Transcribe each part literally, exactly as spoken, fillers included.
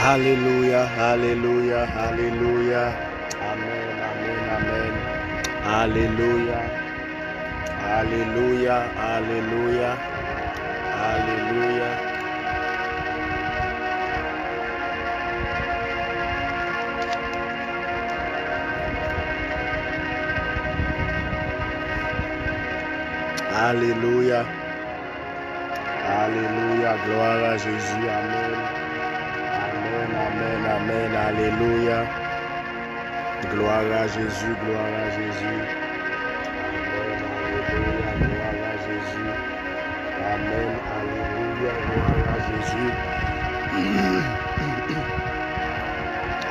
Alelouya, alelouya, alelouya. Amèn, amèn, amèn. Alelouya. Alelouya, alelouya. Alelouya. Alelouya. Alelouya, glwa a Jezi, amèn. Amèn, amèn, amèn, alelouya. Glwa a Jezi, glwa a Jezi. Amèn, alelouya, glwa a Jezi. Amèn, alelouya, glwa a Jezi.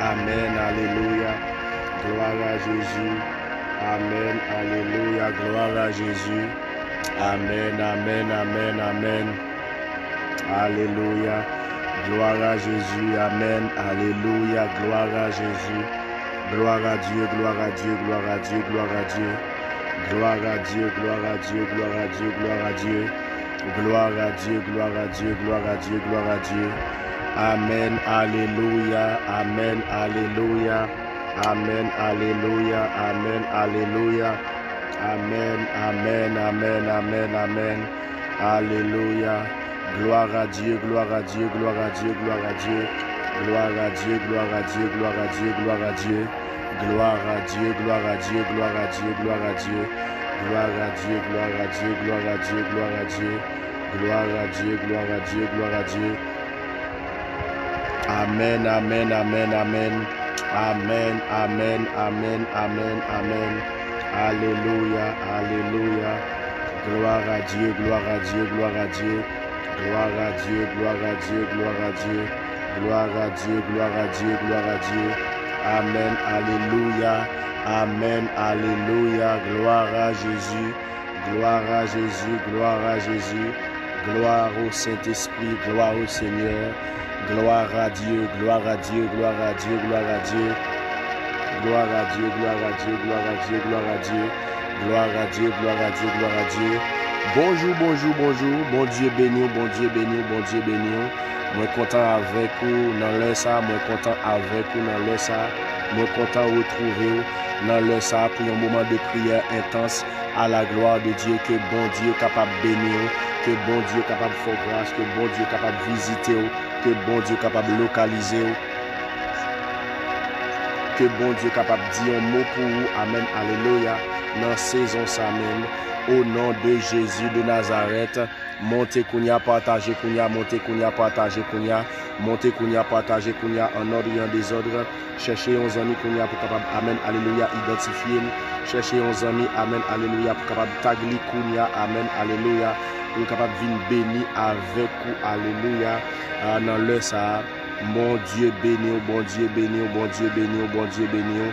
Amèn, alelouya, glwa a Jezi. Amèn, alelouya, glwa a Jezi. Amèn, amèn, amèn, amèn. Alelouya. Glwa a Jezi. Amèn. Alelouya. Glwa a Jezi. Glwa a Dye, glwa a Dye, glwa a Dye, glwa a Dye. Glwa a Dye, glwa a Dye, glwa a Dye, glwa a Dye. Glwa a Dye, glwa a Dye, glwa a Dye, glwa a Dye. Amèn. Alelouya. Amèn. Alelouya. Amèn. Alelouya. Amèn. Alelouya. Amèn, amèn, amèn, amèn, amèn. Alelouya. Glwa a Dye, glwa a Dye, glwa a Dye, glwa a Dye. Glwa a Dye, glwa a Dye, glwa a Dye, glwa a Dye. Glwa a Dye, glwa a Dye, glwa a Dye, glwa a Dye. Glwa a Dye, glwa a Dye, glwa a Dye, glwa a Dye. Glwa a Dye, glwa a Dye, glwa a Dye. Amèn, amèn, amèn, amèn. Amèn, amèn, amèn, amèn, amèn. Alelouya, alelouya. Glwa a Dye, glwa a Dye, glwa a Dye. Glwa a Dye, glwa a Dye, glwa a Dye. Glwa a Dye, glwa a Dye, glwa a Dye. Amèn, alelouya. Amèn, alelouya. Glwa a Jezi. Glwa a Jezi, glwa a Jezi. Glwa o Sentespri, glwa o Senyè. Glwa a Dye, glwa a Dye, glwa a Dye, glwa a Dye. Glwa a Dye, glwa a Dye, glwa a Dye, glwa a Dye. Glwa a Dye, glwa a Dye, glwa a Dye. Bonjou, bonjou, bonjou. Bondye beni w, Bondye beni w, Bondye beni w. Mwen kontan avèk ou nan lè sa, mwen kontan avèk ou nan lè sa. Mwen kontan retwouve w nan lè sa pou yon moman de priyè entans. À la gloire de Dieu, ke Bondye kapab beni w, ke Bondye kapab fè w gras, ke Bondye kapab vizite w, ke Bondye kapab lokalize w, ke Bondye kapab di yon mo pou ou. Amèn, alelouya. Nan sezon sa menm, o non de Jezi de Nazarèt, monte kounye a, pataje kounye a, monte kounye a, pataje kounye a, monte kounye a, pataje kounye a, an nòd e an dezòd. Chèche yon zanmi kounye a pou kapab, amèn, alelouya, idantifye l. Chèche yon zanmi, amèn, alelouya, pou kapab tag li kounye a, amèn, alelouya, pou l kapab vin beni avèk ou, alelouya, a, nan lè sa a. Bondye beni w, Bondye beni w, Bondye beni w, Bondye beni w.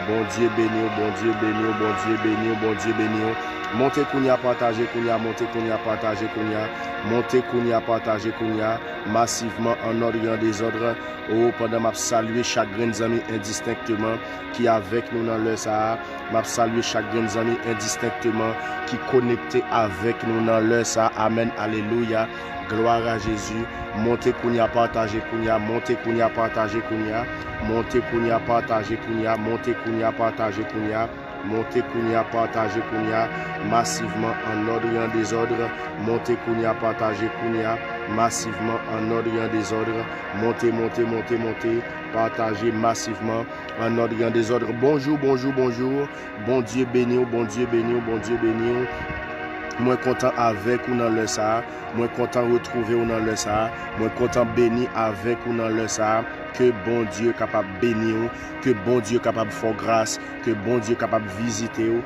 Bondye beni w, Bondye beni w, Bondye beni w, Bondye beni w. Monte kounye a, pataje kounye a, monte kounye a, pataje kounye a. Monte kounye a, pataje kounye a. Masivman, an nòd e an dezòd. O, pandan m ap salye chak grenn zanmi endistenkteman ki avèk nou nan lè sa a, m ap salye chak grenn zanmi endistenkteman ki konekte avèk nou nan lè sa a. Amèn, alelouya. Glwa a Jezi. Monte kounye a, pataje kounye a, monte kounye a, pataje kounye a, monte kounye a, pataje kounye a, monte kounye a, pataje kounye a. Monte kounye a, pataje kounye a, masivman, an nòd e an dezòd. Monte kounye a, pataje kounye a, masivman, an nòd e an dezòd. Monte, monte, monte, monte, pataje masivman, an nòd e an dezòd. Bonjou, bonjou, bonjou. Bondye beni w, Bondye beni w, Bondye beni w. Mwen kontan avèk ou nan lè sa a. Mwen kontan retwouve w nan lè sa a. Mwen kontan beni avèk ou nan lè sa a. Ke Bondye kapab beni w. Ke Bondye kapab fè w gras. Ke Bondye kapab vizite w.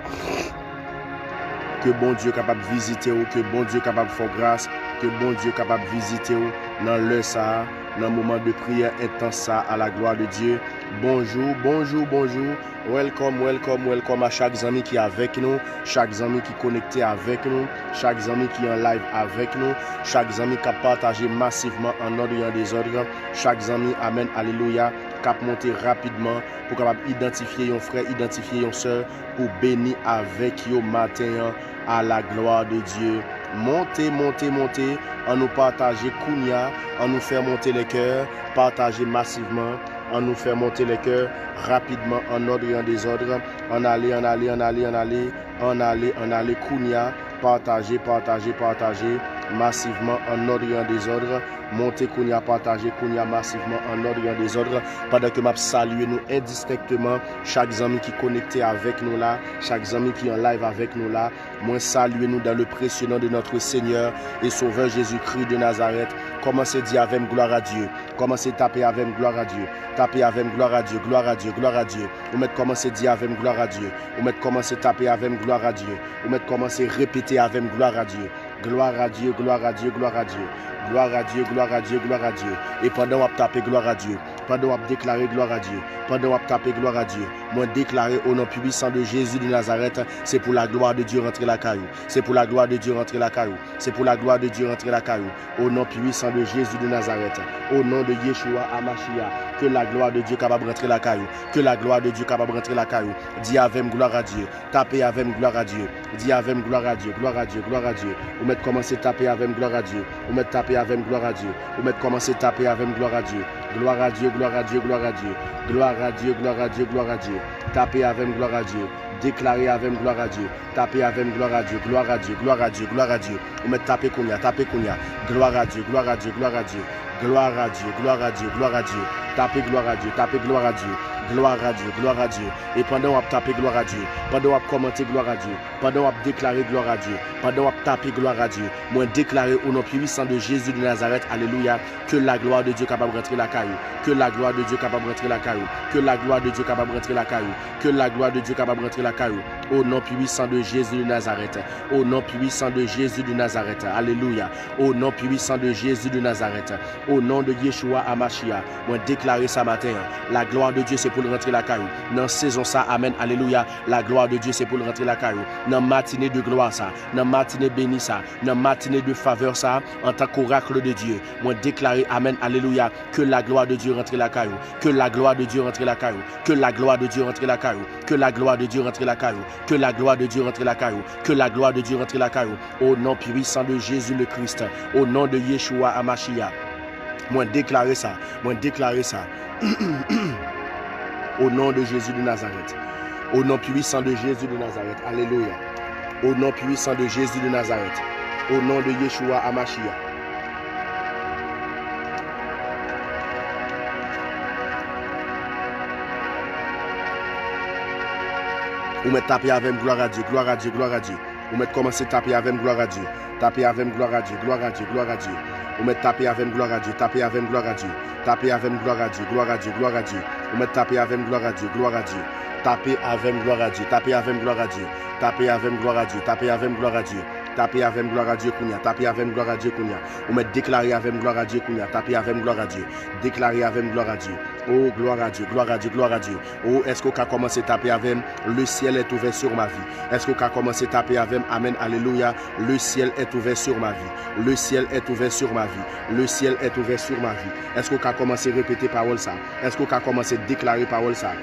Ke Bondye kapab vizite w. Ke Bondye kapab fè w gras. Ke Bondye kapab vizite w nan lè sa a, nan moman de priyè entans sa a, à la gloire de Dieu. Bonjou, bonjou, bonjou. Welcome, welcome, welcome a chak zanmi ki avèk nou, chak zanmi ki konekte avèk nou, chak zanmi ki an live avèk nou, chak zanmi k ap pataje masivman an nòd e an dezòd, chak zanmi, amèn, alelouya, k ap monte rapidman pou kapab idantifye yon frè, idantifye yon sè, pou beni avèk yo maten an, à la gloire de Dieu. Monte, monte, monte. An nou pataje kounya. An nou fè monte lè kè. Pataje masivman. An nou fè monte lè kè. Rapidman, an nòd e an dezòd. An ale, an ale, an ale, an ale. An ale, an ale kounya. Pataje, pataje, pataje. Masivman, an nòd e an dezòd. Monte kounya, pataje kounya, masivman, an nòd e an dezòd. Pandan ke m ap salye nou endistenkteman, chak zanmi ki konekte avèk nou la, chak zanmi ki an live avèk nou la, mwen salye nou dans le précieux nom de notre Seigneur et Sauveur Jésus-Christ de Nazareth. Kòmanse di avè m, "Gloire à Dieu." Kòmanse tape avè m, "Gloire à Dieu." Tape avè m, "Gloire à Dieu, gloire à Dieu, gloire à Dieu." Ou mèt kòmanse di avè m, "Gloire à Dieu." Ou mèt kòmanse tape avè m, "Gloire à Dieu." Ou mèt kòmanse repete avè m, "Gloire à Dieu." Gloire à Dieu, gloire à Dieu, gloire à Dieu. Gloire à Dieu, gloire à Dieu, gloire à Dieu. E pandan w ap tape gloire à Dieu, pandan w ap deklare gloire à Dieu, pandan w ap tape gloire à Dieu, mwen deklare o non pwisan de Jezi de Nazarèt, se pou laglwa de Dye rantre lakay ou. Se pou laglwa de Dye rantre lakay ou. Se pou laglwa de Dye rantre lakay ou. O non pwisan de Jezi de Nazarèt. O non de Yeshua Amashia. Ke laglwa de Dye kapab rantre lakay ou. Ke laglwa de Dye kapab rantre lakay ou. Di avè m gloire à Dieu. Tape avè m gloire à Dieu. Di avè m gloire à Dieu, gloire à Dieu, gloire à Dieu. Ou mèt kòmanse tape avè m gloire à Dieu. Ou mèt tape avè m gloire à Dieu. Ou mèt kòmanse tape avè m gloire à Dieu. Gloire à Dieu, gloire à Dieu, gloire à Dieu. Gloire à Dieu, gloire à Dieu, gloire à Dieu. Tape avè m gloire à Dieu. Deklare avè m gloire à Dieu. Tape avè m gloire à Dieu, gloire à Dieu, gloire à Dieu, gloire à Dieu. Ou mèt tape kounya, tape kounya. Gloire à Dieu, gloire à Dieu, gloire à Dieu. Gloire à Dieu, gloire à Dieu, gloire à Dieu. Tape gloire à Dieu, tape gloire à Dieu. Gloire à Dieu, gloire à Dieu. E pandan w ap tape gloire à Dieu, pandan w ap kòmante gloire à Dieu, pandan w ap deklare gloire à Dieu, pandan w ap tape gloire à Dieu, mwen deklare o non pwisan de Jezi de Nazarèt, alelouya, ke laglwa de Dye kapab rantre lakay ou, ke laglwa de Dye kapab rantre lakay ou, ke laglwa de Dye kapab rantre lakay ou, ke laglwa de Dye kapab rantre lakay ou, o non pwisan de Jezi de Nazarèt, o non pwisan de Jezi de Nazarèt, alelouya, o non pwisan de Jezi de Nazarèt, o non de Yeshua Amashia, mwen deklare sa maten an, laglwa de Dye se pou l rantre lakay ou, nan sezon sa, amèn, alelouya, laglwa de Dye se pou l rantre lakay ou, nan matine de glwa sa, nan matine beni sa, nan matine de favè sa, antanke orakl de Dye, mwen deklare, amèn, alelouya, ke laglwa de Dye rantre lakay ou, ke laglwa de Dye rantre lakay ou, ke laglwa de Dye rantre lakay ou, ke laglwa de Dye rantre lakay ou, ke laglwa de Dye rantre lakay ou, ke laglwa de Dye rantre lakay ou, o non pwisan de Jezi le Kris, o non de Yeshua Amashia. Mwen deklare sa, mwen deklare sa. O non de Jezi de Nazarèt. O non pwisan de Jezi de Nazarèt. Alelouya. O non pwisan de Jezi de Nazarèt. O non de Yeshua Amashia. Ou mèt tape avè m, gloire à Dieu, gloire à Dieu, gloire à Dieu. Ou mèt kòmanse tape avè m, gloire à Dieu. Tape avè m, gloire à Dieu, gloire à Dieu, gloire à Dieu. Ou mèt tape avè m, gloire à Dieu, tape avè m, gloire à Dieu. Tape avè m, gloire à Dieu, gloire à Dieu, gloire à Dieu. Ou mèt tape avè m, gloire à Dieu, gloire à Dieu. Tape avè m, gloire à Dieu, tape avè m, gloire à Dieu. Tape avè m, gloire à Dieu, tape avè m, gloire à Dieu. Tape avè m, gloire à Dieu kounya, tape avè m, gloire à Dieu kounya. Ou mèt deklare avè m, gloire à Dieu kounya, tape avè m, gloire à Dieu. Deklare avè m, gloire à Dieu. Oh, gloire à Dieu, gloire à Dieu, gloire à Dieu. Oh, èske w ka kòmanse tape avè m, le ciel est ouvert sur ma vie? Èske w ka kòmanse tape avè m, amèn, alelouya, le ciel est ouvert sur ma vie? Le ciel est ouvert sur ma vie. Le ciel est ouvert sur ma vie. Èske w ka kòmanse repete pawòl sa? Èske w ka kòmanse deklare pawòl sa?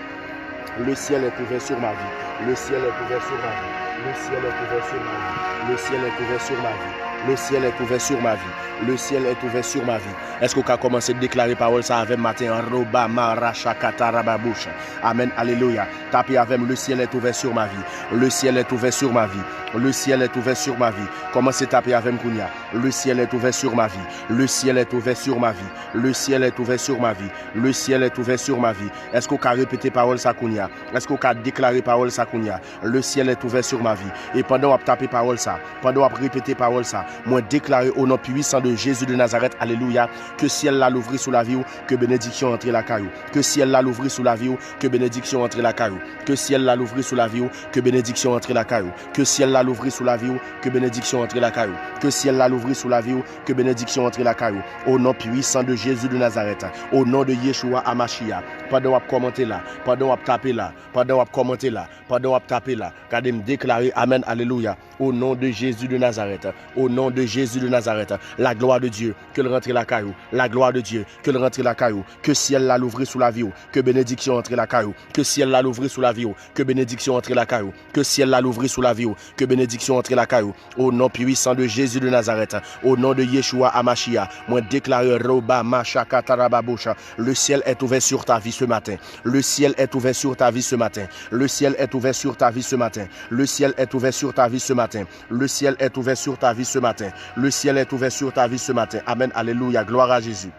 Le ciel est ouvert sur ma vie. Le ciel est ouvert sur ma vie. Le ciel est ouvert sur ma vie. Le ciel est ouvert sur ma vie. Le ciel est ouvert sur ma vie. Le ciel est ouvert sur ma vie. Èske w ka kòmanse deklare pawòl sa avè m maten an? Roba maracha katarababoucha. Amèn, alelouya. Tape avè m, le ciel est ouvert sur ma vie. Le ciel est ouvert sur ma vie. Le ciel est ouvert sur ma vie. Kòmanse tape avè m kounya. Le ciel est ouvert sur ma vie. Le ciel est ouvert sur ma vie. Le ciel est ouvert sur ma vie. Le ciel est ouvert sur ma vie. Èske w ka repete pawòl sa kounya? Èske w ka deklare pawòl sa kounya? Le ciel est ouvert sur ma vie. E pandan w ap tape pawòl sa, pandan w ap repete pawòl sa, mwen deklare o non pwisan de Jezi de Nazarèt, alelouya, ke syèl la louvri sou lavi w, ke benediksyon antre lakay ou. Ke syèl la louvri sou lavi w, ke benediksyon antre lakay ou. Ke syèl la louvri sou lavi w, ke benediksyon antre lakay ou. Ke syèl la louvri sou lavi w, ke benediksyon antre lakay ou. Ke syèl la louvri sou lavi w, ke benediksyon antre lakay ou. O non pwisan de Jezi de Nazarèt. O non de Yeshua Amashia. Pandan w ap kòmante la, pandan w ap tape la, pandan w ap kòmante la, pandan w ap tape la, gade m deklare, amèn, alelouya. Au nom de Jésus de Nazareth. Au nom de Jésus de Nazareth. La gloire de Dieu, ke l rantre lakay ou. La gloire de Dieu, ke l rantre lakay ou. Ke syèl la louvri sou lavi w. Ke benediksyon antre lakay ou. Ke syèl la louvri sou lavi w. Ke benediksyon antre lakay ou. Ke syèl la louvri sou lavi w. Ke benediksyon antre lakay ou. Au nom puissant de Jésus de Nazareth. Au nom de Yeshua Amashia. Mwen deklare Roba Mashaka Tarababosha. Le ciel est ouvert sur ta vie ce matin. Le ciel est ouvert sur ta vie ce matin. Le ciel est ouvert sur ta vie ce matin. Le ciel est ouvert sur ta vie ce matin. Le ciel est ouvert sur ta vie ce matin. Le ciel est ouvert sur ta vie ce matin. Amen. Alléluia. Gloire à Jésus.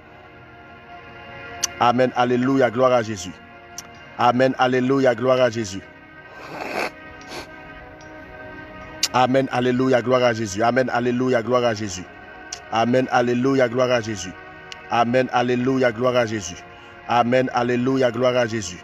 Amen. Alléluia. Gloire à Jésus. Amen. Alléluia. Gloire à Jésus. Amen. Alléluia. Gloire à Jésus. Amen. Alléluia. Gloire à Jésus. Amen. Alléluia. Gloire à Jésus. Amen. Alléluia. Gloire à Jésus. Amen. Alléluia. Gloire à Jésus.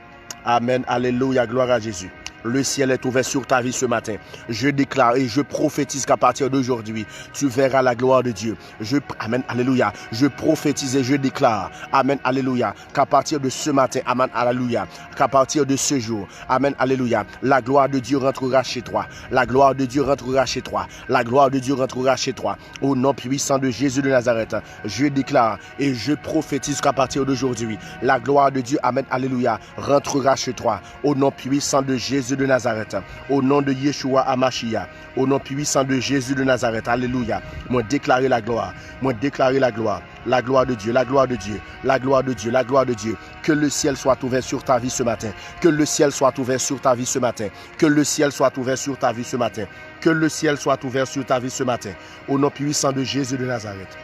Amen. Alléluia. Gloire à Jésus. Le ciel est ouvert sur ta vie ce matin. Je déclare et je prophétise qu'à partir d'aujourd'hui, tu verras la gloire de Dieu. Je, amen, alléluia. Je prophétise et je déclare, amen, alléluia, qu'à partir de ce matin, amen, alléluia, qu'à partir de ce jour, amen, alléluia, la gloire de Dieu rentrera chez toi. La gloire de Dieu rentrera chez toi. La gloire de Dieu rentrera chez toi. Au nom puissant de Jésus de Nazareth, je déclare et je prophétise qu'à partir d'aujourd'hui, la gloire de Dieu, amen, alléluia, rentrera chez toi. Au nom puissant de Jésus de Nazareth, au nom de Yeshua Amashia, au nom puissant de Jésus de Nazareth, alléluia. Mwen deklare la gloire, mwen deklare la gloire, la gloire de Dieu, la gloire de Dieu, la gloire de Dieu, la gloire de Dieu. Que le ciel soit ouvert sur ta vie ce matin. Que le ciel soit ouvert sur ta vie ce matin. Que le ciel soit ouvert sur ta vie ce matin. Que le ciel soit ouvert sur ta vie ce matin. Au nom puissant de Jésus de Nazareth.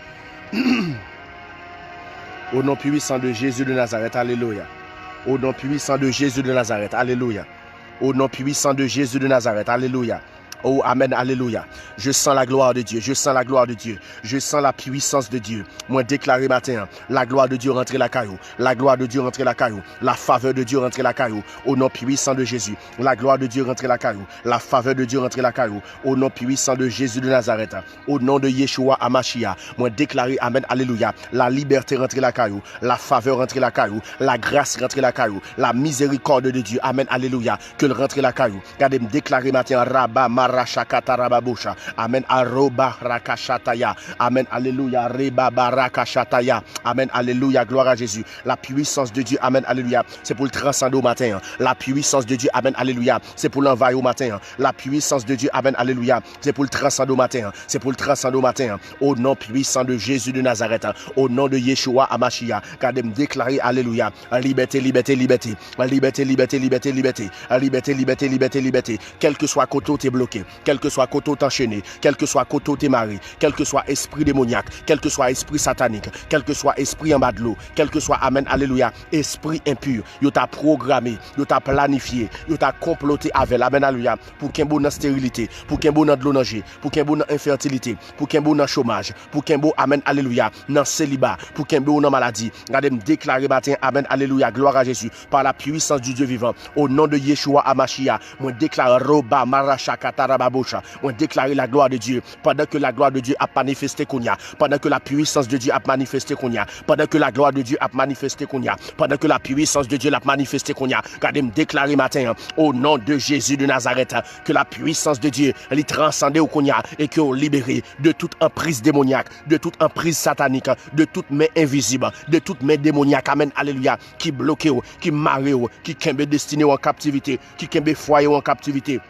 Au nom puissant de Jésus de Nazareth. Alléluia. Au nom puissant de Jésus de Nazareth. Alléluia. Au nom puissant de Jésus de Nazareth. Alléluia. Oh, amen, alléluia. Je sens la gloire de Dieu. Je sens la gloire de Dieu. Je sens la puissance de Dieu. Mwen deklare maten an, la gloire de Dieu rentre lakay ou. La gloire de Dieu rentre lakay ou. La faveur de Dieu rentre lakay ou. Au nom puissant de Jésus. La gloire de Dieu rentre lakay ou. La faveur de Dieu rentre lakay ou. Au nom puissant de Jésus de Nazareth. Au nom de Yeshua Amashia, mwen deklare, amen, alléluia, la liberté rentre lakay ou, la faveur rentre lakay ou, la grâce rentre lakay ou, la miséricorde de Dieu, amen, alléluia, ke l rantre lakay ou. Gade m deklare maten an, Raba Marashaka Tarababosha, amen, Aroba Rakashataya, amen, alléluia, Reba Barakashataya, amen, alléluia, gloire à Jésus. La puissance de Dieu, amen, alléluia, se pou l transande w maten an. La puissance de Dieu, amen, alléluia, se pou l anvayi w maten an. La puissance de Dieu, amen, alléluia, se pou l transande w maten an. Se pou l transande w maten an. Au nom puissant de Jésus de Nazareth. Au nom de Yeshua Amashia. Gade m deklare, alelouya. Libète, libète, libète. Libète, libète, libète, libète. Libète, libète, libète, libète. Kèlkeswa kote w te bloke. Kèlkeswa kote w t anchene. Kèlkeswa kote w te mare. Kèlkeswa espri demonyak. Kèlkeswa espri satanik. Kèlkeswa espri anba dlo. Kèlkeswa, amen, alelouya, espri enpi. Yo ta pwograme. Yo ta planifye. Yo ta konplote avè l. Amen, alelouya. Pou kenbe w nan sterilite, pou kenbe w nan dlo nan je, pou kenbe w nan enfètilite, pou kenbe w nan chomaj, pou kenbe w, amen, alelouya, nan seliba, pou kenbe w nan maladi. Gade m deklare maten, amen, alelouya, gloire à Jésus, par la puissance du Dieu vivant, au nom de Yeshua Amashia, mwen deklare roba marashaka tarababosha, mwen deklare la gloire de Dieu, pandan ke la gloire de Dieu ap manifeste kounye a, pandan ke la puissance de Dieu ap manifeste kounye a, pandan ke la gloire de Dieu ap manifeste kounye a, pandan ke la puissance de Dieu l ap manifeste kounye a, gade m deklare maten an, au nom de Jésus de Nazareth, ke la puissance de Dieu li transande w kounye a e ke w libere de tout anpriz demonyak, de tout anpriz satanik, de tout men envizib, de tout men demonyak, amen, alelouya, ki bloke w, ki mare w, ki kenbe destine w an kaptivite, ki kenbe fwaye w an kaptivite,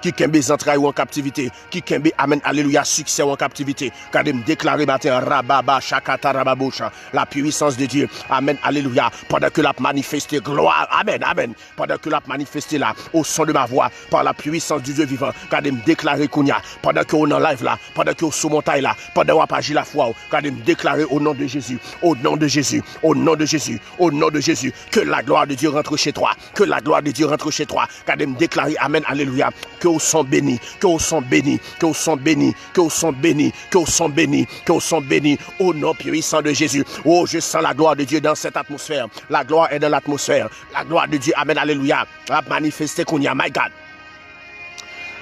ki kenbe zantray ou an kaptivite, ki kenbe, amen, alelouya, siksè ou an kaptivite. Gade m deklare maten an, rababa, shakata, rababosha, la puissance de Dieu, amen, alelouya, pandan ke l ap manifeste glwa, amen, amen, pandan ke l ap manifeste la, au son de ma voix, par la puissance du Dieu vivant, gade m deklare kounye a, pandan ke w nan live la, pandan ke w sou montay la, pandan w ap aji lafwa w, gade m deklare au nom de Jésus, au nom de Jésus, au nom de Jésus, au nom de Jésus, que la gloire de Dieu rentre chez toi, que la gloire de Dieu rentre chez toi, gade m deklare, amen, alelouya, ke w son beni, ke w son beni, ke w son beni, ke w son beni, ke w son beni, ke w son beni, au nom puissant de Jésus. Oh, je sens la gloire de Dieu dans cette atmosphère. La gloire est dans l'atmosphère. La gloire de Dieu, amen, alelouya, ap manifeste kounye a, my God.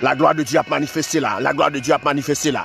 La gloire de Dieu ap manifeste la. La gloire de Dieu ap manifeste la.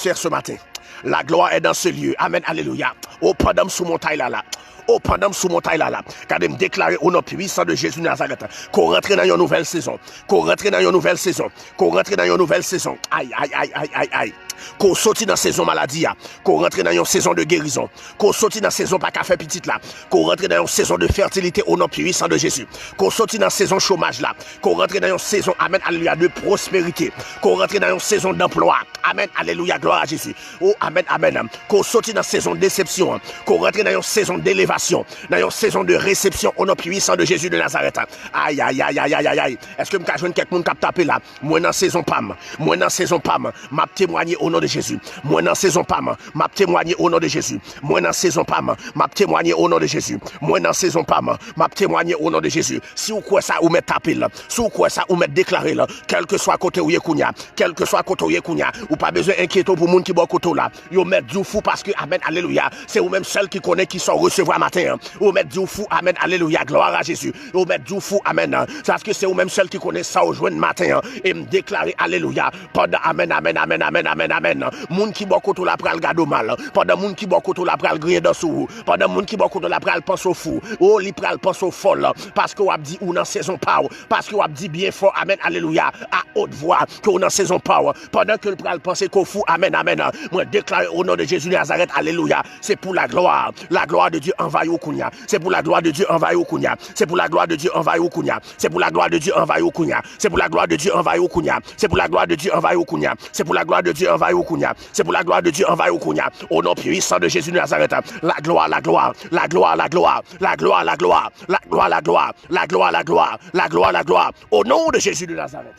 atmosphère ce matin. La gloire est dans ce lieu. Amen, alelouya. O, pandan m sou montay la la. O, pandan m sou montay la la. Gade, m deklare o non pwisan de Jezi Nazarèt, ke w rantre nan yon nouvèl sezon. Ke w rantre nan yon nouvèl sezon. Ke w rantre nan yon nouvèl sezon. Ay, ay, ay, ay, ay, ay. Ke w soti nan sezon maladi a. Ke w rantre nan yon sezon de gerizon. Ke w soti nan sezon pa ka fè pitit la. Ke w rantre nan yon sezon de fètilite o non pwisan de Jezi. Ke w soti nan sezon chomaj la. Ke w rantre nan yon sezon, amen, alelouya, de pwosperite. Ke w rantre nan yon sezon danplwa. Amen, alelouya, glwa a Jezi. O, amen, amen. Ke w soti nan sezon desepsyon an. Ke w rantre nan yon sezon delevasyon. Nan yon sezon de resepsyon o non pwisan de Jezi de Nazarèt. Ay, ay, ay, ay, ay, ay, ay. Èske m ka jwenn kèk moun k ap tape la? Mwen nan sezon pa m. Mwen nan sezon pa m. M ap temwanye o non de Jezi. Mwen nan sezon pa m. M ap temwanye o non de Jezi. Mwen nan sezon pa m. M ap temwanye o non de Jezi. Mwen nan sezon pa m. M ap temwanye o non de Jezi. Si w kwè sa, ou mèt tape l. Si w kwè sa, ou mèt deklare l. Kèlkeswa kote w ye kounye a. Kèlkeswa kote w ye kounye a. Ou pa bezwen enkyete w pou moun ki bò kote w la. Yo mèt di w fou paske, amen, alelouya. Se ou menm sèl ki konnen kisa w resevwa maten an. Yo mèt di w fou, amen, alelouya, glwa a Jezi. Yo mèt di w fou, amen. Paske se ou menm sèl ki konnen sa w jwenn maten an. E m deklare, alelouya, pandan, amen, amen, amen, amen, amen, amen. Moun ki bò kote w la pral gade w mal. Pandan moun ki bò kote w la pral griyen dan sou ou. Pandan moun ki bò kote w la pral panse w fou. O, li pral panse w fòl. Paske w ap di ou nan sezon pa w. Paske w ap di byen fò, amen, alelouya, a haute voix, ke w nan sezon pa w. Pandan ke l pral panse ke w fou, amen, amen. Mwen deklare o non de Jezi Nazarèt, alelouya. Se pou la glwa, la glwa de Dye anvayi w kounye a. Se pou la glwa de Dye anvayi w kounye a. Se pou la glwa de Dye anvayi w kounye a. Se pou la glwa de Dye anvayi w kounye a. Se pou la glwa de Dye anvayi w kounye a. Se pou la glwa de Dye anvayi w kounye a. Se pou la glwa de Dye anvayi w kounye a. Se pou la glwa de Dye anvayi w kounye a. O non pwisan de Jezi de Nazarèt. La glwa, la glwa, la glwa, la glwa, la glwa, la glwa, la glwa, la glwa, la glwa, la glwa, la glwa, la glwa. Au nom de Jésus de Nazareth.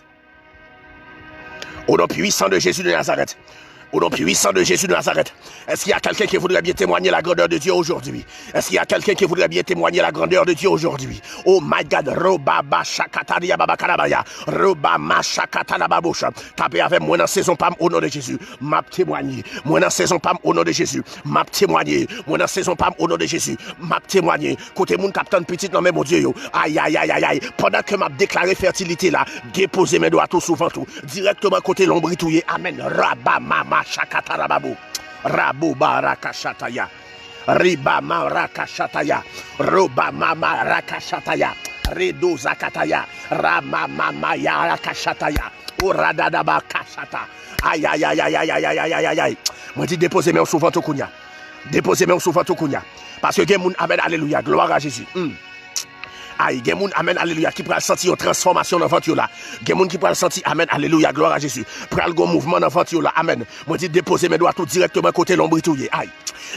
Au nom puissant de Jésus de Nazareth. Au nom puissant de Jésus de Nazareth. Est-ce qu'il y a quelqu'un qui voudrait bien témoigner la grandeur de Dieu aujourd'hui? Est-ce qu'il y a quelqu'un qui voudrait bien témoigner la grandeur de Dieu aujourd'hui? Oh my God, Robaba Shakataria Baba Karabaya, Robama Shakatana Babosha. Tape avè mwen nan sezon pa m, o non de Jezi. M ap temwanye. Mwen nan sezon pa m, o non de Jezi. M ap temwanye. Mwen nan sezon pa m, o non de Jezi. M ap temwanye. Kote moun k ap tann pitit nan men Bondye yo. Ay, ay, ay, ay, ay. Pandan ke m ap deklare fètilite la, depoze men dwat ou sou vant ou. Dirèkteman kote lonbrit ou ye. Amèn. Raba mama shakata rababo. Rabo barakashataya. Riba marakashataya. Roba mama rakashataya. Redo zakataya. Rama mama yarakashataya. Oradadaba kashata. Ay, ay, ay, ay. Mwen di depoze men w sou vant ou kounya. Depoze men w sou vant ou kounya. Paske gen moun, amèn, alelouya, glwa a Jezi. Hmm. Ay, gen moun, amèn, alelouya, ki pral santi yon transfòmasyon nan vant yo la. Gen moun ki pral santi, amèn, alelouya, glwa a Jezi. Pral gon mouvman nan vant yo la, amèn. Mwen di depoze men dwat ou dirèkteman kote lonbrit ou ye. Ay.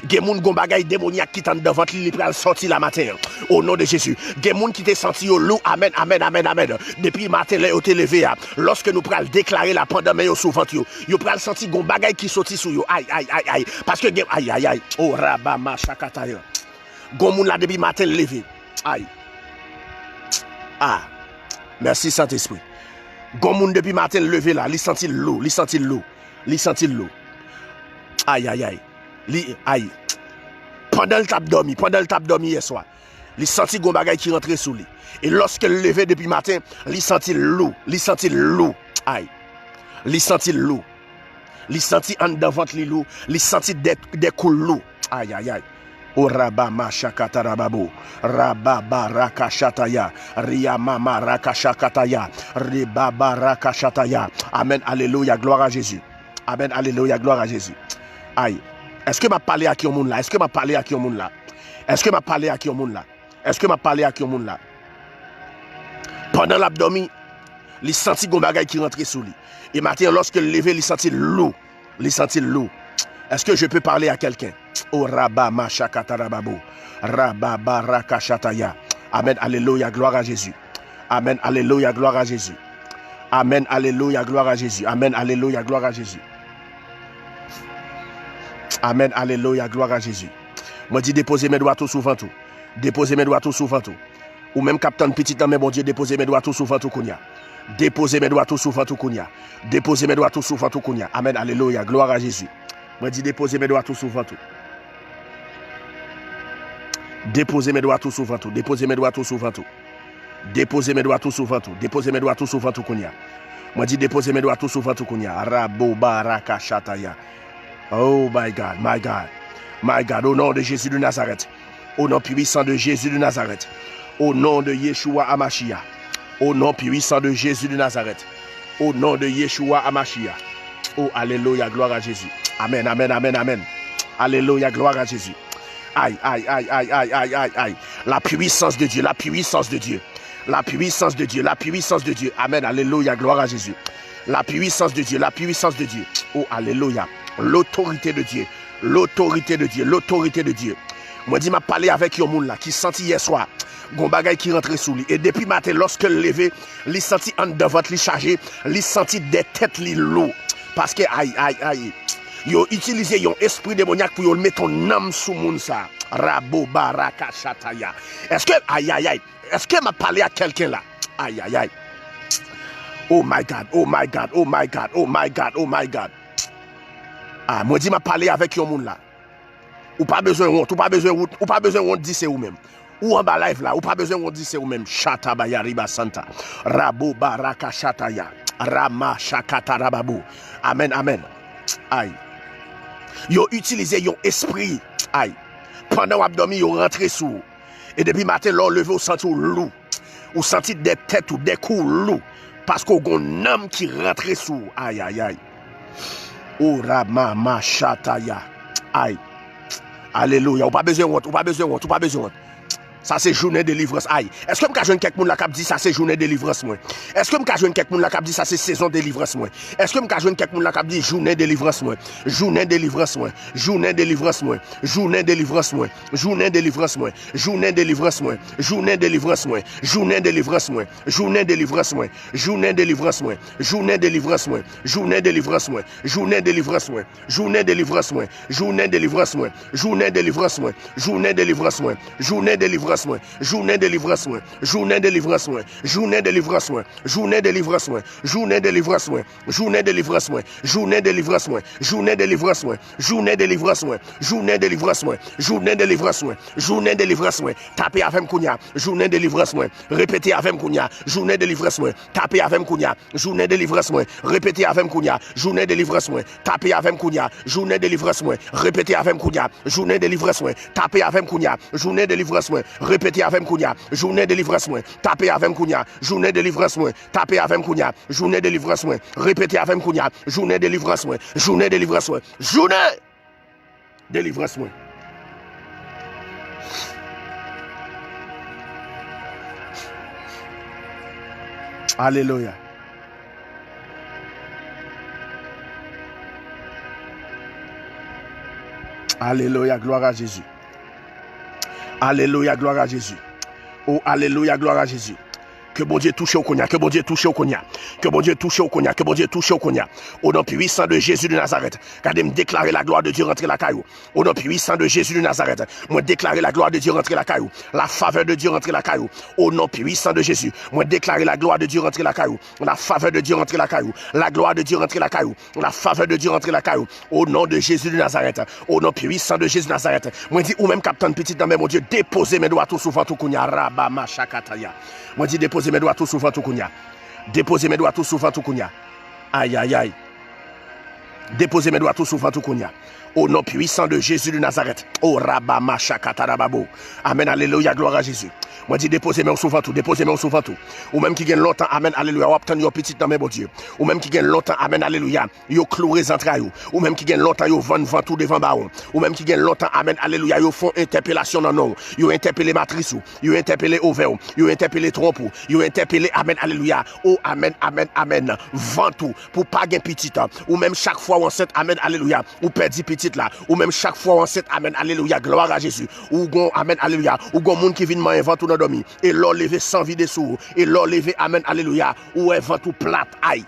Gen moun gon bagay demonyak ki t anndan vant li, li pral sòti la maten an. O non de Jezi. Gen moun ki te santi yo lou, amèn, amèn, amèn, amèn. Depi maten lè yo te leve a, lòske nou pral deklare la pandan men yo sou vant yo, yo pral santi gon bagay ki soti sou yo. Ay, ay, ay, ay. Paske gen, ay, ay, ay. O raba machakataya. Gon moun la depi maten l leve. Ay. Ah. Mèsi Sentespri. Gon moun depi maten l leve la, li santi l lou, li santi l lou, li santi l lou. Ay, ay, ay. Li, ay. Pandan l t ap dòmi, pandan l t ap dòmi yèswa, li santi gon bagay ki rantre sou li. E lòske l leve depi maten, li santi l lou, li santi l lou. Ay. Li santi l lou. Li santi anndan vant li lou. Li santi dè, dè kou l lou. Ay, ay, ay. O raba machakata rababo. Raba barakashataya. Riyamama rakashakataya. Ribaba rakashataya. Amèn, alelouya, glwa a Jezi. Amèn, alelouya, glwa a Jezi. Ay. Èske m ap pale ak yon moun la? Èske m ap pale ak yon moun la? Èske m ap pale ak yon moun la? Èske m ap pale ak yon moun la? Pandan l ap dòmi, Li santi gon bagay ki rantre sou li. E maten an, lòske l leve, li santi l lou. Li santi l lou. Est-ce que je peux parler à quelqu'un? Oh, rabba, machakata, rababo. Rabba, barakashataya. Amen, alelouya, gloire à Jésus. Amen, alelouya, gloire à Jésus. Amen, alelouya, gloire à Jésus. Amen, alelouya, gloire à Jésus. Amen, alelouya, gloire à Jésus. Mwen di, depoze men dwat ou sou vant ou. Depoze men dwat ou sou vant ou. Ou menm k ap tann pitit nan men Bondye, depoze men dwat ou sou vant ou kounye a. Depoze men dwat ou sou vant ou kounye a. Depoze men dwat ou sou vant ou kounye a. Amen, alelouya, gloire à Jésus. Mwen di, depoze men dwat ou sou vant ou. Depoze men dwat ou sou vant ou. Depoze men dwat ou sou vant ou. Depoze men dwat ou sou vant ou. Depoze men dwat ou sou vant ou kounye a. Mwen di, depoze men dwat ou sou vant ou kounye a. Rabo baraka shataya. Oh my God, my God, my God, au nom de Jésus de Nazareth, au nom puissant de Jésus de Nazareth, au nom de Yeshua Amashia, au nom puissant de Jésus de Nazareth, au nom de Yeshua Amashia. Oh, alelouya, gloire à Jésus. Amen, amen, amen, amen. Alelouya, gloire à Jésus. Ay, ay, ay, ay, ay, ay, ay, ay. La puissance de Dieu, la puissance de Dieu. La puissance de Dieu, la puissance de Dieu. Amen, alelouya, gloire à Jésus. La puissance de Dieu, la puissance de Dieu. Oh, alelouya. L'autorité de Dieu, l'autorité de Dieu, l'autorité de Dieu. Mwen di m ap pale avèk yon moun la ki santi yèswa gon bagay ki rantre sou li. E depi maten, lòske l leve, li santi anndan vant li chaje, li santi dè tèt li lou. Paske, ay, ay, ay, yo itilize yon espri demonyak pou yo mete yon nanm sou moun sa. Rabo baraka shataya. Èske, ay, ay, ay, èske m ap pale ak kèlken la? Ay, ay, ay. Oh my God, oh my God, oh my God, oh my God, oh my God. Ah, mwen di m ap pale avèk yon moun la. Ou pa bezwen wont, ou pa bezwen wont, ou pa bezwen wont di se ou menm. Ou anba live la, ou pa bezwen wont di se ou menm. Shata bayariba santa. Rabo baraka shataya. Rama shakata rababo. Amen, amen. Ay. Yo itilize yon espri. Ay. Pandan w ap dòmi, yo rantre sou ou. E depi maten, lè w leve, w santi w lou. Ou santi dè tèt ou, dè kou w lou. Paske w gon nanm ki rantre sou ou. Ay, ay, ay. Ora mama shataya. Ay. Alelouya. Ou pa bezwen wont, ou pa bezwen wont, ou pa bezwen wont. Sa se jounen delivrans. Ay. Èske m ka jwenn kèk moun la k ap di sa se jounen delivrans mwen? Èske m ka jwenn kèk moun la k ap di sa se sezon delivrans mwen? Èske m ka jwenn kèk moun la k ap di jounen delivrans mwen? Jounen delivrans mwen. Jounen delivrans mwen. Jounen delivrans mwen. Jounen delivrans mwen. Jounen delivrans mwen. Jounen delivrans mwen. Jounen delivrans mwen. Jounen delivrans mwen. Jounen delivrans mwen. Jounen delivrans mwen. Jounen delivrans mwen. Jounen delivrans mwen. Tape avè m kounye a. Jounen delivrans mwen. Repete avè m kounye a. Jounen delivrans mwen. Tape avè m kounye a. Jounen delivrans mwen. Repete avè m kounye a. Jounen delivrans mwen. Tape avè m kounye a. Jounen delivrans mwen. Repete avè m kounye a. Jounen delivrans mwen. Tape avè m kounye a. Jounen delivrans mwen. Repete avè m kounye a. Jounen delivrans mwen. Tape avè m kounye a. Jounen delivrans mwen. Tape avè m kounye a. Jounen delivrans mwen. Repete avè m kounye a. Jounen delivrans mwen. Jounen delivrans mwen. Jounen delivrans mwen. Alelouya. Alelouya, gloire à Jésus. Alelouya, gloire à Jésus. Oh, alelouya, gloire à Jésus. Ke Bondye touche w kounye a, ke Bondye touche w kounye a. Ke Bondye touche w kounye a, ke Bondye touche w kounye a. O non pwisan de Jezi de Nazarèt, gade m deklare la gloire de Dieu rantre lakay ou. O non pwisan de Jezi de Nazarèt, mwen deklare la gloire de Dieu rantre lakay ou. La faveur de Dieu rantre lakay ou. O non pwisan de Jezi, mwen deklare la gloire de Dieu rantre lakay ou. La faveur de Dieu rantre lakay ou. La gloire de Dieu rantre lakay ou. La faveur de Dieu rantre lakay ou. O non de Jezi de Nazarèt. O non pwisan de Jezi Nazarèt. Mwen di ou menm k ap tann pitit nan men Bondye, depoze men dwat ou sou vant ou kounye a. Raba machakataya. Mwen di depoze men dwat ou sou vant ou kounye a. Depoze men dwat ou sou vant ou kounye a. Ayayay. Depoze men dwat ou sou vant ou kounye a. O non pwisan de Jezi de Nazarèt. O raba macha katarababo. Amèn, alelouya, glwa a Jezi. Mwen di depoze men w sou vant ou, depoze men w sou vant ou. Ou menm ki gen lontan, amèn, alelouya, w ap tann yon pitit nan men Bondye. Ou menm ki gen lontan, amèn, alelouya, yo kloure zantray ou. Ou menm ki gen lontan yo vann vant ou devan bawon. Ou menm ki gen lontan, amèn, alelouya, yo fè yon entèpelasyon nan non w. Yo entèpele matris ou. Yo entèpele ovè w. Yo entèpele twonp ou. Yo entèpele, amèn, alelouya. O, amèn, amèn, amèn. Vant ou pou pa gen pitit. Ou menm chak fwa w ansent, amèn, alelouya, ou pèdi pitit la. Ou menm chak fwa w ansent, amèn, alelouya, glwa a Jezi. Ou gon, amèn, alelouya, ou gon moun ki vin manyen vant ou nan dòmi. E lè w leve san vide sou ou. E lè w leve, amèn, alelouya, ou wè vant ou plat. Ay.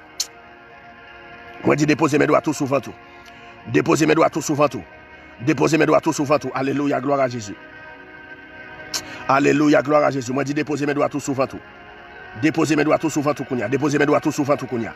Mwen di depoze men dwat ou sou vant ou. Depoze men dwat ou sou vant ou. Depoze men dwat ou sou vant ou. Alelouya, glwa a Jezi. Alelouya, glwa a Jezi. Mwen di depoze men dwat ou sou vant ou. Depoze men dwat ou sou vant ou kounye a. Depoze men dwat ou sou vant ou kounye a.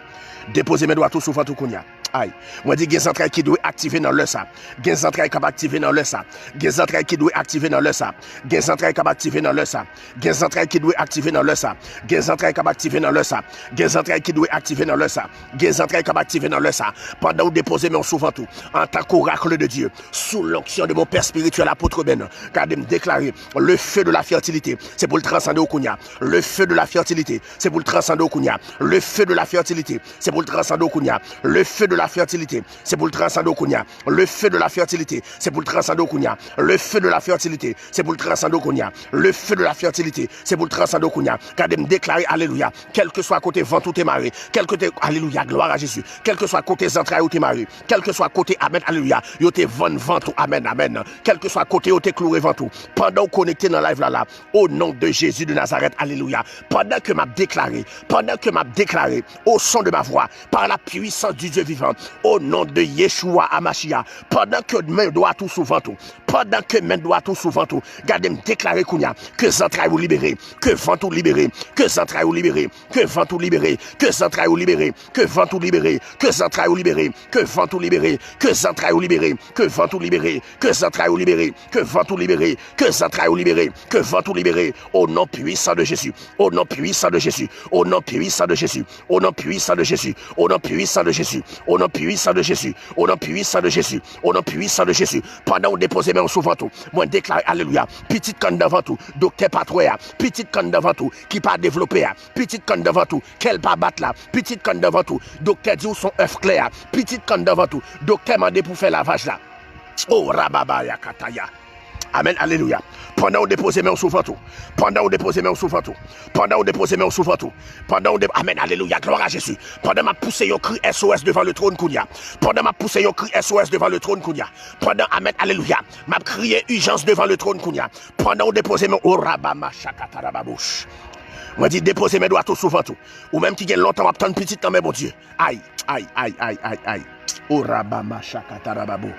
Depoze men dwat ou sou vant ou kounye a. Ay. Mwen di gen zantray ki dwe aktive nan lè sa. Gen zantray k ap aktive nan lè sa. Gen zantray ki dwe aktive nan lè sa. Gen zantray k ap aktive nan lè sa. Gen zantray ki dwe aktive nan lè sa. Gen zantray k ap aktive nan lè sa. Gen zantray ki dwe aktive nan lè sa. Gen zantray k ap aktive nan lè sa. Pandan w depoze men w sou vant ou, antan k orakl de Dye, sous l'onction de mon père spirituel apôtre Ben, gade m deklare, le feu de la fertilité, se pou l transande w kounye a. Le feu de la fertilité, se pou l transande w kounye a. Le feu de la fertilité, se pou l transande w kounye a. Le feu de la fertilité, se pou l transande w kounye a. Le feu de la fertilité, se pou l transande w kounye a. Le feu de la fertilité, se pou l transande w kounye a. Le feu de la fertilité, se pou l transande w kounye a. Gade m deklare, alelouya, kèlkeswa kote vant ou te mare, kèlke te, alelouya, glwa a Jezi, kèlkeswa kote zantray ou te mare, kèlkeswa kote, amèn, alelouya, yo te vann vant ou, amèn, amèn, kèlkeswa kote yo te kloure vant ou, pandan w konekte nan live la la, o non de Jezi de Nazarèt, alelouya, pandan ke m ap deklare, pandan ke m ap deklare, au son de ma voix, par la puissance du Dieu vivant, au nom de Yeshua Amashia, pandan ke men dwat ou sou vant ou, pandan ke men dwat ou sou vant ou, gade m deklare kounye a, ke zantray ou libere, ke vant ou libere, ke zantray ou libere, ke vant ou libere, ke zantray ou libere, ke vant ou libere, ke zantray ou libere, ke vant ou libere, ke zantray ou libere, ke vant ou libere, ke zantray ou libere, ke vant ou libere, ke zantray ou libere, ke vant ou libere, au nom puissant de Jésus, au nom puissant de Jésus, au nom puissant de Jésus, au nom puissant de Jésus, au nom puissant de Jésus, au nom puissant de Jésus, au nom puissant de Jésus, au nom puissant de Jésus. Pandan w depoze men w sou vant ou, mwen deklare, alelouya, pitit k anndan vant ou, doktè pa t wè a, pitit k anndan vant ou, ki pa devlope a, pitit k anndan vant ou, kè l pa bat la, pitit k anndan vant ou, doktè di w se yon èf klè a, pitit k anndan vant ou, doktè mande pou fè lavaj la. O rababaya kataya. Amèn, alelouya. Pandan w depoze men w sou vant ou, pandan w depoze men w sou vant ou, pandan w depoze men w sou vant ou, pandan w de... Amèn, alelouya, glwa a Jezi. Pandan m ap pouse yon kri S O S devan le tròn kounye a, pandan m ap pouse yon kri S O S devan le tròn kounye a, pandan, amèn, alelouya, m ap kriye ijans devan le tròn kounye a, pandan w depoze men w, o rabamashakatarababouch. Mwen di depoze men dwat ou sou vant ou. Ou menm ki gen lontan w ap tann pitit nan men Bondye. Ay, ay, ay, ay, ay, ay. O rabamashakatarababo.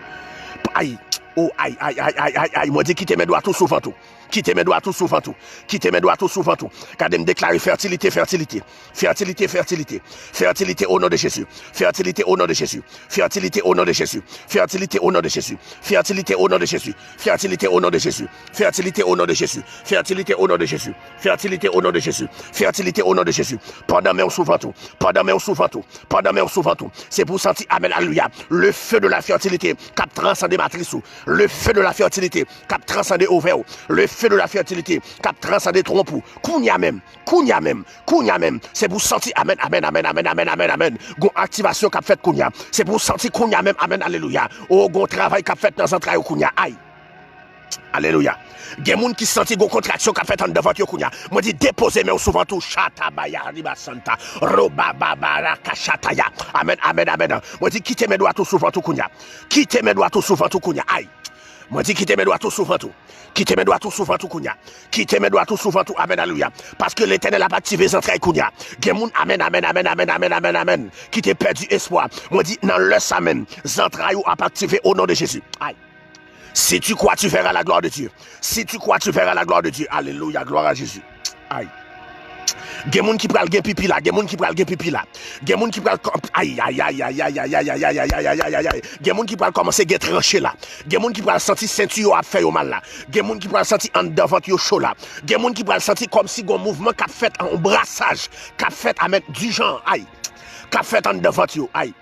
Ay, o ay, ay, ay, ay, ay, ay. Mwen di kite men dwat ou sou vant ou. Kite men dwat ou sou vant ou. Kite men dwat ou sou vant ou. Gade m deklare fètilite, fètilite. Fètilite, fètilite. Fètilite o non de Jezi. Fètilite o non de Jezi. Fètilite o non de Jezi. Fètilite o non de Jezi. Fètilite o non de Jezi. Fètilite o non de Jezi. Fètilite o non de Jezi. Fètilite o non de Jezi. Fètilite o non de Jezi. Fètilite o non de Jezi. Pandan men w sou vant ou. Pandan men w sou vant ou. Pandan men w sou vant ou. Se pou w santi, amèn, alelouya, le feu de la fertilité k ap transande matris ou. Le feu de la fertilité k ap transande ovè ou. Le feu de la fertilité k ap transande twonp ou. Kounye a menm. Kounye a menm. Kounye a menm. Se pou w santi, amèn, amèn, amèn, amèn, amèn, amèn, amèn. Gon aktivasyon k ap fèt kounye a. Se pou w santi kounye a menm, amèn, alelouya. O, gon travay k ap fèt nan zantray ou kounye a. Ay. Alelouya. Gen moun ki santi gon kontraksyon k ap fèt anndan vant yo kounye a. Mwen di depoze men w sou vant ou. Shatabaya riba santa. Roba babara kashataya. Amèn, amèn, amèn. Mwen di kite men dwat ou sou vant ou kounye a. Kite men dwat ou sou vant ou kounye a. Ay. Mwen di kite men dwat ou sou vant ou. Kite men dwat ou sou vant ou kounye a. Kite men dwat ou sou vant ou. Amèn, alelouya. Paske Letènèl ap aktive zantray kounye a. Gen moun, amèn, amèn, amèn, amèn, amèn, amèn, amèn, ki te pèdi espwa. Mwen di nan lè sa menm, zantray ou ap aktive o non de Jezi. Ay. Si tu crois, tu verras la gloire de Dieu. Si tu crois, tu verras la gloire de Dieu. Alelouya, glwa a Jezi. Ay. Gen moun ki pral gen pipi la, gen moun ki pral gen pipi la. Gen moun ki pral kòm... Ay, ay, ay. Gen moun ki pral kòmanse gen tranche la. Gen moun ki pral santi senti yo ap fè yo mal la. Gen moun ki pral santi anndan vant yo cho la. Gen moun ki pral santi kòmsi gon mouvman k ap fèt, yon brasaj k ap fèt, amèn, di jan, ay, k ap fèt anndan vant yo, ay.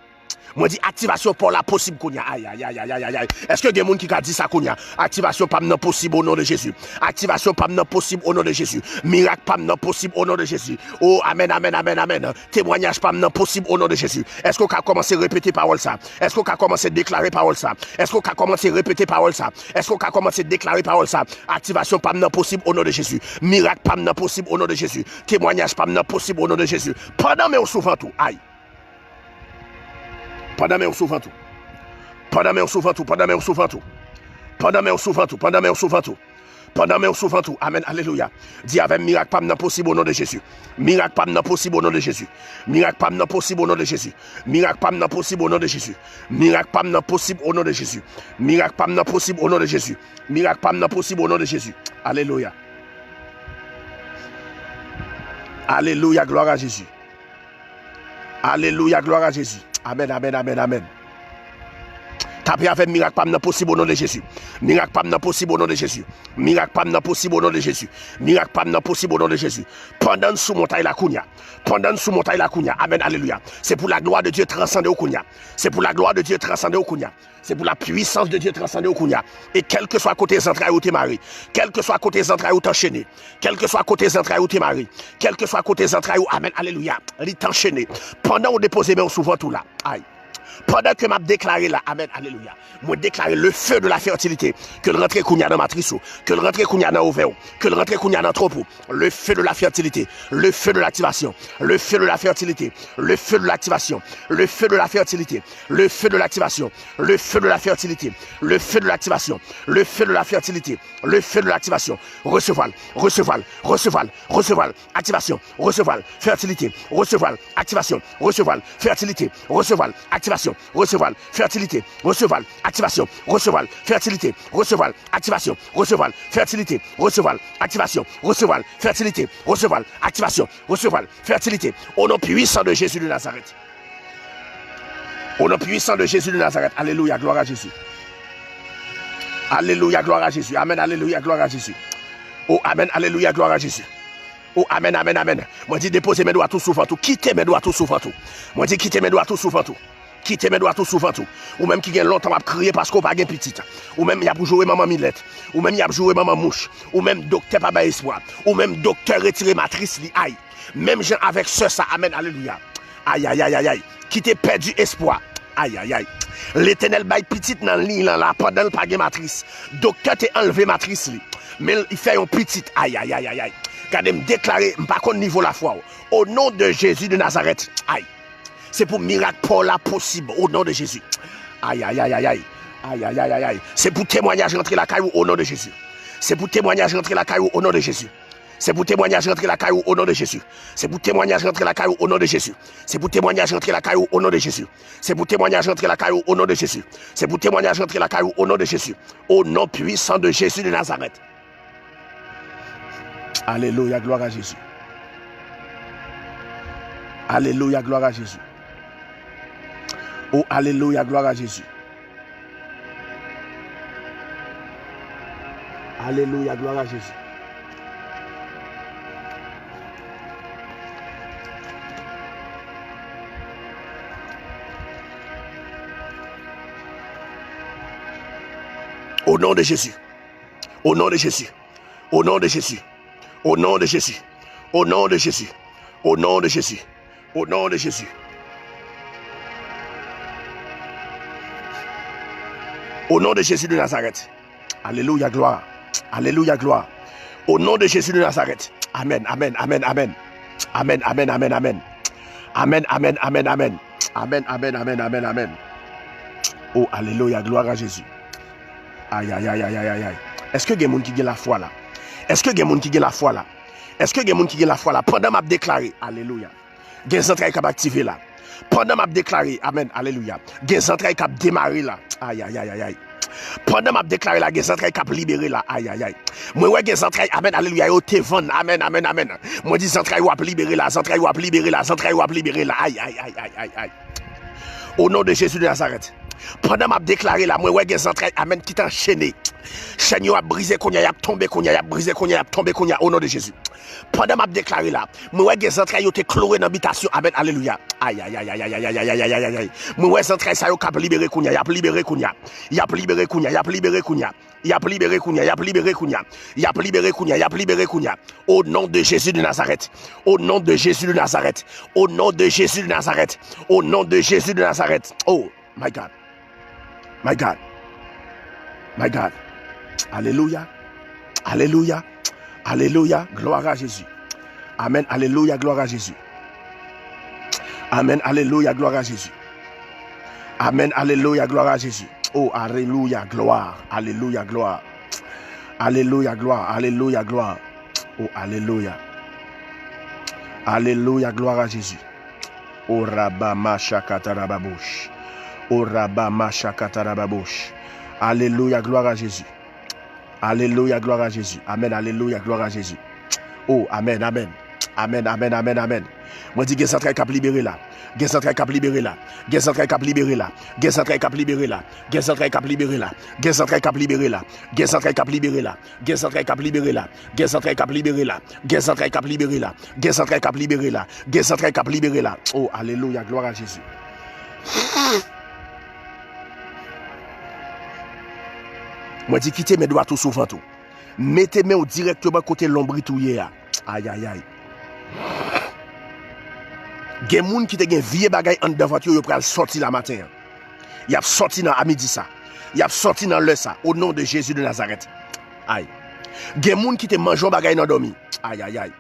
Mwen di aktivasyon pa w la posib kounye a. Ay, ay, ay, ay, ay, ay, ay. Èske gen moun ki ka di sa kounye a? Aktivasyon pa m nan posib o non de Jezi. Aktivasyon pa m nan posib o non de Jezi. Mirak pa m nan posib o non de Jezi. O, amèn, amèn, amèn, amèn. Temwayaj pa m nan posib o non de Jezi. Èske w ka kòmanse repete pawòl sa? Èske w ka kòmanse deklare pawòl sa? Èske w ka kòmanse repete pawòl sa? Èske w ka kòmanse deklare pawòl sa? Aktivasyon pa m nan posib o non de Jezi. Mirak pa m nan posib o non de Jezi. Temwayaj pa m nan posib o non de Jezi. Pandan men w sou vant ou. Ay. Pandan men w sou vant ou. Pandan men w sou vant ou. Pandan men w sou vant ou. Pandan men w sou vant ou. Pandan men w sou vant ou. Pandan men w sou vant ou. Amèn. Alelouya. Di avè m, mirak pa m nan posib o non de Jezi. Mirak pa m nan posib o non de Jezi. Mirak pa m nan posib o non de Jezi. Mirak pa m nan posib o non de Jezi. Mirak pa m nan posib o non de Jezi. Mirak pa m nan posib o non de Jezi. Mirak pa m nan posib o non de Jezi. Alelouya. Alelouya, glwa a Jezi. Alelouya, glwa a Jezi. Amèn, amèn, amèn, amèn. Tape avè m, mirak pa m nan posib o non de Jezi. Mirak pa m nan posib o non de Jezi. Mirak pa m nan posib o non de Jezi. Mirak pa m nan posib o non de Jezi. Pandan n sou montay la kounye a. Pandan n sou montay la kounye a. Amèn, alelouya. Se pou la glwa de Dye transande w kounye a. Se pou la glwa de Dye transande w kounye a. Se pou la pwisans de Dye transande w kounye a. E kèlkeswa kote zantray ou te mare, kèlkeswa kote zantray ou t anchene, kèlkeswa kote zantray ou te mare, kèlkeswa kote zantray ou, amèn, alelouya, li t anchene. Pandan w depoze men w sou vant ou la, ay. Pandan ke m ap deklare la, amèn, alelouya, mwen deklare le feu de la fertilité, ke l rantre kounye a nan matris ou, ke l rantre kounye a nan ovè w, ke l rantre kounye a nan twonp ou. Le feu de la fertilité, le feu de l'activation, le feu de la fertilité, le feu de l'activation, le feu de la fertilité, le feu de l'activation, le feu de la fertilité, le feu de l'activation, le feu de la fertilité, le feu de l'activation. Resevwa l, resevwa l, resevwa l, resevwa l, aktivasyon, resevwa l, fètilite, resevwa l, aktivasyon, resevwa l, fètilite, resevwa l, aktivasyon, resevwa l, fètilite, resevwa l, aktivasyon, resevwa l, fètilite, resevwa l, aktivasyon, resevwa l, fètilite, resevwa l, aktivasyon, resevwa l, fètilite, resevwa l, aktivasyon, resevwa l, fètilite. O non pwisan de Jezi de Nazarèt. O non pwisan de Jezi de Nazarèt. Alelouya, glwa a Jezi. Alelouya, glwa a Jezi. Amèn, alelouya, glwa a Jezi. O, amèn, alelouya, glwa a Jezi. O, amèn, amèn, amèn. Mwen di depoze men dwat ou sou vant ou. Kite men dwat ou sou vant ou. Mwen di kite men dwat ou sou vant ou. Kite men dwat ou sou vant ou. Ou menm ki gen lontan w ap kriye paske w pa gen pitit. Ou menm y ap joure manman milèt. Ou menm y ap joure manman mouch. Ou menm doktè pa bay espwa. Ou menm doktè retire matris li. Ay. Menm jan avèk sè sa. Amèn. Alelouya. Ay, ay, ay, ay, ay. Ki te pèdi espwa. Ay, ay, ay. Letènèl bay pitit nan liy lan la pandan l pa gen matris. Doktè te anlve matris li. Men l fè yon pitit. Ay, ay, ay, ay, ay. Gade m deklare, m pa konn nivo lafwa w. O non de Jezi de Nazarèt. Ay. Se pou mirak pa w la posib, o non de Jezi. Ay, ay, ay, ay, ay. Ay, ay, ay, ay, ay. Se pou temwayaj rantre lakay ou, o non de Jezi. Se pou temwayaj rantre lakay ou, o non de Jezi. Se pou temwayaj rantre lakay ou, o non de Jezi. Se pou temwayaj rantre lakay ou, o non de Jezi. Se pou temwayaj rantre lakay ou, o non de Jezi. Se pou temwayaj rantre lakay ou, o non de Jezi. Se pou temwayaj rantre lakay ou, o non de Jezi. O non pwisan de Jezi de Nazarèt. Alelouya, glwa a Jezi. Alelouya, glwa a Jezi. O, alelouya, glwa a Jezi. Alelouya, glwa a Jezi. O non de Jezi. O non de Jezi. O non de Jezi. O non de Jezi. O non de Jezi. O non de Jezi. O non de Jezi. O non de Jezi de Nazarèt. Alelouya, glwa. Alelouya, glwa. O non de Jezi de Nazarèt. Amèn, amèn, amèn, amèn. Amèn, amèn, amèn, amèn. Amèn, amèn, amèn, amèn. Amèn, amèn, amèn, amèn, amèn. O, alelouya, glwa a Jezi. Ay, ay, ay, ay, ay, ay, ay. Èske gen moun ki gen lafwa la? Èske gen moun ki gen lafwa la? Èske gen moun ki gen lafwa la? Pandan m ap deklare, alelouya. Gen zantray k ap aktive la. Pandan m ap deklare, amèn, alelouya. Gen zantray k ap demare la. Ay, ay, ay, ay, ay. Pandan m ap deklare la, gen zantray k ap libere la. Ay, ay, ay. Mwen wè gen zantray, amèn, alelouya, yo te vann. Amèn, amèn, amèn. Mwen di zantray yo ap libere la, zantray yo ap libere la, zantray yo ap libere la. Ay, ay, ay, ay, ay, ay. O non de Jezi de Nazarèt. Pandan m ap deklare la, mwen wè gen zantray, amèn, ki t anchene. Chèn yo ap brize kounye a, y ap tonbe kounye a, y ap brize kounye a, y ap tonbe kounye a, o non de Jezi. Pandan m ap deklare la, mwen wè gen zantray yo te kloure nan bitasyon, amèn, alelouya. Ay, ay, ay, ay, ay, ay, ay, ay, ay, ay, ay, ay. Mwen wè zantray sa yo k ap libere kounye a, y ap libere kounye a. Y ap libere kounye a, y ap libere kounye a. Y ap libere kounye a, y ap libere kounye a. Y ap libere kounye a, y ap libere kounye a. O non de Jezi de Nazarèt. O non de Jezi de Nazarèt. O non de Jezi de Nazarèt. O non de Jezi de Nazarèt. Oh, my God. My God. My God. Alelouya. Alelouya. Alelouya. Glwa a Jezi. Amèn. Alelouya. Glwa a Jezi. Amèn. Alelouya. Glwa a Jezi. Amèn. Alelouya. Glwa a Jezi. Oh, alelouya. Glwa. Alelouya. Glwa. Alelouya. Glwa. Alelouya. Glwa. Oh, alelouya. Alelouya. Glwa a Jezi. O raba machakatarababosh. O raba machakatarababosh. Alelouya, glwa a Jezi. Alelouya, glwa a Jezi. Amèn, alelouya, glwa a Jezi. O, amèn, amèn. Amèn, amèn, amèn, amèn. Mwen di gen zantray k ap libere la. Gen zantray k ap libere la. Gen zantray k ap libere la. Gen zantray k ap libere la. Gen zantray k ap libere la. Gen zantray k ap libere la. Gen zantray k ap libere la. Gen zantray k ap libere la. Gen zantray k ap libere la. Gen zantray k ap libere la. Gen zantray k ap libere la. Gen zantray k ap libere la. Oh, alelouya, glwa a Jezi. Mwen di kite men dwat ou sou vant ou. Mete men w dirèkteman kote lonbrit ou ye a. Ayayay. Gen moun ki te gen vye bagay anndan vant yo, yo pral sòti la maten an. Y ap sòti nan a midi sa. Y ap sòti nan lè sa. O non de Jezi de Nazarèt. Ay. Gen moun ki te manje yon bagay nan dòmi. Ayayay.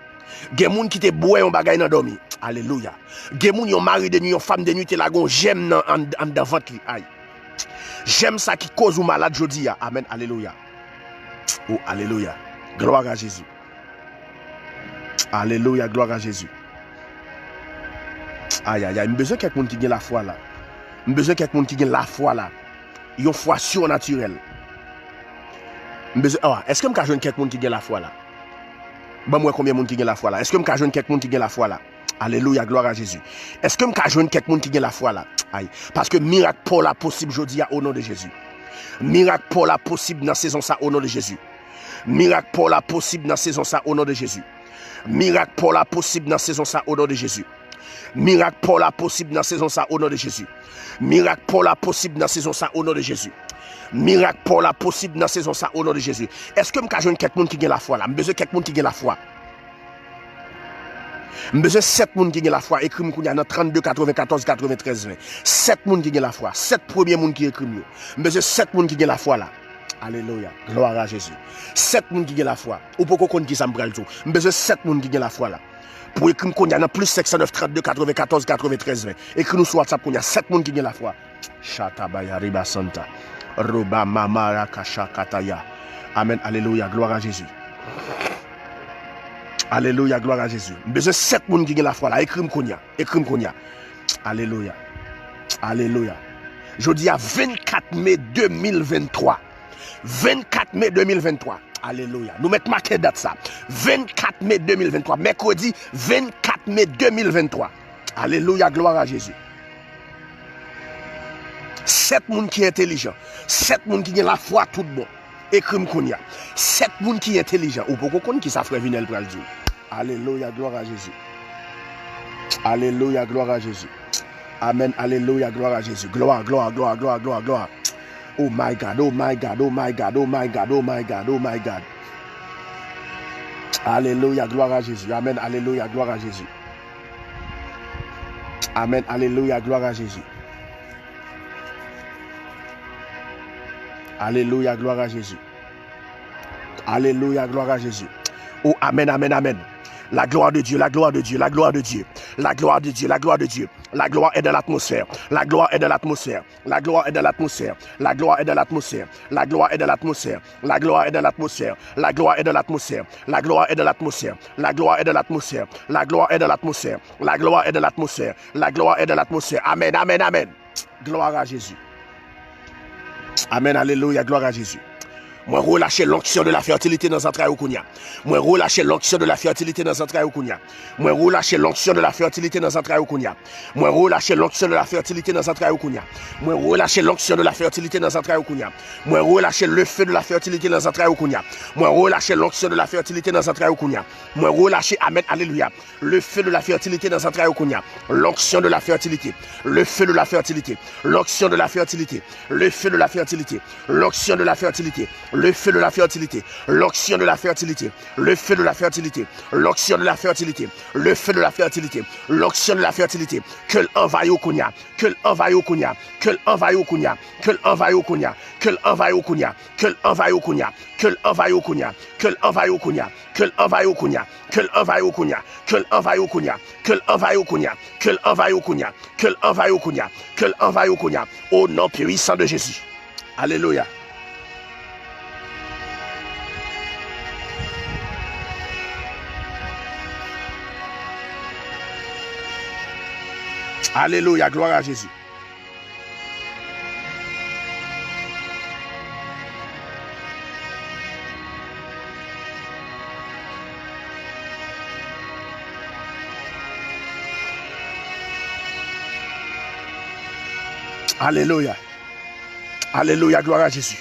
Gen moun ki te bwè yon bagay nan dòmi. Alelouya. Gen moun yon mari de nwi, yon fanm de nwi te lage yon jèm nan ann- anndan vant li. Ay. Jèm sa ki koz ou malad jodi a. Amèn. Alelouya. O, alelouya. Glwa a Jezi. Alelouya, glwa a Jezi. Ayayay, m bezwen kèk moun ki gen lafwa la. M bezwen kèk moun ki gen lafwa la. Yon fwa sinatirèl. M bezwen, oh, èske m ka jwenn kèk moun ki gen lafwa la? Ban m wè konbyen moun ki gen lafwa la. Èske m ka jwenn kèk moun ki gen lafwa la? Alelouya, glwa a Jezi. Èske m ka jwenn kèk moun ki gen lafwa la? Ay, paske mirak pa w la posib jodi a, o non de Jezi. Mirak pa w la posib nan sezon sa, o non de Jezi. Mirak pa w la posib nan sezon sa, o non de Jezi. Mirak pa w la posib nan sezon sa, o non de Jezi. Mirak pa w la posib nan sezon sa, o non de Jezi. Mirak pa w la posib nan sezon sa, o non de Jezi. Mirak pa w la posib nan sezon sa, o non de Jezi. Èske m ka jwenn kèk moun ki gen lafwa la? M bezwen kèk moun ki gen lafwa. M bezwen sèt moun ki gen lafwa. Ekri m kounye a nan trannde katrevenkatòz katreventrèz ven. Sèt moun ki gen lafwa. Sèt premye moun ki ekri m yo. M bezwen sèt moun ki gen lafwa la. Alelouya. Glwa a Jezi. Sèt moun ki gen lafwa. Ou poko konn ki sa m pral di w. M bezwen sèt moun ki gen lafwa la. Pou ekri m kounye a nan plis senk san nèf trannde katrevenkatòz katreventrèz ven. Ekri nou sou WhatsApp kounye a. Sèt moun ki gen lafwa. Shatabaya riba santa. Roba mama rakasha kataya. Amèn. Alelouya. Glwa a Jezi. Alelouya. Glwa a Jezi. M bezwen sèt moun ki gen lafwa la. Ekri m kounye a. Ekri m kounye a. Alelouya. Alelouya. Jodi a vennkat me de mil venntwa. Vennkat me de mil venntwa. Alelouya. Nou mèt make dat sa. Vennkat me de mil venntwa. Mèkredi vennkat me de mil venntwa. Alelouya. Glwa a Jezi. Sèt moun ki entèlijan. Sèt moun ki gen lafwa tout bon. Ekri m kounye a. Sèt moun ki entèlijan. Ou poko konn ki sa frè Vinèl pral di w. Alelouya, glwa a Jezi. Alelouya, glwa a Jezi. Amèn, alelouya, glwa a Jezi. Glwa, glwa, glwa, glwa, glwa, glwa. Oh my God, oh my God, oh my God, oh my God, oh my God, oh my God. Alelouya, glwa a Jezi. Amèn, alelouya, glwa a Jezi. Amèn, alelouya, glwa a Jezi. Alelouya, glwa a Jezi. Alelouya, glwa a Jezi. Oh, amèn, amèn, amèn. La gloire de Dieu, la gloire de Dieu, la gloire de Dieu. La gloire de Dieu, la gloire de Dieu. La gloire est dans l'atmosphère. La gloire est dans l'atmosphère. La gloire est dans l'atmosphère. La gloire est dans l'atmosphère. La gloire est dans l'atmosphère. La gloire est dans l'atmosphère. La gloire est dans l'atmosphère. La gloire est dans l'atmosphère. La gloire est dans l'atmosphère. La gloire est dans l'atmosphère. La gloire est dans l'atmosphère. La gloire est dans l'atmosphère. Amèn, amèn, amèn. Glwa a Jezi. Amèn, alelouya, glwa a Jezi. Mwen relache l'onction de la fertilité nan zantray ou kounye a. Mwen relache l'onction de la fertilité nan zantray ou kounye a. Mwen relache l'onction de la fertilité nan zantray ou kounye a. Mwen relache l'onction de la fertilité nan zantray ou kounye a. Mwen relache l'onction de la fertilité nan zantray ou kounye a. Mwen relache le feu de la fertilité nan zantray ou kounye a. Mwen relache l'onction de la fertilité nan zantray ou kounye a. Mwen relache, amen, alelouya. Le feu de la fertilité nan zantray ou kounye a. L'onction de la fertilité. Le feu de la fertilité. L'onction de la fertilité. Le feu de la fertilité. L'onction de la fertilité. Le feu de la fertilité. L'onction de la fertilité. Le feu de la fertilité. L'onction de la fertilité. Le feu de la fertilité. L'onction de la fertilité. Ke l anvayi w kounye a. Ke l anvayi w kounye a. Ke l anvayi w kounye a. Ke l anvayi w kounye a. Ke l anvayi w kounye a. Ke l anvayi w kounye a. Ke l anvayi w kounye a. Ke l anvayi w kounye a. Ke l anvayi w kounye a. Ke l anvayi w kounye a. Ke l anvayi w kounye a. Ke l anvayi w kounye a. Ke l anvayi w kounye a. Ke l anvayi w kounye a. Ke l anvayi w kounye a. O non pwisan de Jezi. Alelouya. Alelouya, glwa a Jezi. Alelouya. Alelouya, glwa a Jezi.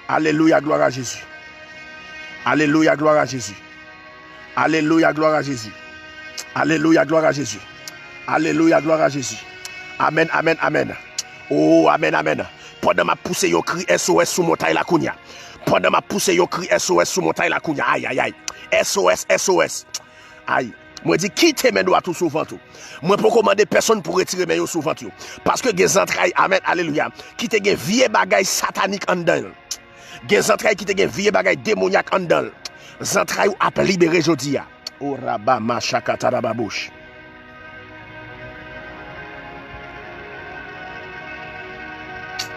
Alelouya, glwa a Jezi. Alelouya, glwa a Jezi. Alelouya, glwa a Jezi. Alelouya, glwa a Jezi. Alelouya, glwa a Jezi. Amèn, amèn, amèn. O, amèn, amèn. Pandan m ap pouse yon kri S O S sou montay la kounye a. Pandan m ap pouse yon kri S O S sou montay la kounye a. Ay, ay, ay. S O S, S O S. Ay. Mwen di, kite men dwat ou sou vant ou. Mwen poko mande pèsonn pou retire men yo sou vant yo. Paske gen zantray, amèn, alelouya, ki te gen vye bagay satanik anndan l. Gen zantray ki te gen vye bagay demonyak anndan l. Zantray ou ap libere jodi a. O raba machaka tarababouch.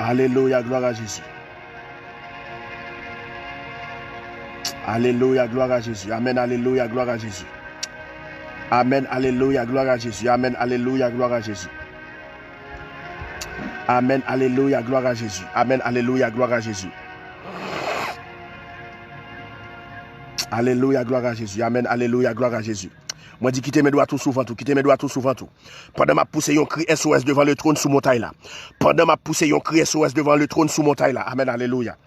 Alelouya, glwa a Jezi. Alelouya, glwa a Jezi. Amèn, alelouya, glwa a Jezi. Amèn, alelouya, glwa a Jezi. Amèn, alelouya, glwa a Jezi. Amèn, alelouya, glwa a Jezi. Amèn, alelouya, glwa a Jezi. Alelouya, glwa a Jezi. Amèn, alelouya, glwa a Jezi. Mwen di, kite men dwat ou sou vant ou, kite men dwat ou sou vant ou. Pandan m ap pouse yon kri S O S devan le tròn sou montay la. Pandan m ap pouse yon kri S O S devan le tròn sou montay la. Amèn, alelouya.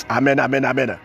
Amèn, amèn, amèn.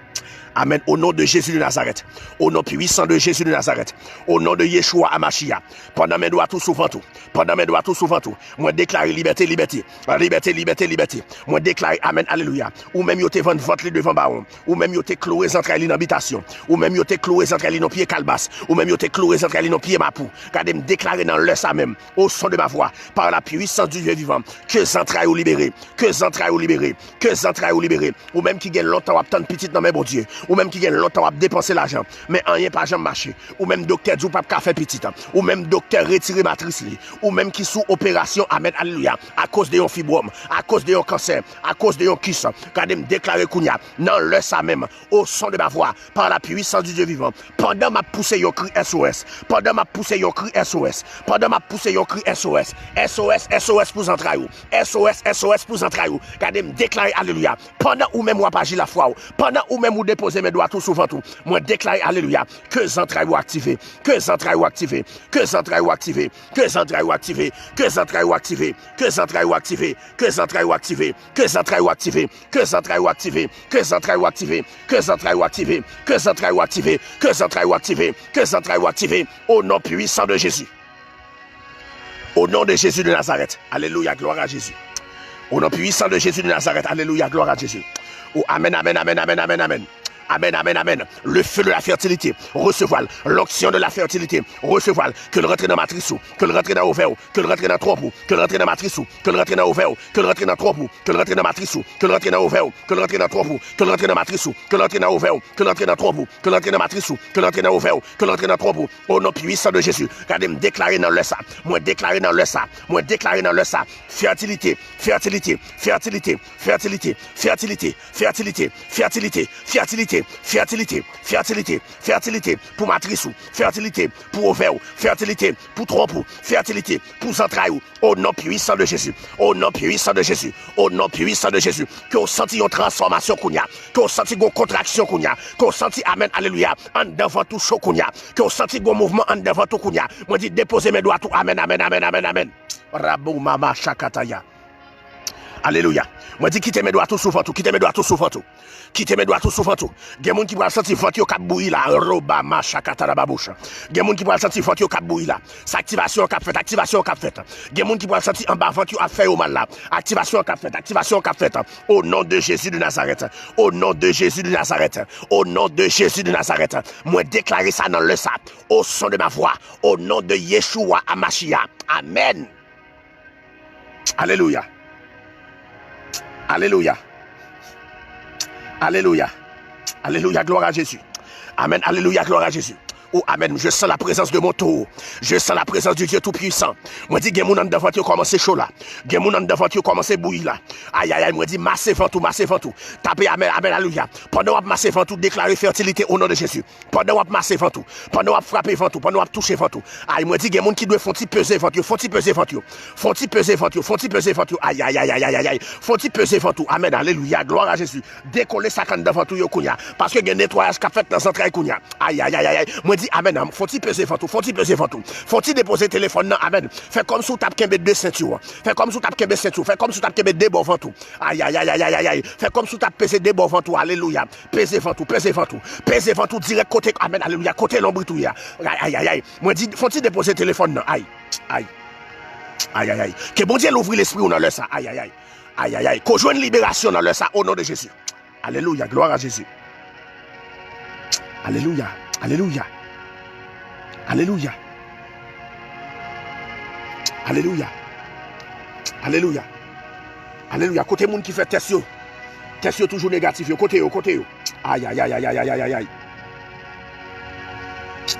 Amèn. O non de Jezi de Nazarèt. O non pwisan de Jezi de Nazarèt. O non de Yeshua Amashia. Pandan men dwat ou sou vant ou. Pandan men dwat ou sou vant ou. Mwen deklare libète, libète. Libète, libète, libète. Mwen deklare, amèn, alelouya. Ou menm yo te vann vant li devan bawon. Ou menm yo te kloure zantray li nan bitasyon. Ou menm yo te kloure zantray li nan pye kalbas. Ou menm yo te kloure zantray li nan pye mapou. Gade m deklare nan lè sa menm. Au son de ma voix, par la puissance du Dieu vivant, ke zantray ou libere, ke zantray ou libere, ke zantray ou libere. Ou menm ki gen lontan w ap tann pitit nan men Bondye, ou menm ki gen lontan w ap depanse lajan, men anyen pa janm mache. Ou menm doktè di w p ap ka fè pitit. Ou menm doktè retire matris li. Ou menm ki sou operasyon, amèn, alelouya, akoz de yon fibwòm, akoz de yon kansè, akoz de yon kis. Gade m deklare kounye a, nan lè sa menm, au son de ma voix, par la puissance du Dieu vivant, pandan m ap pouse yon kri S O S, pandan m ap pouse yon kri S O S, pandan m ap pouse yon kri S O S, S O S, S O S pou zantray ou, S O S, S O S pou zantray ou. Gade m deklare alelouya. Pandan ou menm w ap aji lafwa w, pandan ou menm ou depoze men dwat ou sou vant ou, mwen deklare alelouya. Ke zantray ou aktive, ke zantray ou aktive, ke zantray ou aktive, ke zantray ou aktive, ke zantray ou aktive, ke zantray ou aktive, ke zantray ou aktive, ke zantray ou aktive, ke zantray ou aktive, ke zantray ou aktive, ke zantray ou aktive, ke zantray ou aktive, ke zantray ou aktive, ke zantray ou aktive, au nom puissant de Jésus. Au nom de Jésus de Nazareth. Alelouya, glwa a Jezi. Au nom puissant de Jésus de Nazareth. Alelouya, glwa a Jezi. O amèn, amèn, amèn, amèn, amèn, amèn. Amèn, amèn, amèn. Le feu de la fertilité, resevwa l. L'onction de la fertilité, resevwa l. Ke l rantre nan matris ou, ke l rantre nan ovè w, ke l rantre nan twonp ou, ke l rantre nan matris ou, ke l rantre nan ovè w, ke l rantre nan twonp ou, ke l rantre nan matris ou, ke l rantre nan ovè w, ke l rantre nan twonp ou, ke l rantre nan matris ou, ke l rantre nan ovè w, ke l rantre nan twonp ou, ke l rantre nan matris ou, ke l rantre nan ovè w, ke l rantre nan twonp ou. O non pwisan de Jezi, gade m deklare nan lè sa, mwen deklare nan lè sa, mwen deklare nan lè sa, fètilite, fètilite, fètilite, fètilite, fètilite, fètilite, fètilite, fètilite, Fètilite, fètilite, fètilite pou matris ou, fètilite pou ovè ou, fètilite pou twonp ou, fètilite pou zantray ou. O non pwisan de Jezi, o non pwisan de Jezi, o non pwisan de Jezi, ke w santi yon transfòmasyon kounye a, ke w santi gon kontraksyon kounye a, ke w santi, amèn, alelouya, anndan vant ou cho kounye a, ke w santi gon mouvman anndan vant ou kounye a. Mwen di, depoze men dwat ou, amèn, amèn, amèn, amèn, amèn. Rabo mama shakataya. Alelouya. Mwen di, kite men dwat ou sou vant ou, kite men dwat ou sou vant ou. Kite men dwat ou sou vant ou. Gen moun ki pral santi vant yo k ap bouyi la. Roba machakata la babouch. Gen moun ki pral santi vant yo k ap bouyi la. Se aktivasyon an k ap fèt, aktivasyon an k ap fèt. Gen moun ki pral santi anba vant yo ap fè yo mal la. Aktivasyon an k ap fèt, aktivasyon an k ap fèt. O non de Jezi de Nazarèt. O non de Jezi de Nazarèt. O non de Jezi de Nazarèt. Mwen deklare sa nan lè sa. Au son de ma voix. O non de Yeshua Amashia. Amèn. Alelouya. Alelouya. Alelouya. Alelouya. Gloire à Jésus. Amèn. Alelouya. Gloire à Jésus. Oh, amèn. Je sens la présence de mon taureau. Je sens la présence du Dieu Tout-Puissant. Mwen di, gen moun anndan vant yo kòmanse cho la. Gen moun anndan vant yo kòmanse bouyi la. Ay, ay, ay. Mwen di, mase vant ou, mase vant ou. Tape amèn, amèn, alelouya. Pandan w ap mase vant ou, deklare fètilite o non de Jezi. Pandan w ap mase vant ou, pandan w ap frape vant ou, pandan w ap touche vant ou. Ay, mwen di, gen moun ki dwe fon ti peze vant yo, fon ti peze vant yo. Fon ti peze vant yo, fon ti peze vant yo. Ay, ay, ay, ay, ay, ay, ay. Fon ti peze vant ou. Amèn, alelouya, glwa a Jezi. Dekole sa k anndan vant ou yo kounye a. Paske gen netwayaj k ap fèt nan zantray kounye a. Ay, ay, ay, ay, ay. Mwen di, amèn, fon ti peze vant ou, fon ti peze vant ou. Fon ti depoze telefòn nan, amèn. Fè kòmsi w t ap kenbe de senti w. Fè kòmsi w t ap kenbe senti w. Fè kòmsi w t ap kenbe de bò vant ou. Ay, ay, ay, ay, ay, ay, ay. Fè kòmsi w t ap peze de bò vant ou. Alelouya. Peze vant ou, peze vant ou. Peze vant ou dirèk kote, amèn, alelouya, kote lonbrit ou ye a. Ay, ay, ay, ay. Mwen di, fon ti depoze telefòn nan. Ay, ay. Ay, ay, ay. Ke Bondye louvri lespri w nan lè sa. Ay, ay, ay. Ay, ay, ay. Ke w jwenn liberasyon nan lè sa, o non de Jezi. Alelouya, glwa a Jezi. Alelouya, alelouya. Alelouya. Alelouya. Alelouya. Alelouya. Kote moun ki fè tès yo? Tès yo toujou negatif yo. Kote yo? Kote yo? Ay, ay, ay, ay, ay, ay, ay, ay, ay.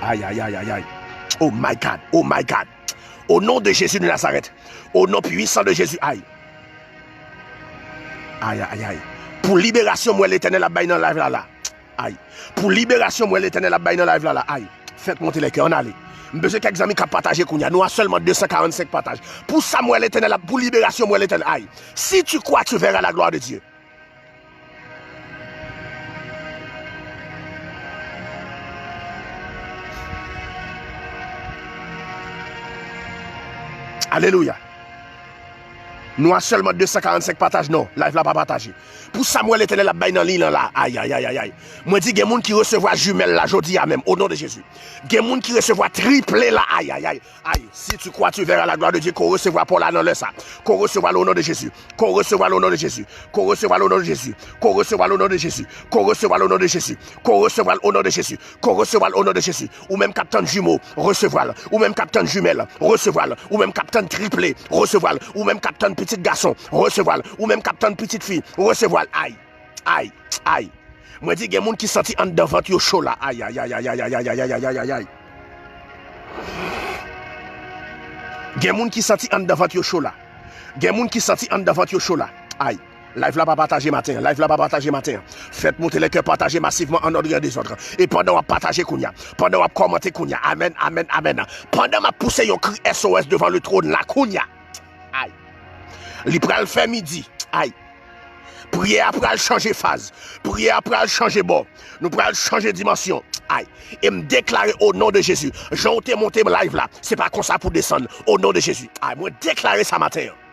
Ay, ay, ay, ay, ay. Oh my God. Oh my God. Au nom de Jésus de Nazareth. Au nom puissant de Jésus. Ay. Ay, ay, ay. Pou liberasyon, mwen Letènèl ap bay nan live la, la. Ay. Pou liberasyon, mwen Letènèl ap bay nan live la, la. Ay. Faites monter les cœurs, ann ale. M bezwen kèk zanmi k ap pataje kounye a. Nou a sèlman de san karannsenk pataj. Pou sa, mwen Letènèl ap, pou liberasyon, mwen Letènèl. Ay. Si tu crois, tu verras la gloire de Dieu. Alelouya. Nou a sèlman de san karannsenk pataj, non. Live la pa pataje. Pou sa m wè Letènèl ap bay nan liy lan la. Ay, ay, ay, ay, ay. Mwen di gen moun ki resevwa jimèl la jodi a menm, o non de Jezi. Gen moun ki resevwa triple la. Ay, ay, ay. Ay, si tu crois, tu verras la gloire de Dieu. Ke w resevwa pa w la nan lè sa. Ke w resevwa l o non de Jezi. Ke w resevwa l o non de Jezi. Ke w resevwa l o non de Jezi. Ke w resevwa l o non de Jezi. Ke w resevwa l o non de Jezi. Ke w resevwa l o non de Jezi. Ke w resevwa l o non de Jezi. Ou menm k ap tann jimo, resevwa l. Ou menm k ap tann jimèl, resevwa l. Ou menm k ap tann triple, resevwa l. Ou menm k ap tann pitit gason, resevwa l. Ou menm k ap tann pitit fi, resevwa l. Ay, ay, ay. Mwen di gen moun ki santi anndan vant yo cho la. Ay, ay, ay, ay. Gen moun ki santi anndan vant yo cho la. Gen moun ki santi anndan vant yo cho la. Ay. Live la pa pataje maten an. Live la pa pataje maten an. Faites monter les cœurs, pataje masivman an nòt e an dezòd. E pandan w ap pataje kounye a, pandan w ap kòmante kounye a, amèn, amèn, amèn. Pandan m ap pouse yon kri S O S devan le tròn la kounye a. Ay. Li pral fè midi. Ay. Priyè a pral chanje faz. Priyè a pral chanje bò. Nou pral chanje dimansyon. Ay. E m deklare o non de Jezi, jan w te monte live la, se pa konsa pou desann. O non de Jezi. Ay, mwen deklare sa maten an.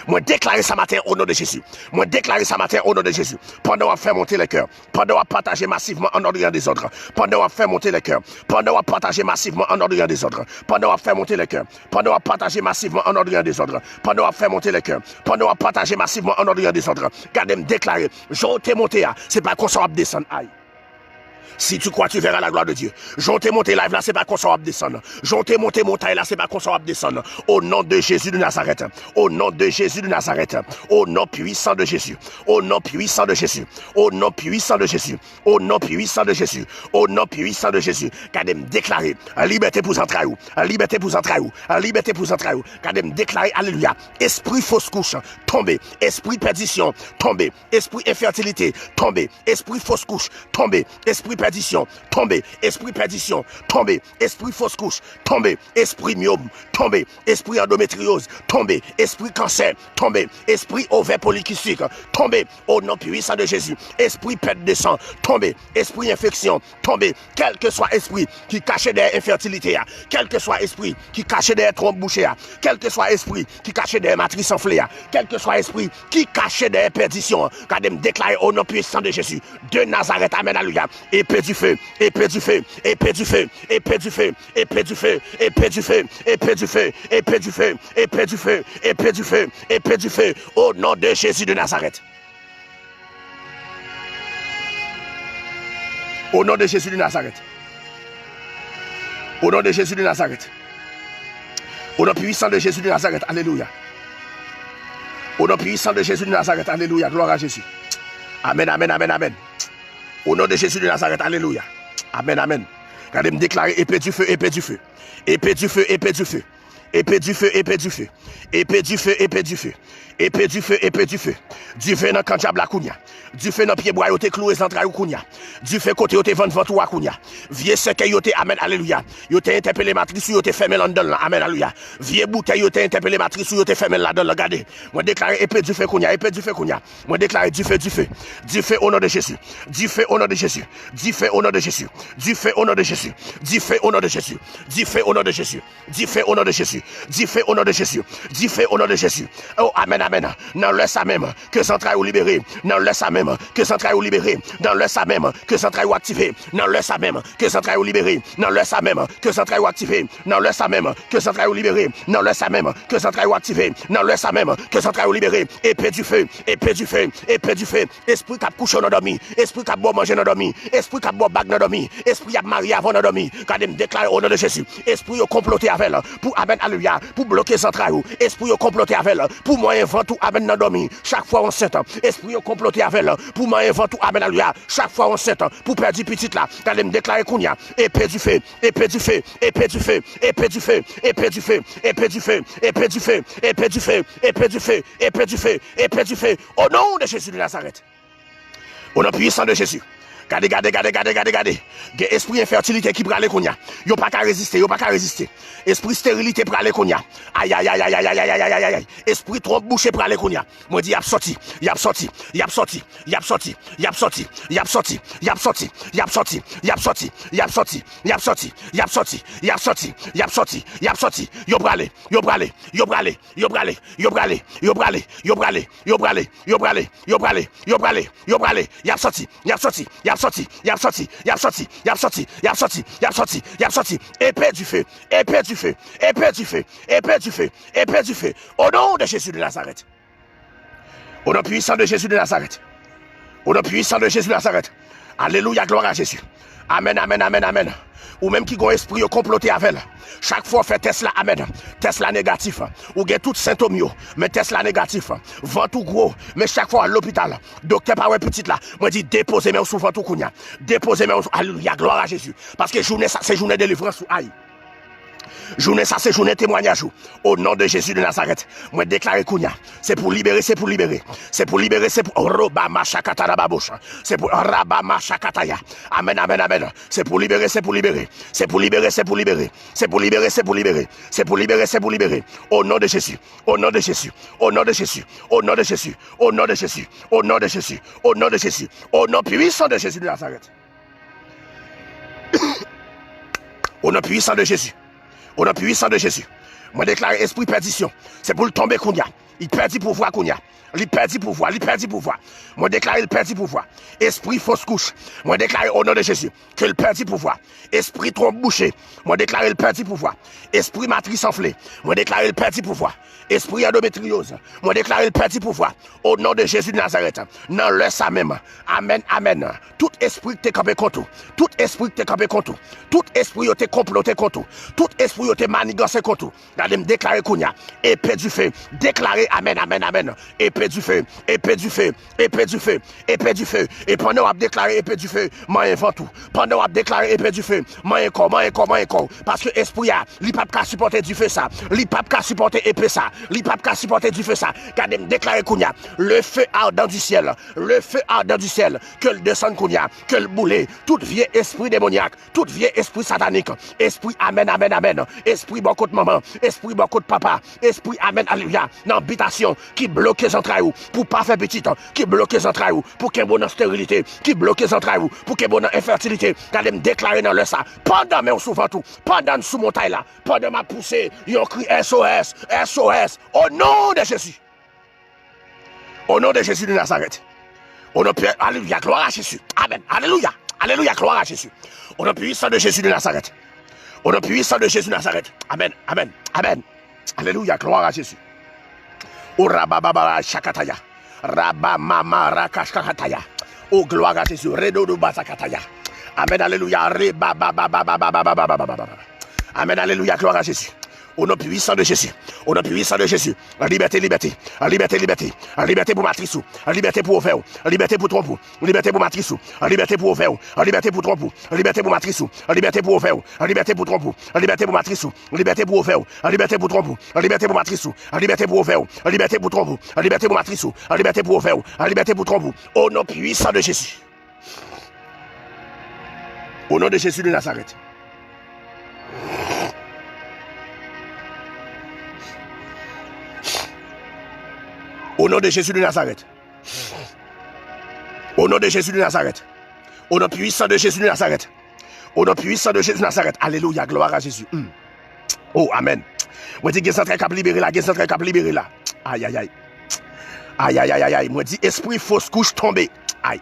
Mwen deklare sa maten an o non de Jezi. Mwen deklare sa maten an o non de Jezi. Pandan w ap fè monte lè kè, pandan w ap pataje masivman an nòt e an dezòd, pandan w ap fè monte lè kè, pandan w ap pataje masivman an nòt e an dezòd, pandan w ap fè monte lè kè, pandan w ap pataje masivman an nòt e an dezòd, pandan w ap fè monte lè kè, pandan w ap pataje masivman an nòt e an dezòd. Gade m deklare, jan w te monte a, se pa konsa w ap desann. Ay. Si tu crois, tu verras la gloire de Dieu. Jan w te monte live la, se pa konsa w ap desann. Jan w te monte montay la, se pa konsa w ap desann. Au nom de Jésus de Nazareth. Au nom de Jésus de Nazareth. Au nom puissant de Jésus. Au nom puissant de Jésus. Au nom puissant de Jésus. Au nom puissant de Jésus. Au nom puissant de Jésus. Gade m deklare libète pou zantray ou. Libète pou zantray ou. Libète pou zantray ou. Gade m deklare alelouya. Espri fos kouch tonbe. Espri pèdisyon tonbe. Espri enfètilite tonbe. Espri fos kouch tonbe. Espri pèdisyon tonbe. Espri pèdisyon tonbe. Espri fos kouch tonbe. Espri myòm tonbe. Espri andometryoz tonbe. Espri kansè tonbe. Espri ovè polikistik tonbe. O non pwisan de Jezi. Espri pèt de san tonbe. Espri enfeksyon tonbe. Kèlkeswa espri ki kache dèyè enfètilite a, kèlkeswa espri ki kache dèyè twonp bouche a, kèlkeswa espri ki kache dèyè matris anfle a, kèlkeswa espri ki kache dèyè pèdisyon an, gade m deklare o non pwisan de Jezi de Nazarèt, amèn, alelouya. Epe dife, epe dife, epe dife, epe dife, epe dife, epe dife, epe dife, epe dife, epe dife, epe dife, epe dife, epe dife, o non de Jezi de Nazarèt. O non de Jezi de Nazarèt. O non de Jezi de Nazarèt. O non pwisan de Jezi de Nazarèt. Alelouya. O non pwisan de Jezi de Nazarèt. Alelouya. Glwa a Jezi. Amèn, amèn, amèn, amèn. O non de Jezi de Nazarèt. Alelouya. Amèn, amèn. Gade m deklare epe dife, epe dife. Epe dife, epe dife. Epe dife, epe dife. Epe dife, epe dife. Epe dife, epe dife. Dife nan kan dyab la kounye a. Dife nan pyebwa yo te klouwe zantray ou kounye a. Dife kote yo te vann vant ou a kounye a. Vye sèkèy yo te, amèn, alelouya. Yo te entèpele matris ou, yo te fèmen l anndan l lan, amèn, alelouya. Vye boutèy yo te entèpele matris ou, yo te fèmen l ladan l lan. Gade, mwen deklare epe dife kounye a, epe dife kounye a. Mwen deklare dife, dife. Dife o non de Jezi. Dife o non de Jezi. Dife o non de Jezi. Dife o non de Jezi. Dife o non de Jezi. Dife o non de Jezi. Dife o non de Jezi. Dife o non de Jezi. Dife o non de Jezi. O, amèn, amèn. Nan lè sa menm, ke zantray ou libere. Nan lè sa menm, ke zantray ou libere. Nan lè sa menm, ke zantray ou aktive. Nan lè sa menm, ke zantray ou libere. Nan lè sa menm, ke zantray ou aktive. Nan lè sa menm, ke zantray ou libere. Nan lè sa menm, ke zantray ou aktive. Nan lè sa menm, ke zantray ou libere. Epe dife, epe dife, epe dife. Espri k ap kouche w nan dòmi. Espri k ap ba w manje nan dòmi. Espri k ap ba w bag nan dòmi. Espri y ap marye avè w nan dòmi. Gade m deklare o non de Jezi. Espri yo konplote avè l pou, amèn, alelouya, pou bloke zantray ou. Espri yo konplote avè l pou mwayen vant ou, amèn, nan dòmi. Chak fwa w ansent, espri yo konplote avè l pou mwayen vant ou, amèn, alelouya. Chak fwa w ansent pou pèdi pitit la. Gade m deklare kounye a. Epe dife, epe dife, epe dife, epe dife, epe dife, epe dife, epe dife, epe dife, epe dife, epe dife, epe dife, o non de Jezi de Nazarèt. O non pwisan de Jezi. Gade, gade, gade, gade, gade, gade. Gen espri enfètilite ki prale kounye a. Yo pa ka reziste, yo pa ka reziste. Espri sterilite prale kounye a. Ay, ay, ay, ay, ay, ay, ay, ay, ay, ay, ay, ay. Espri twonp bouche prale kounye a. Mwen di, y ap sòti, y ap sòti, y ap sòti, y ap sòti, y ap sòti, y ap sòti, y ap sòti, y ap sòti, y ap sòti, y ap sòti, y ap sòti, y ap sòti, y ap sòti, y ap sòti, y ap sòti, y ap sòti, y ap sòti, yo prale, yo prale, yo prale, yo prale, yo prale, yo prale, yo prale, yo prale, yo prale, yo prale, yo prale, yo prale, y ap sòti, y ap sòti, y ap sòti, y ap sòti, y ap sòti, y ap sòti, y ap sòti, y ap sòti, y ap sòti, epe dife, epe dife, epe dife, epe dife, epe dife, o non de Jezi de Nazarèt. O non pwisan de Jezi de Nazarèt. O non pwisan de Jezi de Nazarèt. Alelouya, glwa a Jezi. Amèn, amèn, amèn, amèn. Ou menm ki gon espri yo konplote avè l. Chak fwa w fè tès la, amèn. Tès la negatif. Ou gen tout sentòm yo, men tès la negatif. Vant ou gwo, men chak fwa w al lopital, doktè pa wè pitit la. Mwen di, depoze men w sou vant ou kounye a. Depoze men w sou, alelouya, glwa a Jezi. Paske jounen sa, se jounen delivrans ou, ay. Jounen sa, se jounen temwayaj ou. O non de Jezi de Nazarèt, mwen deklare kounye a, se pou libere, se pou libere. Se pou libere, se pou roba machakata la babosha. Se pou raba machakataya. Amèn, amèn, amèn. Se pou libere, se pou libere. Se pou libere, se pou libere. Se pou libere, se pou libere. Se pou libere, se pou libere. O non de Jezi. O non de Jezi. O non de Jezi. O non de Jezi. O non de Jezi. O non de Jezi. O non de Jezi. O non pwisan de Jezi de Nazarèt. O non pwisan de Jezi. O non pwisan de Jezi. Mwen deklare espri pèdisyon, se pou l tonbe kounye a. Li pèdi pouvwa kounye a. Li pèdi pouvwa, li pèdi pouvwa. Mwen deklare l pèdi pouvwa. Espri fos kouch, mwen deklare o non de Jezi ke l pèdi pouvwa. Espri twonp bouche, mwen deklare l pèdi pouvwa. Espri matris anfle, mwen deklare l pèdi pouvwa. Espri andometriyoz, mwen deklare l pèdi pouvwa. O non de Jezi de Nazarèt, nan lè sa menm. Amèn, amèn. Tout espri ki te kanpe kont ou, tout espri ki te kanpe kont ou, tout espri yo te konplote kont ou, tout espri yo te maniganse kont ou, gade m deklare kounye a, epe dife, deklare amèn, amèn, amèn, epe dife, epe dife, epe dife, epe dife, e pandan w ap deklare epe dife, manyen vant ou, pandan w ap deklare epe dife, manyen kò, manyen kò, manyen kò, paske espri a, li p ap ka sipòte dife sa, li p ap ka sipòte epe sa, li p ap ka sipòte dife sa, gade m deklare kounye a, le feu ardent du ciel, le feu ardent du ciel, ke l desann kounye a, ke l boule, tout vye espri demonyak, tout vye espri satanik, espri amèn, amèn, amèn, espri bò kot manman, espri bò kot papa, espri amèn, alelouya, nan bitasyon ki bloke zantray ou pou pa fè pitit, ki bloke zantray ou pou kenbe w nan sterilite, ki bloke zantray ou pou kenbe w nan enfètilite. Gade m deklare nan lè sa, pandan men w sou vant ou, pandan n sou montay la, pandan m ap pouse yon kri S O S, S O S, o non de Jezi. Au nom de Jésus de Nazareth. Au nom puissant, alléluia, gloire à Jésus. Amen. Alléluia. Alléluia, gloire à Jésus. Au nom puissant de Jésus de Nazareth. Au nom puissant de Jésus de Nazareth. Amen. Amen. Amen. Alléluia, gloire à Jésus. O rabababa shakataya. Rabamama rakashakataya. Oh, gloire à Jésus. Redodo bazakataya. Amen. Alléluia. Rebababa. Amen. Alléluia. Gloire à Jésus. Au nom puissant de Jésus. Au nom puissant de Jésus. Libète, libète. Libète, libète. Libète pou matris ou. Libète pou ovè ou. Libète pou twonp ou. Libète pou matris ou. Libète pou ovè ou. Libète pou twonp ou. Libète pou matris ou. Libète pou ovè ou. Libète pou twonp ou. Libète pou matris ou. Libète pou ovè ou. Libète pou twonp ou. Libète pou matris ou. Libète pou ovè ou. Libète pou twonp ou. Libète pou matris ou. Libète pou ovè ou. Libète pou twonp ou. Au nom puissant de Jésus. Au nom de Jésus de Nazareth. Au nom de Jésus de Nazareth. Au nom de Jésus de Nazareth. Au nom puissant de Jésus de Nazareth. Au nom puissant de Jésus de Nazareth. Alléluia, gloire à Jésus. Mm. Oh, amen. Mwen di gen zantray k ap libere la, gen zantray k ap libere la. Ay, ay, ay. Ay, ay, ay, ay, ay. Mwen di espri fos kouch tonbe. Ay.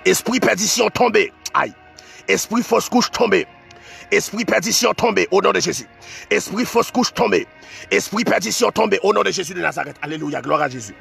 Espri pèdisyon tonbe. Ay. Espri fos kouch tonbe. Espri pèdisyon tonbe. O non de Jezi. Espri fos kouch tonbe. Espri pèdisyon tonbe. O non de Jezi de Nazarèt. Alelouya. Glwa a Jezi.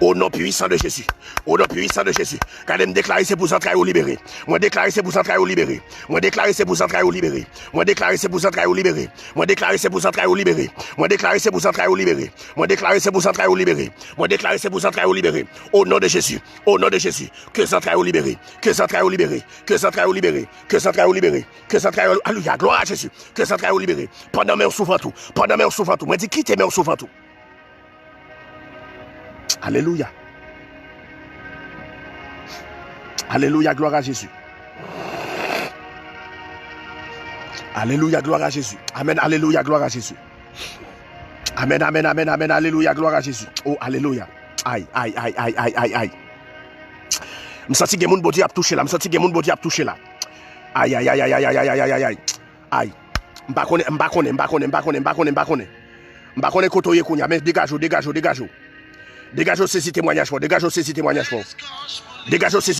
O non puissant de Jésus. O non puissant de Jésus. Gade m deklare se pou zantray ou libere. Mwen deklare se pou zantray ou libere. Mwen deklare se pou zantray ou libere. Mwen deklare se pou zantray ou libere. Mwen deklare se pou zantray ou libere. Mwen deklare se pou zantray ou libere. Mwen deklare se pou zantray ou libere. Mwen deklare se pou zantray ou libere. O non de Jezi. O non de Jezi. Ke zantray ou libere. Ke zantray ou libere. Ke zantray ou libere. Ke zantray ou libere. Ke zantray ou, alelouya, glwa a Jezi. Ke zantray ou libere. Pandan men w sou vant ou. Pandan men w sou vant ou. Mwen di kite men w sou vant ou. Alelouya. Alelouya, glwa a Jezi. Alelouya, glwa a Jezi. Amèn, alelouya, glwa a Jezi. Amèn, amèn, amèn, amèn, alelouya, glwa a Jezi. O, alelouya. Ay, ay, ay, ay, ay, ay, ay. M santi gen moun Bondye ap touche la. M santi gen moun Bondye ap touche la. Ay, ay, ay, ay, ay, ay, ay, ay, ay, ay, ay. Ay. M pa konnen, m pa konnen, m pa konnen, m pa konnen, m pa konnen, m pa konnen. M pa konnen kote w ye kounye a, men degaje w, degaje w, degaje w. Degaje w sezi temwayaj pa w, degaje w sezi temwayaj pa w. Degaje w sezi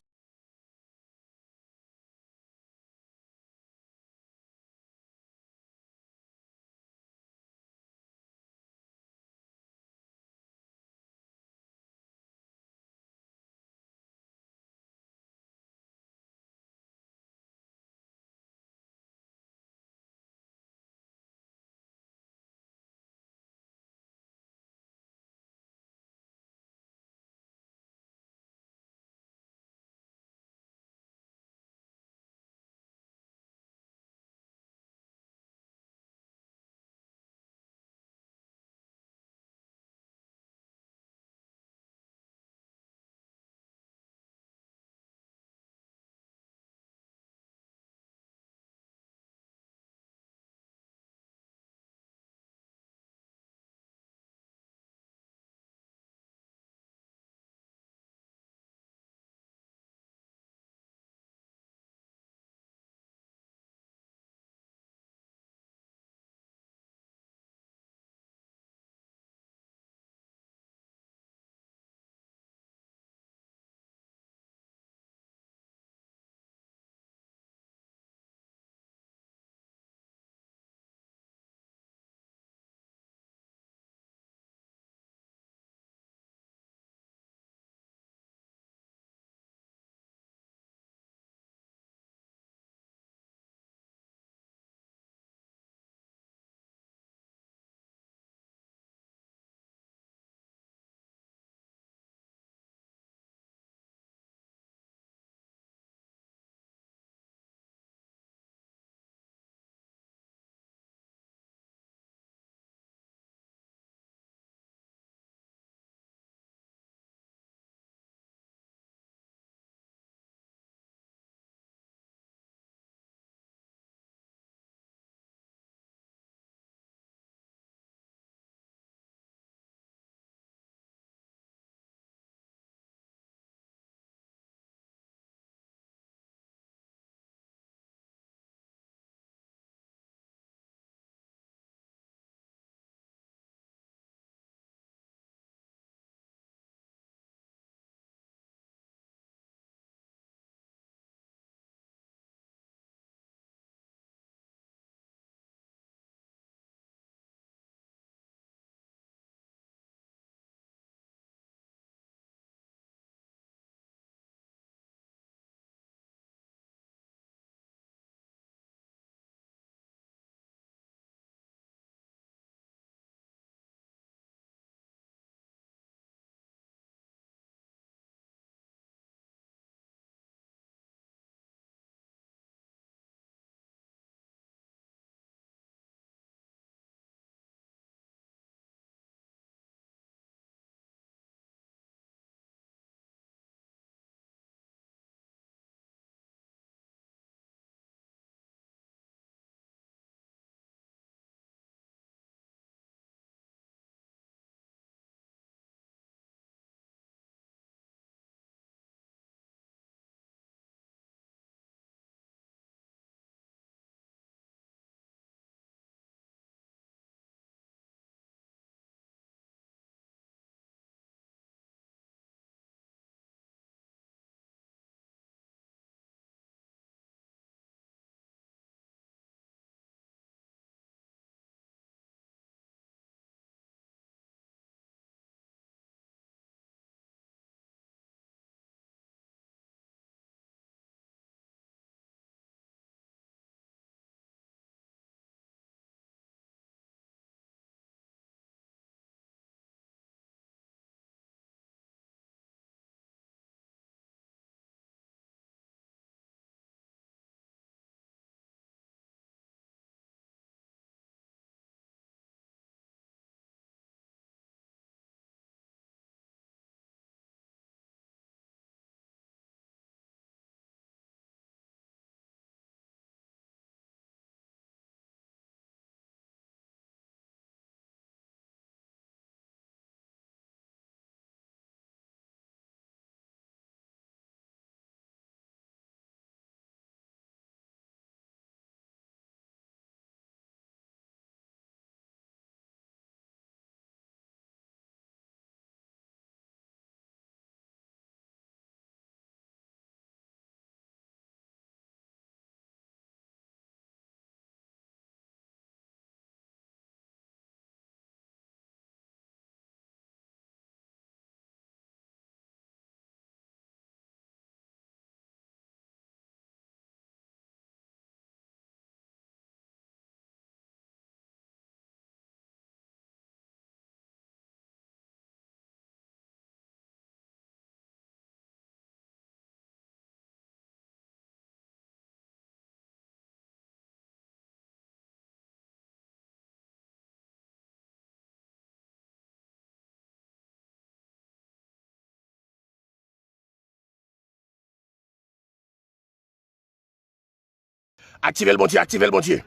Aktive l, Bondye, aktive l, Bondye.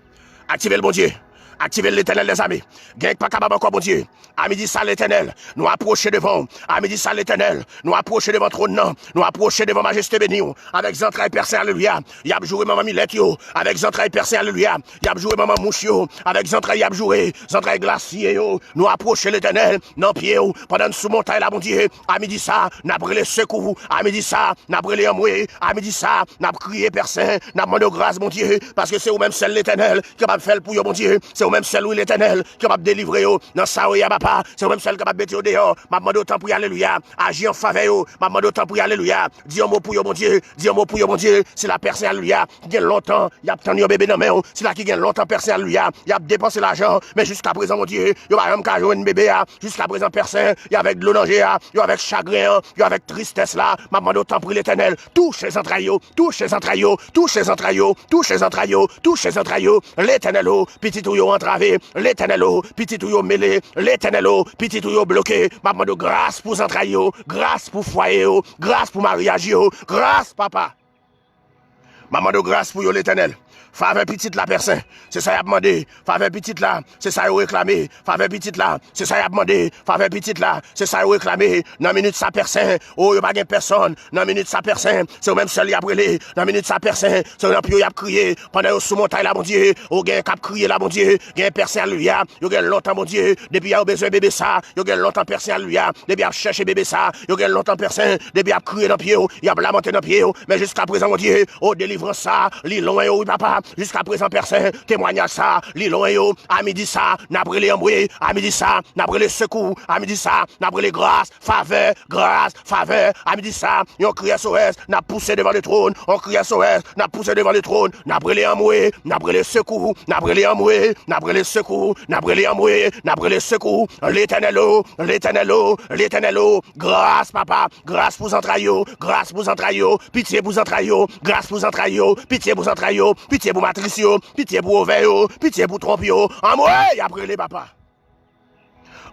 Aktive l, Bondye. Aktive l, Letènèl dèzame. Gen k pa kapab ankò, Bondye. A midi sa, Letènèl, nou apwoche devan w. A midi sa, Letènèl, nou apwoche devan twòn nan. Nou apwoche devan majeste beni w. Avèk zantray pèsen, alelouya. Y ap joure manman milèt yo. Avèk zantray pèsen, alelouya. Y ap joure manman mouch yo. Avèk zantray y ap joure. Zantray glasye yo. Nou apwoche, Letènèl, nan pye w. Pandan n sou montay la, Bondye. A midi sa, n ap rele sekou. A midi sa, n ap rele anmwe. A midi sa, n ap kriye pèsen. N ap mande w gras, Bondye. Paske se ou menm sèl, Letènèl, ki kapab fè l pou yo, Bondye. Se ou menm sèl, wi, Letènèl, ki kapab delivre yo nan sa yo ye a, papa. Se ou menm sèl ki kapab mete yo deyò. M ap mande w tanpri, alelouya, aji an favè yo. M ap mande w tanpri, alelouya, di yon mo pou yo, Bondye. Di yon mo pou yo, Bondye. Sila pèsen, alelouya, ki gen lontan y ap tann yon bebe nan men w. Sila ki gen lontan pèsen, alelouya, y ap depanse lajan. Men jiskaprezan, Bondye, yo pa janm ka jwenn bebe a. Jiskaprezan pèsen, y avèk dlo nan je a. Yo avèk chagren an. Yo avèk tristès la. M ap mande w tanpri, Letènèl, touche zantray yo. Touche zantray yo, touche zantray yo, touche zantray yo, touche zantray yo. Letènèl o, pitit ou yo antrave. Letènèl o, pitit ou yo mele. Letènèl o, pitit ou yo bloke. M ap mande w gras pou zantray yo, gras pou fwaye yo, gras pou maryaj yo, gras, papa. M ap mande w gras pou yo, Letènèl. Favè pitit la, pèsen. Se sa y ap mande. Favè pitit la, se sa yo reklame. Favè pitit la, se sa y ap mande. Favè pitit la, se sa yo reklame. Nan minit sa, pèsen. O, yo pa gen pèsonn. Nan minit sa, pèsen, se ou menm sèl y ap rele. Nan minit sa, pèsen, se nan pye w y ap kriye. Pandan yo sou montay la, Bondye, o, gen k ap kriye la, Bondye. Gen pèsen, alelouya. Yo gen lontan, Bondye, depi yo bezwen bebe sa. Yo gen lontan, pèsen, alelouya, depi y ap chèche bebe sa. Yo gen lontan, pèsen, depi y ap kriye nan pye w. Y ap lamante nan pye w. Men jiskaprezan, Bondye, o, delivrans sa, li lwen yo, wi, papa. Jiskaprezan, pèsen, temwayaj sa, li lwen yo. A midi sa, n ap rele anmwe. A midi sa, n ap rele sekou. A midi sa, n ap rele gras, favè, gras, favè. A midi sa, yon kri S O S, n ap pouse devan le twòn. Yon kri S O S, n ap pouse devan le twòn. N ap rele anmwe, n ap rele sekou, n ap rele anmwe, n ap rele sekou, n ap rele anmwe, n ap rele sekou. Letènèl o, Letènèl o, Letènèl o. Gras, papa, gras pou zantray yo, gras pou zantray yo, pitye pou zantray yo, gras pou zantray yo, pitye pou zantray yo, pitye pou matris yo, pitye pou ovè yo, pitye pou twonp yo. Anmwe, y ap rele, papa.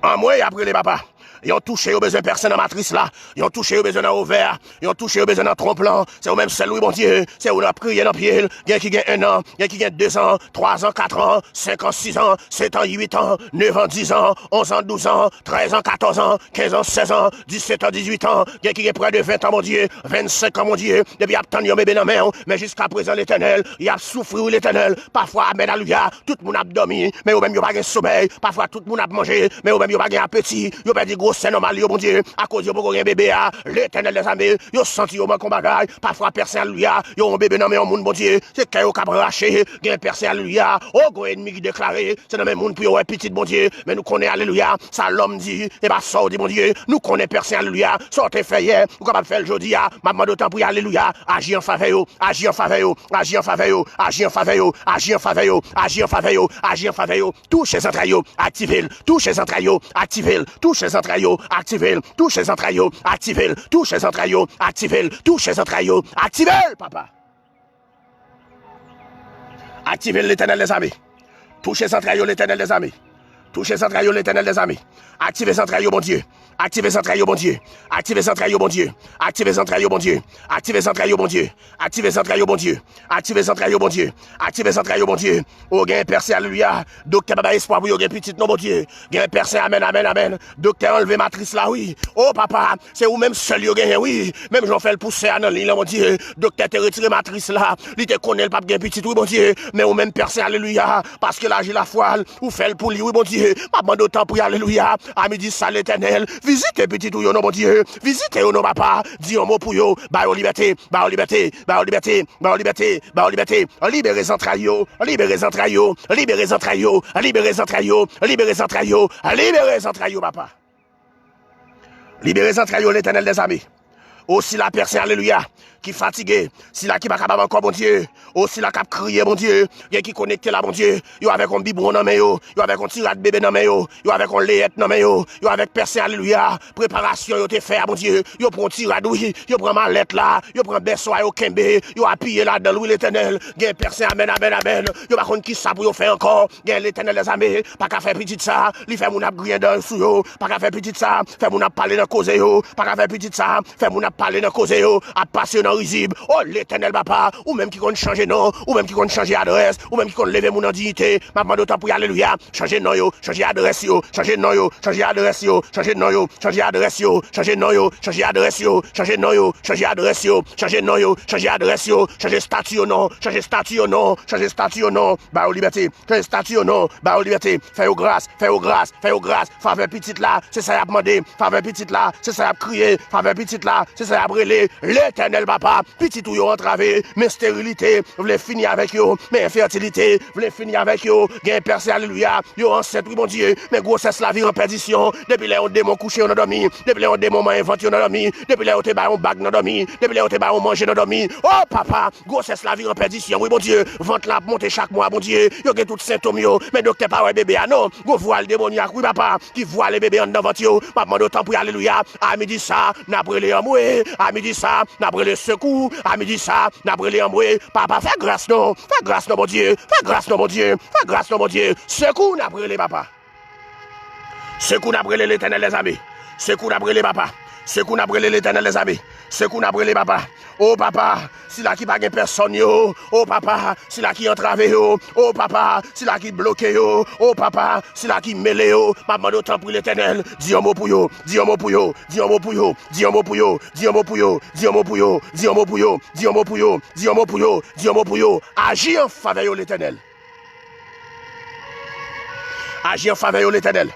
Anmwe, y ap rele, papa. Yon touche yo bezwen pèsen nan matris la. Yon touche yo bezwen nan ovè a. Yon touche yo bezwen nan twonp lan. Se ou menm sèl, wi, Bondye. Se ou n ap kriye nan pye l. Gen ki gen en an, gen ki gen de zan, twa zan, kat an, senk an, sis an, sèt an, uit an, nèf an, dis an, onz an, douz an, trèz an, katòz an, kenz an, sèz an, disèt an, dizuit an. Gen ki gen prè de ven an, Bondye, vennsenk an, Bondye. Depi y ap tann yon bebe nan men w. Men jiskaprezan, Letènèl, y ap soufri, wi, Letènèl. Pafwa, amèn, alelouya, tout moun ap dòmi, men yo menm yo pa gen somèy. Pafwa, tout moun ap manje, men yo menm yo pa gen apeti. Yo pèdi gwosè nòmal yo, Bondye, akoz yo poko gen bebe a. Letènèl dèzame, yo santi yo manke yon bagay. Pafwa, pèsen, alelouya, yo yon bebe nan men yon moun, Bondye, se kè yo k ap rache. Gen pèsen, alelouya, o, gon ènmi ki deklare se nan men moun pou yo wè pitit, Bondye. Men nou konnen, alelouya, sa lòm di, e pa sa w di, Bondye. Nou konnen, pèsen, alelouya, sa w te fè yè, ou kapab fè l jodi a. M ap mande w tanpri, alelouya, aji an favè yo, aji an favè yo, aji an favè yo, aji an favè yo, aji an favè yo, aji an favè yo, aji an favè yo. Touche zantray yo, aktive l. Touche zantray yo, aktive l. Touche zantray yo, aktive l. Touche zantray yo, aktive l. Touche zantray yo, aktive l. Touche zantray yo, aktive l, papa. Aktive l, Letènèl dèzame. Touche zantray yo, Letènèl dèzame. Touche zantray yo, Letènèl dèzame. Aktive zantray yo, Bondye. Aktive zantray yo, Bondye. Aktive zantray yo, Bondye. Aktive zantray yo, Bondye. Aktive zantray yo, Bondye. Aktive zantray yo, Bondye. Aktive zantray yo, Bondye. Aktive zantray yo, Bondye. O, gen pèsen, alelouya. Doktè pa bay espwa pou yo gen pitit, non, Bondye. Gen pèsen, amèn, amèn, amèn. Doktè anlve matris la, wi. O, papa, se ou menm sèl yo genyen, wi. Menm jan w fè l pou sè a nan liy lan, Bondye. Doktè te retire matris la. Li te konnen l p ap gen pitit, wi, Bondye. Men ou menm pèsen, alelouya. Paske l aji lafwa l, ou fè l pou li, wi, Bondye. M ap mande w tanpri, alelouya. A midi sa, Letènèl, vizite pitit ou yo, non, Bondye. Vizite yo, non, papa. Di yon mo pou yo. Ba yo libète, ba yo libète, ba yo libète, ba yo libète, ba yo libète. Libere zantray yo, libere zantray yo, libere zantray yo, libere zantray yo, libere zantray yo, libere zantray yo, papa. Libere zantray yo, Letènèl dèzame. O sila pèsen, alelouya, ki fatige, sila ki pa kapab ankò, Bondye. O sila k ap kriye, Bondye. Gen ki konekte la, Bondye. Yo avèk yon bibwon nan men yo. Yo avèk yon ti rad bebe nan men yo. Yo avèk yon leyèt nan men yo. Yo avèk pèsen, alelouya. Preparasyon yo te fè a, Bondye. Yo pran yon ti rad, wi. Yo pran malèt la. Yo pran bèso a, yo kenbe. Yo apiye ladan l, wi, Letènèl. Gen pèsen, amèn, amèn, amèn. Yo pa konn kisa pou yo fè ankò. Gen Letènèl dèzame pa ka fè pitit sa. Li fè moun ap griyen dan yo sou yo. Pa ka fè pitit sa fè moun ap pale nan koze yo. Pa ka fè pitit sa fè moun ap pale nan koze yo, ap pase yo nan rizib. O Letènèl Papa, ou menm ki konn chanje non, ou menm ki konn chanje adrès, ou menm ki konn leve moun an diyite, m ap mande w tanpri, alelouya, chanje non yo, chanje adrès yo, chanje non yo, chanje adrès yo, chanje non yo, chanje adrès yo, chanje non yo, chanje adrès yo, chanje non yo, chanje adrès yo, chanje non yo, chanje adrès yo, chanje estati yo non, chanje estati yo non, chanje estati yo non, ba yo libète, chanje estati yo non, ba yo libète, fè yo gras, fè yo gras, fè yo gras, favè pitit la, se sa y ap mande, favè pitit la, se sa y ap kriye, favè pitit la, se sa y ap rele, Letènèl Papa, pitit ou yo antrave, men esterilite vle fini avèk yo, men enfètilite vle fini avèk yo, gen pèse, alelouya, yo ansent, wi Bondye, men gwosès la vire an pèdisyon, depi lè yon demon kouche yo nan dòmi, depi lè yon demon manyen vant yo nan dòmi, depi lè yo te ba yon bag nan dòmi, depi lè yo te ba yon manje nan dòmi, o Papa, gwosès la vire an pèdisyon, wi Bondye, vant la ap monte chak mwa, Bondye, yo gen tout sentòm yo, men doktè pa wè bebe a non, gon vwal demonyak, wi Papa, ki vwale bebe anndan vant yo, m ap mande w tanpri, alelouya, a midi sa, n ap rele anmwe, a midi sa, n ap rele sekou, a midi sa, n ap rele anmwe, Papa, fè gras non, fè gras non, Bondye, fè gras non, Bondye, fè gras non, Bondye, sekou, n ap rele, Papa. Sekou n ap rele, Letènèl dèzame. Sekou n ap rele, Papa. Sekou n ap rele, Letènèl dèzame. Sekou n ap rele, Papa. O Papa, sila ki pa gen pèsòn yo. O Papa, sila ki antrave yo. O Papa, sila ki bloke yo. O Papa, sila ki mele yo. M ap mande w tanpri, Letènèl, di yon mo pou yo. Di yon mo pou yo. Di yon mo pou yo. Di yon mo pou yo. Di yon mo pou yo. Di yon mo pou yo. Di yon mo pou yo. Di yon mo pou yo. Di yon mo pou yo. Di yon mo pou yo. Aji an favè yo, Letènèl. Aji an favè yo, Letènèl.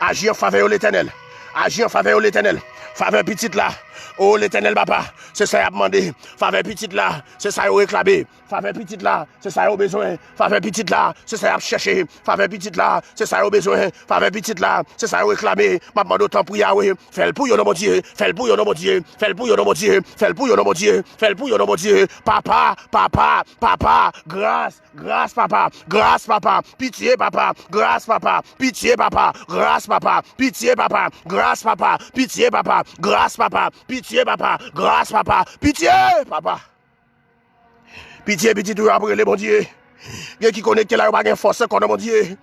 Aji an favè yo, Letènèl. Aji an favè yo, Letènèl. Favè pitit la. O Letènèl Papa, se sa y ap mande. Favè pitit la, se sa yo reklame. Favè pitit la, se sa yo bezwen. Favè pitit la, se sa y ap chèche. Favè pitit la, se sa yo bezwen. Favè pitit la, se sa yo reklame. M ap mande w tanpri, Yawe. Fè l pou yo non, Bondye. Fè l pou yo non, Bondye. Fè l pou yo non, Bondye. Fè l pou yo non, Bondye. Fè l pou yo non, Bondye. Papa, papa, papa, gras. Gras, Papa. Gras, Papa. Pitye, Papa. Gras, Papa. Pitye, Papa. Gras, Papa. Pitye, Papa. Gras, Papa. Pitye, Papa. Gras, Papa. Pitye, Papa. Gras, Papa. Pitye, Papa. Pitye, pitit ou yo ap rele, Bondye. Gen ki konekte la, yo pa gen fòs ankò non, Bondye.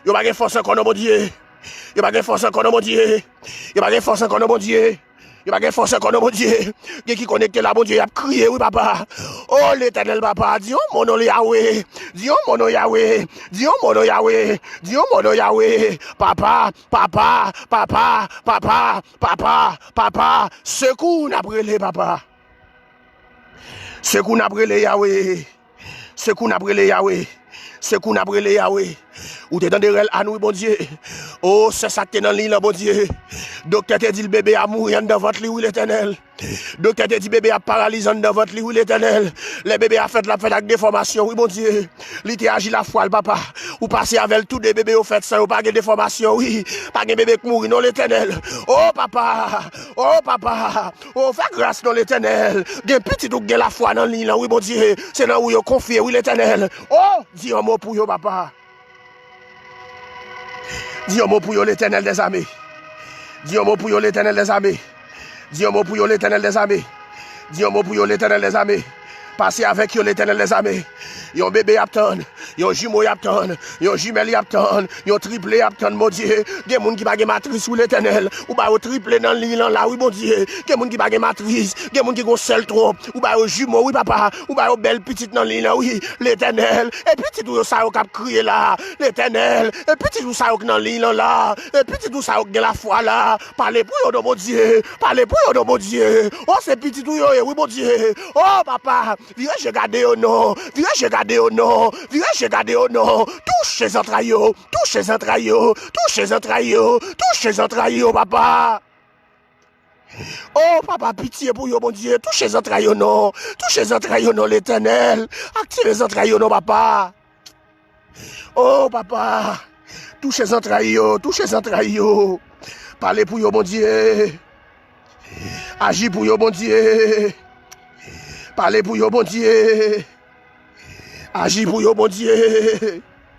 Yo pa gen fòs ankò non, Bondye. Yo pa gen fòs ankò non, Bondye. Yo pa gen fòs ankò non, Bondye. Yo pa gen fòs ankò non, Bondye. Gen ki konekte la, Bondye, y ap kriye, wi, Papa. O Letènèl, Papa, di yon mo non, Yawe. Di yon mo non, Yawe. Di yon mo non, Yawe. Di yon mo non, Yawe. Papa, Papa, Papa, Papa, Papa, Papa, sekou n ap rele, Papa. Sekou n ap rele, Yawe. Sekou n ap rele, Yawe. Sekou n ap rele, Yawe. Ou te tande rèl Ann, wi, Bondye. O, sè sa k te nan liy lan, Bondye. Doktè te di l bebe a mouri anndan vant li, wi, Letènèl. Doktè te di bebe a paralize anndan vant li, wi, Letènèl. Lè bebe a fèt, l ap fèt ak defòmasyon, wi, Bondye. Li te aji lafwa l, Papa. Ou pase avè l, tou de bebe yo fèt san yo pa gen defòmasyon, wi. Pa gen bebe k mouri, non, Letènèl. O, Papa. O, Papa. O, fè gras non, Letènèl. Gen pitit ou k gen lafwa nan liy lan, wi, Bondye. Se nan ou yo konfye, wi, Letènèl. O, di yon mo pou yo, Papa. Di yon mo pou yo, Letènèl dèzame. Di yon mo pou yo, Letènèl dèzame. Di yon mo pou yo, Letènèl dèzame. Di yon mo pou yo, Letènèl dèzame. Pase avèk yo, Letènèl dèzame. Yon bebe y ap tann. Yon jimo y ap tann. Yon jimèl y ap tann. Yon triple y ap tann, Bondye. Gen moun ki pa gen matris, wi, Letènèl. Ou ba yo triple nan liy lan la, wi, Bondye. Gen moun ki pa gen matris. Gen moun ki gon sèl twonp. Ou ba yo jimo, wi, Papa. Ou ba yo bèl pitit nan liy lan, wi. Letènèl. E pitit ou yo sa yo k ap kriye la. Letènèl. E pitit ou sa yo k nan liy lan la. E pitit ou sa yo k gen lafwa la. Pale pou yo non, Bondye. Pale pou yo non, Bondye. O, se pitit ou yo ye, wi, Bondye. O, Papa. Vire je gade yo non. Vire je gade yo non. Vire je gade yo non. Touche zantray yo. Touche zantray yo. Touche zantray yo. Touche zantray yo, Papa. O, Papa, pitye pou yo, Bondye. Touche zantray yo non. Touche zantray yo non, Letènèl. Aktive zantray yo non, Papa. O, Papa. Touche zantray yo. Touche zantray yo. Pale pou yo, Bondye. Aji pou yo, Bondye. Pale pou yo, Bondye. Aji pou yo, Bondye.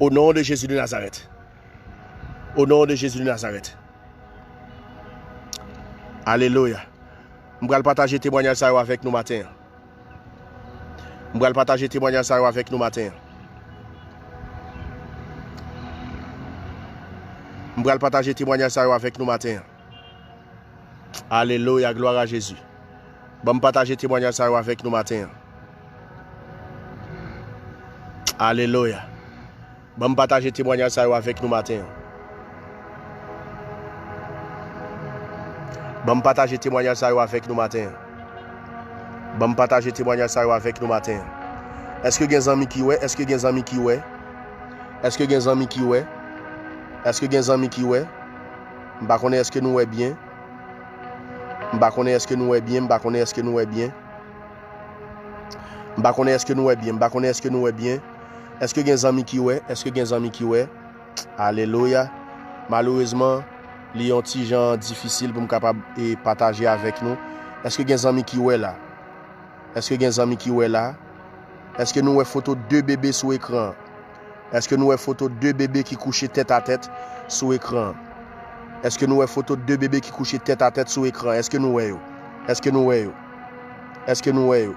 Au nom de Jésus de Nazareth. Au nom de Jésus de Nazareth. Alelouya. M pral pataje temwanyaj sa yo avèk nou maten an. M pral pataje temwanyaj sa yo avèk nou maten an. M pral pataje temwanyaj sa yo avèk nou maten an. Alelouya, glwa a Jezi. Ban m pataje temwanyaj sa yo avèk nou maten an. Alelouya. Ban m pataje temwanyaj sa yo avèk nou maten an. Ban m pataje temwanyaj sa yo avèk nou maten an. Ban m pataje temwanyaj sa yo avèk nou maten an. Èske gen zanmi ki wè? Èske gen zanmi ki wè? Èske gen zanmi ki wè? Èske gen zanmi ki wè? M pa konnen èske nou wè byen. M pa konnen èske nou wè byen. M pa konnen èske nou wè byen. M pa konnen èske nou wè byen. M pa konnen èske nou wè byen. Èske gen zanmi ki wè? Èske gen zanmi ki wè? Alelouya. Malerezman, li yon ti jan difisil pou m kapab e pataje avèk nou. Èske gen zanmi ki wè la? Èske gen zanmi ki wè la? Èske nou wè foto de bebe sou ekran an? Èske nou wè foto de bebe ki kouche tèt a tèt sou ekran an? Èske nou wè foto de bebe ki kouche tèt a tèt sou ekran an? Èske nou wè yo? Èske nou wè yo? Èske nou wè yo?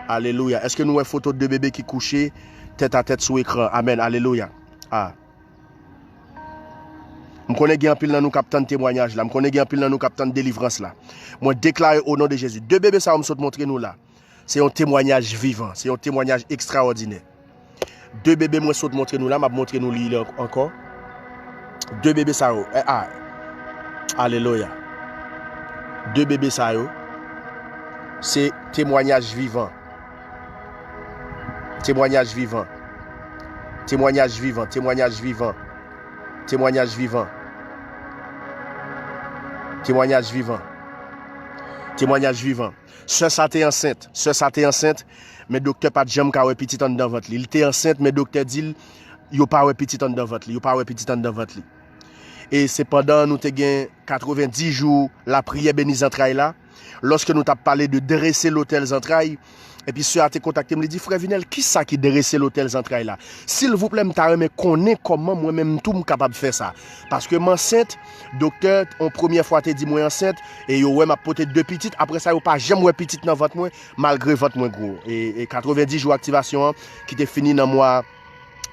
Alelouya. Èske nou wè foto de bebe ki kouche tèt a tèt sou ekran an? Amèn. Alelouya. Ah. M konnen gen anpil nan nou k ap tann temwayaj la. M konnen gen anpil nan nou k ap tann delivrans la. Mwen deklare o non de Jezi. De bebe sa yo m sot montre nou la. Se yon temwayaj vivan. Se yon temwayaj ekstraòdinè. De bebe mwen sot montre nou la, m ap montre nou li ankò. De bebe sa yo. Eh, ah. Alelouya. De bebe sa yo. Se temwayaj vivan. Temwayaj vivan. Temwayaj vivan. Temwayaj vivan. Temwayaj vivan. Temwayaj vivan. Temwayaj vivan. Sè sa te ansent. Sè sa te ansent, men doktè pa t janm ka wè pitit anndan vant li. Li te ansent, men doktè di l, yo pa wè pitit anndan vant li. Yo pa wè pitit anndan vant li. E se pandan nou te gen katrevenndis jou lapriyè beni zantray la, lòske nou t ap pale de drese lotèl zantray, epi sè a te kontakte m, li di, "Frè Vinèl, kisa ki drese lotèl zantray la? Silvouplè, m ta renmen konnen kòman mwen menm tou m kapab fè sa. Paske m ansent, doktè, yon premyè fwa te di mwen ansent, e yo wè m ap pote de pitit, apre sa, yo pa janm wè pitit nan vant mwen, malgre vant mwen gwo." E, e katrevenndis jou aktivasyon an, ki te fini nan mwa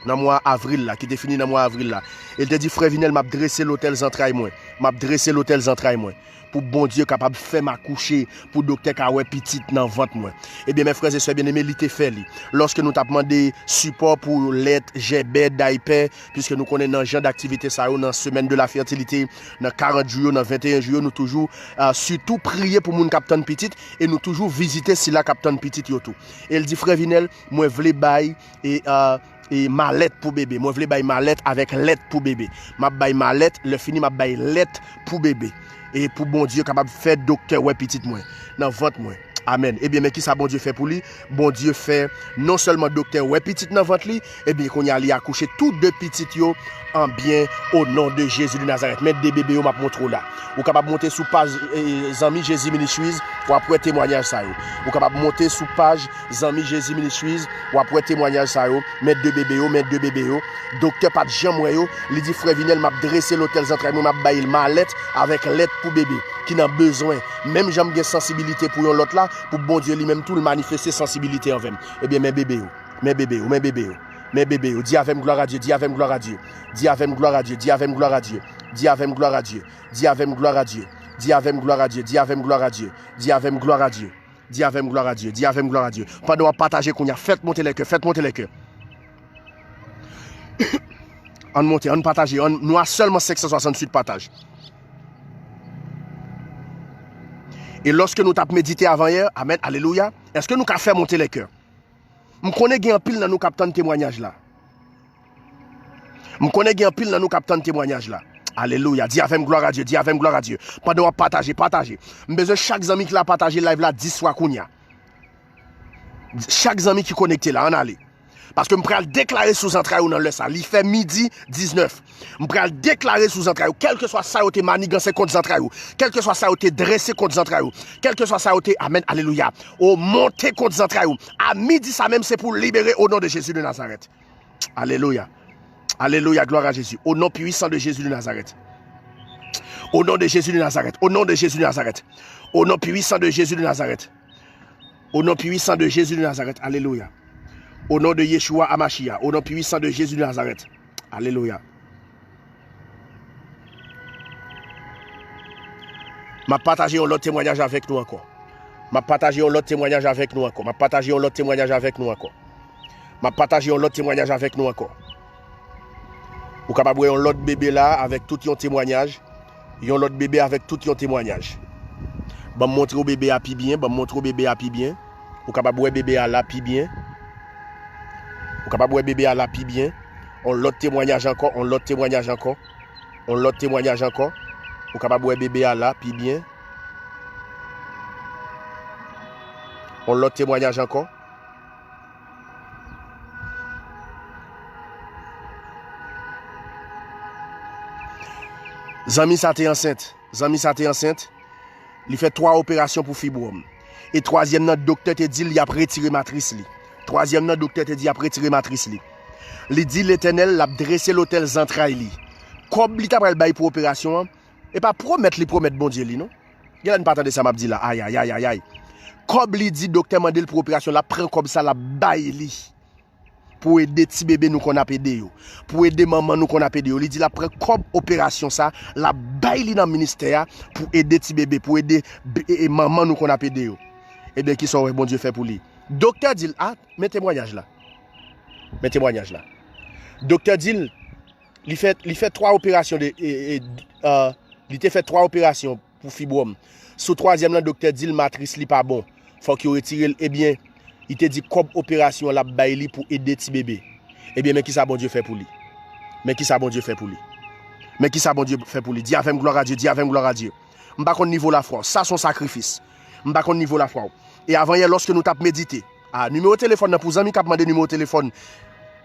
nan mwa avril la, ki te fini nan mwa avril la. E l te di, "Frè Vinèl, m ap drese lotèl zantray mwen. M ap drese lotèl zantray mwen. Pou Bondye kapab fè m akouche, pou doktè ka wè pitit nan vant mwen." Ebyen, mè frè e sè byeneme, li te fè li. Lòske nou t ap mande sipò pou lèt, jèbè, daypè, piske nou konnen nan jan daktivite sa yo, nan semèn de la fètilite, nan karant jou yo, nan venteyen jou yo, nou toujou, ah, sitou priye pou moun k ap tann pitit, e nou toujou vizite sila k ap tann pitit yo tou. E l di, "Frè Vinèl, mwen vle bay, e, ah, e malèt pou bebe. Mwen vle bay malèt avèk lèt pou bebe. M ap bay malèt, lè fini, m ap bay lèt pou bebe. E pou Bondye kapab fè doktè wè pitit mwen, nan vant mwen." Amèn. Ebyen, men kisa Bondye fè pou li? Bondye fè non sèlman doktè wè pitit nan vant li, ebyen, kounye a li akouche tou de pitit yo an byen, o non de Jezi de Nazarèt. Men de bebe yo m ap montre w la. Ou kapab monte sou paj, eh, Zanmi Jezi Ministries, w ap wè temwayaj sa yo. Ou kapab monte sou paj Zanmi Jezi Ministries, w ap wè temwayaj sa yo. Men de bebe yo, men de bebe yo. Doktè pa t janm wè yo. Li di, "Frè Vinèl, m ap drese lotèl zantray mwen, m ap bay malèt avèk lèt pou bebe ki nan bezwen. Menm jan m gen sansibilite pou yon lòt la, pou Bondye li menm tou l manifeste sansibilite anvè m." Ebyen, men bebe yo, men bebe yo, men bebe yo, men bebe yo. Di avè m, "Glwa a Dye." Di avè m, "Glwa a Dye." Di avè m, "Glwa a Dye." Di avè m, "Glwa a Dye." Di avè m, "Glwa a Dye." Di avè m, "Glwa a Dye." Di avè m, "Glwa a Dye." Di avè m, "Glwa a Dye." Di avè m, "Glwa a Dye." Pandan w ap pataje kounye a, fèt monte lè kè, fèt monte lè kè. Ann monte, ann pataje, ann, nou a sèlman senk san swasantuit pataj. E lòske nou t ap medite avan yè, amèn, alelouya, èske nou ka fè monte lè kè? M konnen gen anpil nan nou k ap tann temwayaj la. M konnen gen anpil nan nou k ap tann temwayaj la. Alelouya. Di avè m, "Glwa a Dye." Di avè m, "Glwa a Dye." Pandan w ap pataje, pataje. M bezwen chak zanmi ki la pataje live la dis fwa kounye a. Chak zanmi ki konekte la, ann ale. Paske m pral deklare sou zantray ou nan lè sa. Li fè midi diznèf. M pral deklare sou zantray ou, kèlkeswa sa yo te maniganse kont zantray ou, kèlkeswa sa yo te drese kont zantray ou, kèlkeswa sa yo te, amèn, alelouya, o monte kont zantray ou, a midi sa menm, se pou libere o non de Jezi de Nazarèt. Alelouya. Alelouya, glwa a Jezi. O non pwisan de Jezi de Nazarèt. O non de Jezi de Nazarèt. O non de Jezi de Nazarèt. O non pwisan de Jezi de Nazarèt. O non pwisan de Jezi de Nazarèt. Alelouya. O non de Yeshua Amashia. O non pwisan de Jezi de Nazarèt. Alelouya. M ap pataje yon lòt temwayaj avèk nou ankò. M ap pataje yon lòt temwayaj avèk nou ankò. M ap pataje yon lòt temwayaj avèk nou ankò. M ap pataje yon lòt temwayaj avèk nou ankò. Ou kapab wè yon lòt bebe la avèk tout yon temwayaj. Yon lòt bebe avèk tout yon temwayaj. Ban m montre w bebe a pi byen, ban m montre w bebe a pi byen. Ou kapab wè bebe a la pi byen. Ou kapab wè bebe a la pi byen. On lòt temwayaj ankò, on lòt temwayaj ankò. On lòt temwayaj ankò. Ou kapab wè bebe a la pi byen. On lòt temwayaj ankò. Zanmi sa te ansent. Zanmi sa te ansent. Li fè twa operasyon pou fibwòm. E twazyèm nan, doktè te di l y ap retire matris li. Twazyèm nan, doktè te di y ap retire matris li. Li di Letènèl l ap drese lotèl zantray li. Kòb li ta pral bay pou operasyon an, e pa pwomèt li pwomèt Bondye li, non. Genlè n pa tande sa m ap di la. Ayayayayay. Kòb li di doktè mande l pou operasyon, l ap pran kòb sa, l ap bay li. Pou ede ti bebe nou konn ap ede yo. Pou ede manman nou konn ap ede yo. Li di l ap pran kòb operasyon sa, l ap bay li nan ministè a pou ede ti bebe, pou ede be- e- e manman nou konn ap ede yo. Ebyen, kisa w wè Bondye fè pou li? Doktè di l, a, men temwayaj la. Men temwayaj la. Doktè di l, li fè, li fè twa operasyon de, e, e, e, li te fè twa operasyon pou fibwòm. Sou twazyèm nan, doktè di l matris li pa bon. Fòk yo retire l. Ebyen, li te di kòb operasyon l ap bay li pou ede ti bebe. Ebyen, men kisa Bondye fè pou li. Men kisa Bondye fè pou li. Men kisa Bondye fè pou li. Di avè m glwa a Dye, di avè m glwa a Dye. M pa konn nivo lafwa w. Sa se yon sakrifis. M pa konn nivo lafwa w. E avan yè, lòske nou t ap medite, a, nimewo telefòn nan pou zanmi k ap mande nimewo telefòn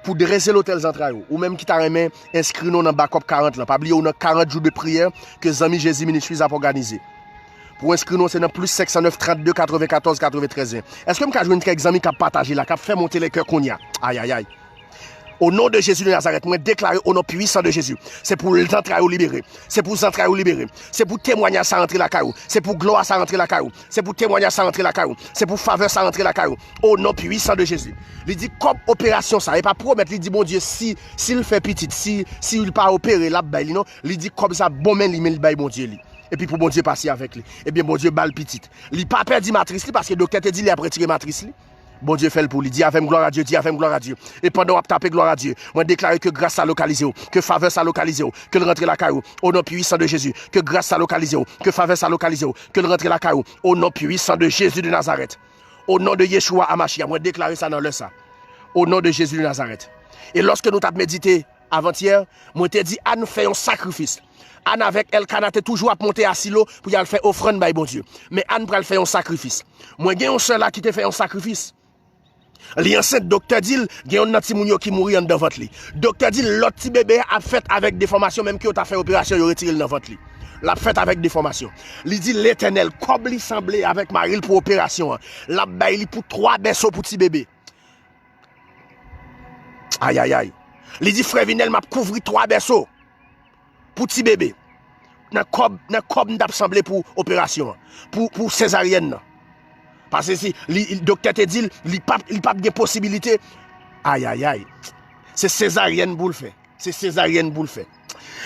pou drese lotèl zantray ou. Ou menm ki ta renmen enskri non nan Bakòp karant lan, pa bliye ou nan karant jou de priyè ke Zanmi Jezi Ministries ap òganize. Pou enskri non, se nan plis senk san nèf, trant de, katreven katòz, katreven trèz. Èske m ka jwenn kèk zanmi k ap pataje la, k ap fè monte lè kè kounye a? Ayayay. O non de Jezi de Nazarèt, mwen deklare o non pwisan de Jezi. Se pou zantray ou libere. Se pou zantray ou libere. Se pou temwayaj sa rantre lakay ou. Se pou glwa sa rantre lakay ou. Se pou temwayaj sa rantre lakay ou. Se pou favè sa rantre lakay ou. O non pwisan de Jezi. Li di kòb operasyon sa, e pa pwomèt, li di Bondye si, si l fè pitit, si, si l pa opere, l ap bay li non. Li di kòb sa bon men li, men li bay Bondye li. Epi pou Bondye pase avèk li. Ebyen, Bondye ba l pitit. Li pa pèdi matris li paske doktè te di li ap retire matris li. Bondye fè l pou li. Di avè m glwa a Dye, di avè m glwa a Dye. E pandan w ap tape glwa a Dye, mwen deklare ke gras sa lokalize w, ke favè sa lokalize w, ke l rantre lakay ou, o non pwisan de Jezi, ke gras sa lokalize w, ke favè sa lokalize w, ke l rantre lakay ou, o non pwisan de Jezi de Nazarèt, o non de Yeshua Amashia, mwen deklare sa nan lè sa, o non de Jezi de Nazarèt. E lòske nou t ap medite avantyè, mwen te di Ann fè yon sakrifis. Ann avèk Elkana te toujou ap monte a Silo pou y al fè ofrann bay Bondye. Men Ann pral fè yon sakrifis. Mwen gen yon sè la ki te fè yon sakrifis. Li ansent, doktè di l, gen yonn nan timoun yo ki mouri anndan vant li. Doktè di l, lòt ti bebe a ap fèt avèk defòmasyon, menm ke yo ta fè operasyon, yo retire l nan vant li. L ap fèt avèk defòmasyon. Li di, Letènèl, kòb li sanble avèk mari l pou operasyon an, l ap bay li pou twa bèso pou ti bebe. Ayayay. Li di, frè Vinèl, m ap kouvri twa bèso pou ti bebe. Nan kòb, nan kòb m t ap sanble pou operasyon an, pou, pou sezaryèn nan. Paske si li, li- doktè te di l, li p ap, li p ap gen posibilite. Ayayay. Se sezaryèn pou l fè. Se sezaryèn pou l fè.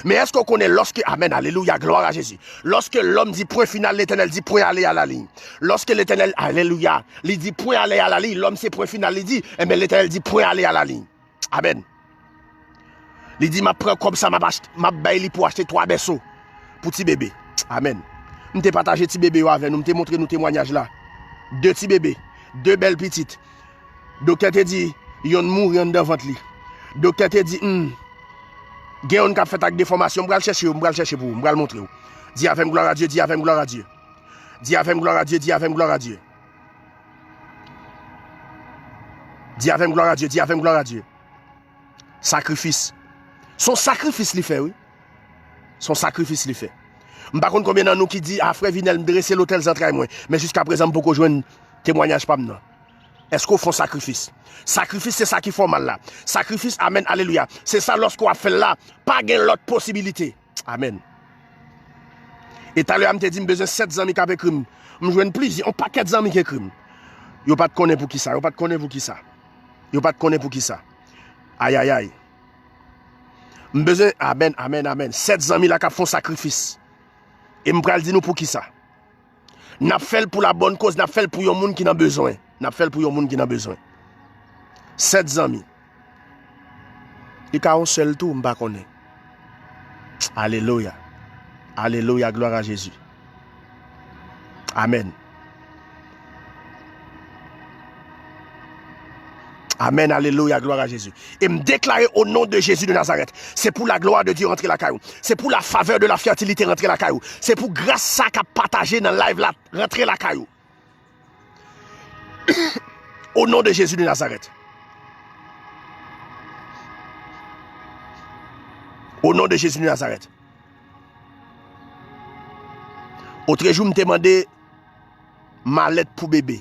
Men èske w konnen lòske, amèn, alelouya, glwa a Jezi. Lòske lòm di pwen final, Letènèl di pwen ale a la liy. Lòske Letènèl, alelouya, li di pwen ale a la liy, lòm se pwen final, li di, enben Letènèl di pwen ale a la liy. Amèn. Li di, m ap pran kòb sa, m ap achte, m ap bay li pou achte twa bèso pou ti bebe. Amèn. M te pataje ti bebe yo avè nou, m te montre nou temwayaj la. De ti bebe, de bèl pitit. Doktè te di, yonn mouri anndan vant li. Doktè te di, hmm, gen yonn k ap fèt ak defòmasyon. M pral chèche yo, m pral chèche pou ou, m pral montre w. Di avè m glwa a Dye, di avè m glwa a Dye. Di avè m glwa a Dye, di avè m glwa a Dye. Di avè m glwa a Dye, di avè m glwa a Dye. Sakrifis. Se yon sakrifis li fè, wi. Se yon sakrifis li fè. M pa konn konbyen nan nou ki di, a, frè Vinèl, m drese lotèl zantray mwen, men jiskaprezan m poko jwenn temwayaj pa m nan. Èske w fè yon sakrifis? Sakrifis se sa ki fè w mal la. Sakrifis, amèn, alelouya. Se sa lòske w ap fè l la, pa gen lòt posibilite. Amèn. E talè a m te di m bezwen sèt zanmi k ap ekri m. M jwenn plizyè, yon pakèt zanmi ki ekri m. Yo pa t konnen pou kisa, yo pa t konnen pou kisa. Yo pa t konnen pou kisa. Ayayay. M bezwen, amèn, amèn, amèn. Sèt zanmi la k ap fè yon sakrifis. E m pral di nou pou kisa. N ap fè l pou la bòn koz, n ap fè l pou yon moun ki nan bezwen. N ap fè l pou yon moun ki nan bezwen. Sèt zanmi. Li ka yon sèl tou, m pa konnen. Alelouya. Alelouya, glwa a Jezi. Amèn. Amèn, alelouya, glwa a Jezi. E m deklare o non de Jezi de Nazarèt, se pou la glwa de Dye rantre lakay ou. Se pou la favè de la fètilite rantre lakay ou. Se pou gras sa k ap pataje nan live la rantre lakay ou. O non de Jezi de Nazarèt. O non de Jezi de Nazarèt. Otrejou, m te mande malèt pou bebe.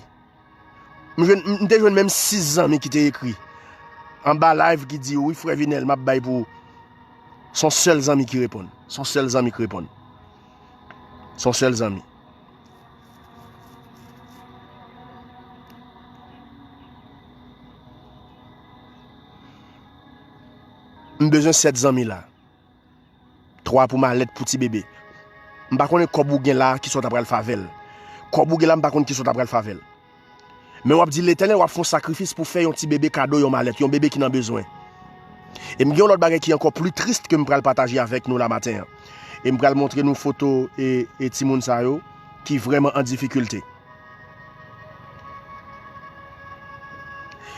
M jwenn, m te jwenn menm sis zanmi ki te ekri anba live ki di, "Wi, frè Vinèl, m ap bay pou." Se yon sèl zanmi ki reponn. Se yon sèl zanmi ki reponn. Se yon sèl zanmi. M bezwen sèt zanmi la. Twa pou malèt pou ti bebe. M pa konnen kòb ou gen la, kisa w ta pral fè avè l. Kòb ou gen la, m pa konn kisa w ta pral fè avè l. Men w ap di Letènèl, w ap fè yon sakrifis pou fè yon ti bebe kado yon malèt, yon bebe ki nan bezwen. E m gen yon lòt bagay ki ankò pli tris ke m pral pataje avèk nou la maten an. E m pral montre nou foto e, e timoun sa yo ki vrèman an difikilte.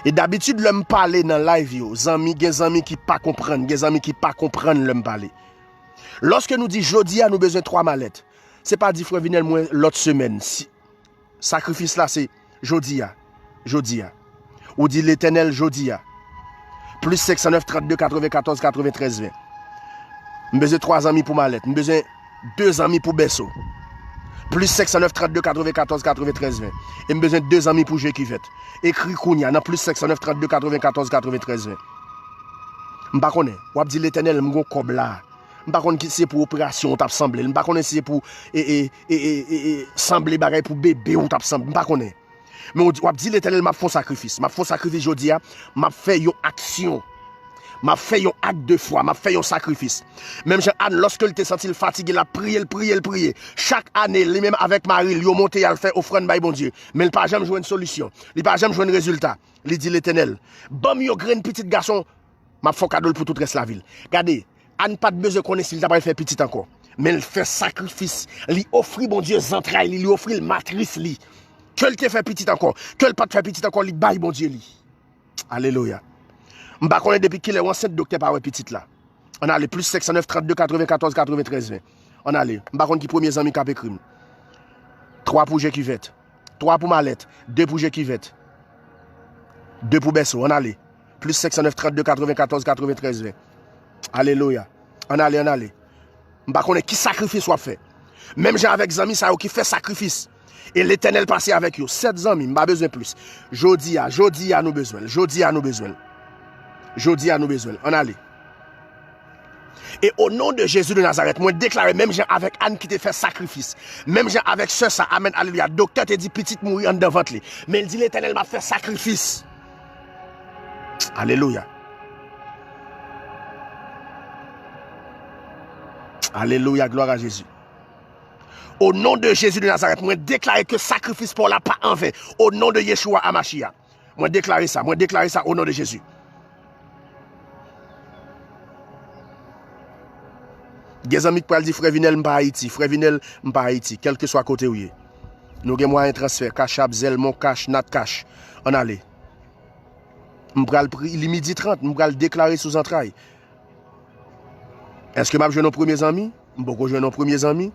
E dabitid, lè m pale nan live yo, zanmi, gen zanmi ki pa konprann, gen zanmi ki pa konprann lè m pale. Lòske nou di jodi a nou bezwen twa malèt, se pa di frè Vinèl mwen lòt semèn. Si, sakrifis la se jodi a, jodi a. Ou di Letènèl jodi a. Plis senk san nèf, trannde, katrevenkatòz, katreventrèz, ven. M bezwen twa zanmi pou malèt. M bezwen de zanmi pou bèso. Plis senk san nèf, trannde, katrevenkatòz, katreventrèz, ven. E m bezwen de zanmi pou je kivèt. Ekri kounye a nan plis senk san nèf, trannde, katrevenkatòz, katreventrèz, ven. M pa konnen. W ap di Letènèl, m gon kòb la. M pa konn ki se pou operasyon ou t ap sanble l. M pa konnen si se pou e, e, e, e, e, e, sanble bagay pou bebe ou t ap sanble. M pa konnen. Men w di, w ap di Letènèl, "M ap fè yon sakrifis. M ap fè yon sakrifis jodi a. M ap fè yon aksyon. M ap fè yon ak de fwa. M ap fè yon sakrifis." Menm jan Ann, lòske l te santi l fatige, l ap priye, l priye, l priye. Chak ane, li menm avèk mari l, yo monte y al fè ofrann bay Bondye. Men l pa janm jwenn solisyon. Li pa janm jwenn rezilta. Li di Letènèl, "Ban m yon grenn pitit gason, m ap fè w kado l pou tout rès lavi l." Gade, Ann pa t bezwen konnen si l ta pral fè pitit ankò. Men l fè sakrifis. Li ofri Bondye zantray li, li ofri l matris li. Ke l te fè pitit ankò, ke l pa t fè pitit ankò, li bay Bondye li. Alelouya. M pa konnen depi kilè w ansent doktè pa wè pitit la. Ann ale, plis senk san nèf, trannde, katrevenkatòz, katreventrèz, ven. Ann ale. M pa konn ki premye zanmi k ap ekri m. Twa pou je kivèt. Twa pou malèt. De pou je kivèt. De pou bèso. Ann ale. Plis senk san nèf, trannde, katrevenkatòz, katreventrèz, ven. Alelouya. Ann ale, ann ale. M pa konnen ki sakrifis w ap fè. Menm jan avèk zanmi sa yo ki fè sakrifis. E Letènèl pase avèk yo. Sèt zanmi, m pa bezwen plis. Jodi a, jodi a nou bezwen l. Jodi a nou bezwen l. Jodi a nou bezwen l. Ann ale. E o non de Jezi de Nazarèt, mwen deklare, menm jan avèk Ann ki te fè sakrifis, menm jan avèk sè sa, amèn, alelouya, doktè te di pitit mouri anndan vant li, men l di, "Letènèl, m ap fè sakrifis." Alelouya. Alelouya, glwa a Jezi. O non de Jezi de Nazarèt, mwen deklare ke sakrifis pa w la pa anven. O non de Yeshua Amashia. Mwen deklare sa, mwen deklare sa o non de Jezi. Gen zanmi k pral di, "Frè Vinèl, m pa Ayiti. Frè Vinèl, m pa Ayiti." Kèlkeswa kote w ye. Nou gen mwayen transfè, Cash App, Zelle, Mon Cash, Nat Cash. Ann ale. M pral pri, li midi trant, m pral deklare sou zantray. Èske m ap jwenn yon premye zanmi? M poko jwenn yon premye zanmi.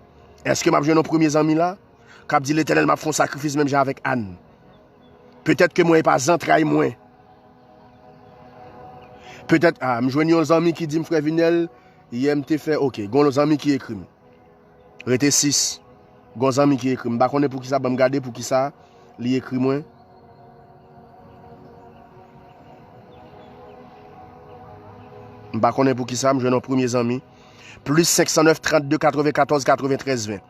Èske m ap jwenn yon premye zanmi la? K ap di, "Letènèl, m ap fè yon sakrifis menm jan avèk Ann." Petèt ke mwen e pa zantray mwen. Petèt, a, m jwenn yon zanmi ki di m, "Frè Vinèl, yè m te fè," oke, gon zanmi ki ekri m. Rete sis. Gon zanmi ki ekri m. M pa konnen poukisa, ban m gade poukisa li ekri mwen. M pa konnen pou ki sa, m jwenn yon premye zanmi. Plis senk san nèf, trannde, katrevenkatòz, katreventrèz, ven.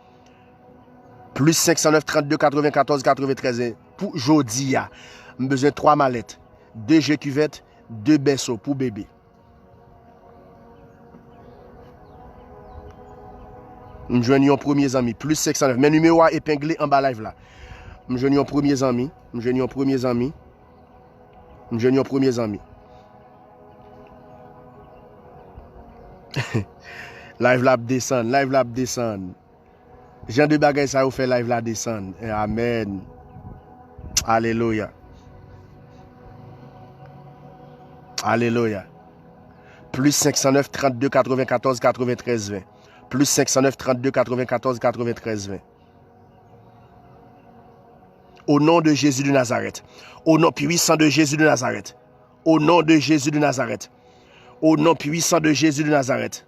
Plis senk san nèf, trannde, katrevenkatòz, katreventrèz, ven. Pou jodi a, m bezwen twa malèt, de je kivèt, de bèso pou bebe. M jwenn yon premye zanmi, plis senk san nèf. Men nimewo a epengle anba live la. M jwenn yon premye zanmi, m jwenn yon premye zanmi, m jwenn yon premye zanmi. Live la ap desann, live la ap desann. Jan de bagay sa yo fè live la desann. Amèn. Alelouya. Alelouya. Plis senk san nèf, trannde, katrevenkatòz, katreventrèz, ven. Plis senk san nèf, trannde, katrevenkatòz, katreventrèz, ven. Au nom de Jésus de Nazareth. Au nom puissant de Jésus de Nazareth. Au nom de Jésus de Nazareth. Au nom puissant de Jésus de Nazareth.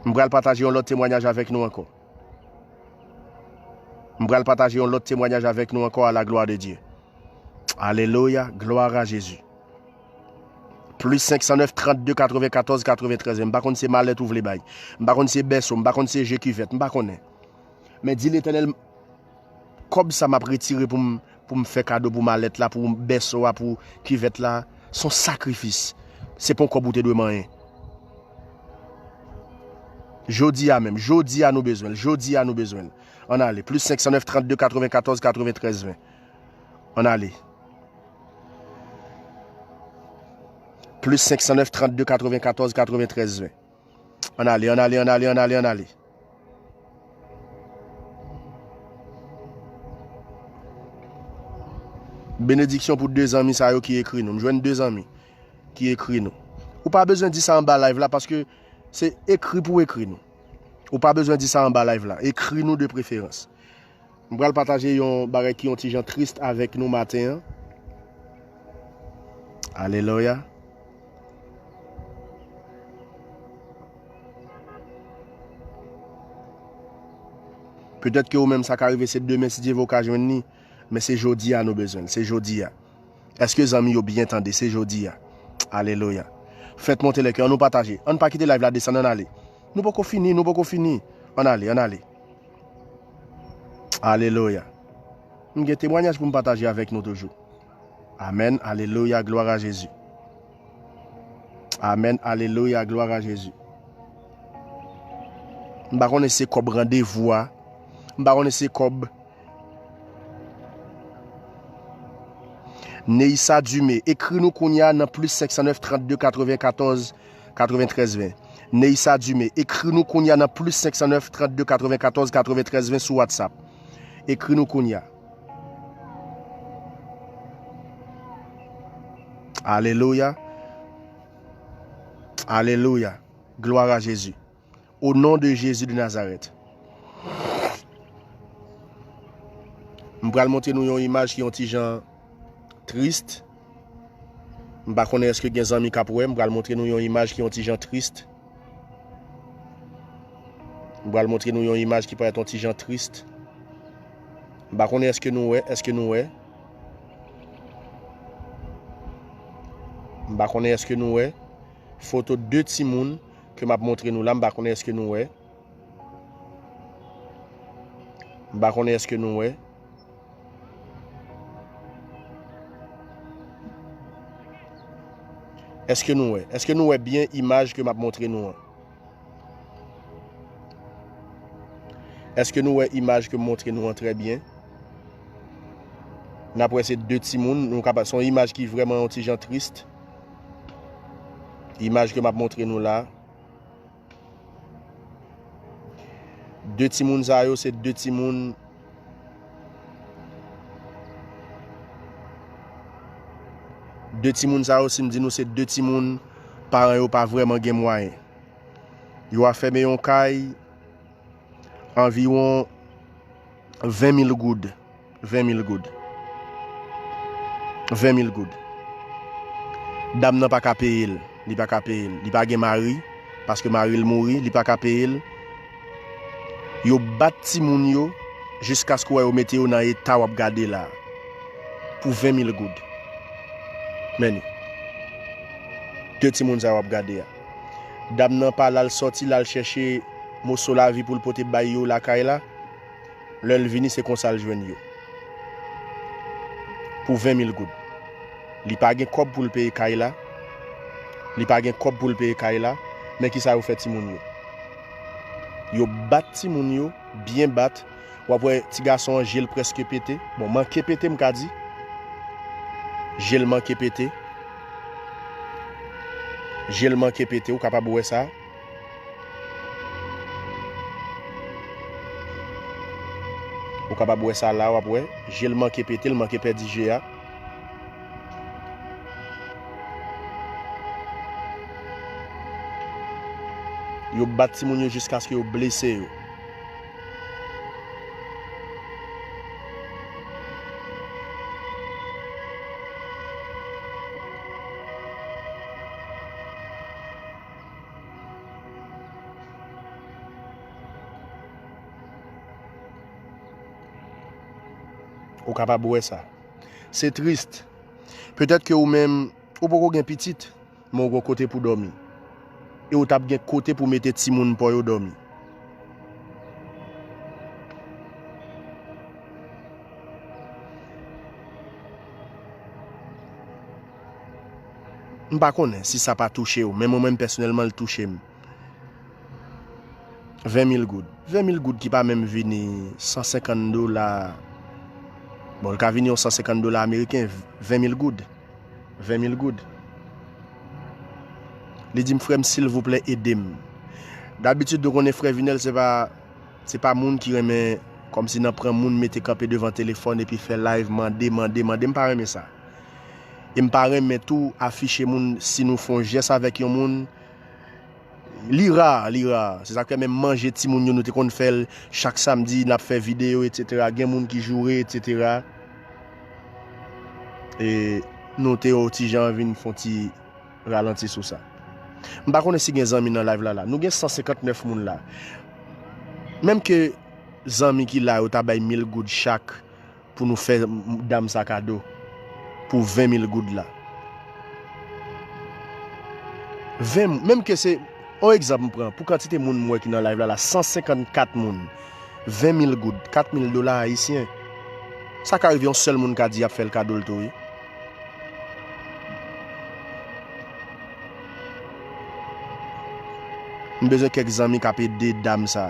M pral pataje yon lòt temwayaj avèk nou ankò. M pral pataje yon lòt temwayaj avèk nou ankò, à la gloire de Dieu. Alelouya, gloire à Jésus. Plis senk san nèf, trannde, katrevenkatòz, katreventrèz. M pa konn se malèt ou vle bay. M pa konn se bèso, m pa konn se je kivèt, m pa konnen. Men di Letènèl, kòb sa m ap retire pou m, pou m fè kado pou malèt la, pou bèso a, pou kivèt la, se yon sakrifis. Se pa yon kòb ou te dwe manyen. Jodi a menm, jodi a nou bezwen l, jodi a nou bezwen l. Ann ale. Plis senk san nèf, trannde, katrevenkatòz, katreventrèz, ven. Ann ale. Plis senk san nèf, trannde, katrevenkatòz, katreventrèz, ven. Ann ale, ann ale, ann ale, ann ale, ann ale. Benediksyon pou de zanmi sa yo ki ekri nou. M jwenn de zanmi ki ekri nou. Ou pa bezwen di sa anba live la, paske se ekri pou ekri nou. Ou pa bezwen di sa anba live la. Ekri nou de preferans. M pral pataje yon bagay ki yon ti jan tris avèk nou maten an. Alelouya. Petèt ke ou menm sa ka rive se demen si Dye vle w ka jwenn li, men se jodi a nou bezwen l, se jodi a. Èske zanmi yo byen tande? Se jodi a. Alelouya. Fèt monte lè ke, ann nou pataje. Ann pa kite live la desann, ann ale. Nou poko fini, nou poko fini. Ann ale, ann ale. Alelouya. M gen temwayaj pou m pataje avèk nou toujou. Amèn, alelouya, glwa a Jezi. Amèn, alelouya, glwa a Jezi. M pa konnen se kòb randevou a. M pa konnen se kòb Neissa Dumé, ekri nou kounye a nan plis senk san nèf, trannde, katrevenkatòz, katreventrèz, ven. Neissa Dumé, ekri nou kounye a nan plis senk san nèf, trannde, katrevenkatòz, katreventrèz, ven sou WhatsApp. Ekri nou kounye a. Alelouya. Alelouya. Glwa a Jezi. Au nom de Jésus de Nazareth. M pral montre nou yon imaj ki yon ti jan tris. M pa konnen èske gen zanmi k ap wè. M pral montre nou yon imaj ki yon ti jan tris. M pral montre nou yon imaj ki parèt yon ti jan tris. M pa konnen èske nou wè, èske nou wè. M pa konnen èske nou wè. Foto de timoun ke m ap montre nou la, m pa konnen èske nou wè. M pa konnen èske nou wè. Èske nou wè? Èske nou wè byen imaj ke m ap montre nou an? Èske nou wè imaj ke m montre nou an trè byen? N ap wè se de timoun, nou kapab, se yon imaj ki vrèman yon ti jan tris. Imaj ke m ap montre nou la. De timoun sa yo, se de timoun. De timoun sa yo, si m di nou se de timoun, paran yo pa vrèman gen mwayen. Yo afèmen yon kay, anviwon ven mil goud. Ven mil goud. Ven mil goud. Dam nan pa ka peye l. Li pa ka peye l. Li pa gen mari, paske mari l mouri, li pa ka peye l. Yo bat timoun yo jiskaske w wè yo mete yo nan eta w ap gade la. Pou ven mil goud. Men li. De timoun sa w ap gade a. Dam nan pa l al sòti, l al chèche moso lavi pou l pote bay yo lakay la. Lè l vini, se konsa l jwenn yo. Pou ven mil goud. Li pa gen kòb pou l peye kay la. Li pa gen kòb pou l peye kay la. Men kisa yo fè timoun yo? Yo bat timoun yo, byen bat. W ap wè ti gason an, je l prèske pete. Bon, manke pete, m ka di. Je l manke pete. Je l manke pete, ou kapab wè sa. Ou kapab wè sa la, w ap wè. Je l manke pete, l manke pèdi je a. Yo bat timoun yo jiskaske yo blese yo. Ou kapab wè sa. Se tris. Petèt ke ou menm, ou poko gen pitit, men ou gon kote pou dòmi. E ou t ap gen kote pou mete timoun pa w yo dòmi. M pa konnen si sa pa touche w, men mwen menm pèsonèlman, l touche m. Ven mil goud. Ven mil goud ki pa menm vini san senkant dola. Bon, l ka vini yon san senkant dola ameriken, ven mil goud. Ven mil goud. Li di m, "Frè m, silvouplè, ede m." Dabitid, nou konnen frè Vinèl, se pa, se pa moun ki renmen kòmsi nan pran moun, mete kanpe devan telefòn epi fè live, mande, mande, mande. M pa renmen sa. E m pa renmen tou afiche moun, si nou fè yon jès avèk yon moun, li ra, li ra. Se sa k fè menm manje timoun yo, nou te konn fè l chak samdi, n ap fè videyo, etsetera. Gen moun ki joure, etsetera. E nou te yon ti jan vin fè yon ti ralanti sou sa. M pa konnen si gen zanmi nan live la, la. Nou gen san senkant nèf moun la. Menm ke zanmi ki la yo ta bay mil goud chak, pou nou fè m-, dam sa kado pou ven mil goud la. Ven, menm ke se, on egzanp m pran, pou kantite moun m wè ki nan live la, la, san senkannkat moun, ven mil goud, kat mil dola ayisyen. Sa ka rive yon sèl moun ka di y ap fè l kado l tou, wi. M bezwen kèk zanmi k ap ede dam sa.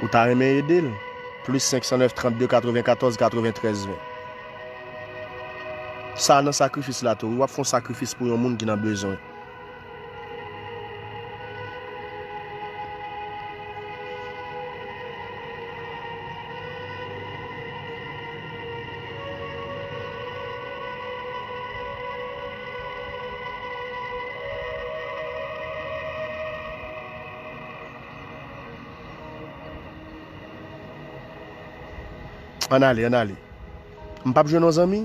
Ou ta renmen ede l? Plis senk san nèf, trannde, katrevenkatòz, katreventrèz, ven. Sa nan sakrifis la tou, wi. W ap fè yon sakrifis pou yon moun ki nan bezwen. Ann ale, ann ale. M p ap jwenn yon zanmi?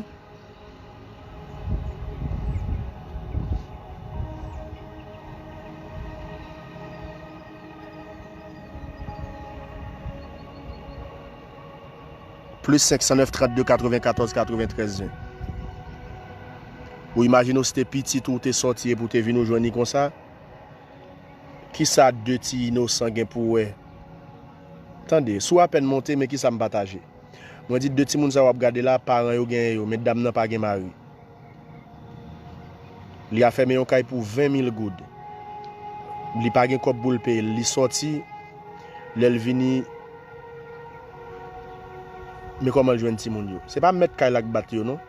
Plis senk san nèf, trannde, katrevenkatòz, katreventrèz, ven. Ou imajine w si te pitit ou te sòti epi w te vin ou jwenn li konsa? Kisa de ti inosan gen pou wè? Tande, si w apèn monte, men kisa m pataje. Mwen di de timoun sa w ap gade la, paran yo genyen yo, men dam nan pa gen mari. Li afèmen yon kay pou ven mil goud. Li pa gen kòb pou l peye l. Li sòti, lè l vini, men kòman l jwenn timoun yo. Se pa mèt kay la k bat yo, non.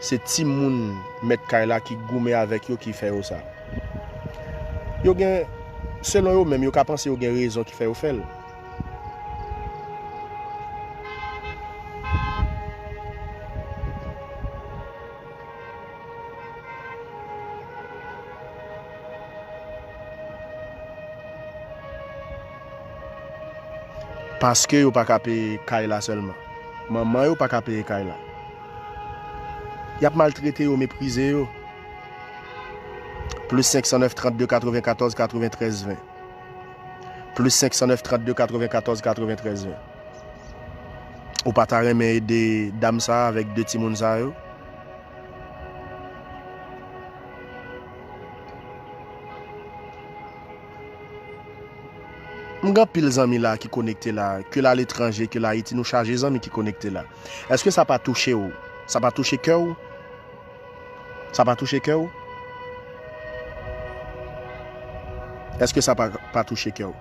Se timoun mèt kay la ki goumen avèk yo ki fè yo sa. Yo gen, selon yo menm, yo ka panse yo gen rezon ki fè yo fè l. Paske yo pa ka peye kay la sèlman. Manman yo pa ka peye kay la. Y ap maltrete yo, meprize yo. Plis senk san nèf, trannde, katrevenkatòz, katreventrèz, ven. Plis senk san nèf, trannde, katrevenkatòz, katreventrèz, ven. Ou pa ta renmen ede dam sa a avèk de timoun sa yo? M gen anpil zanmi la ki konekte la, ke l aletranje, ke l Ayiti, nou chaje zanmi ki konekte la. Èske sa pa touche w? Sa pa touche kè w? Sa pa touche kè w? Èske sa pa, pa touche kè w?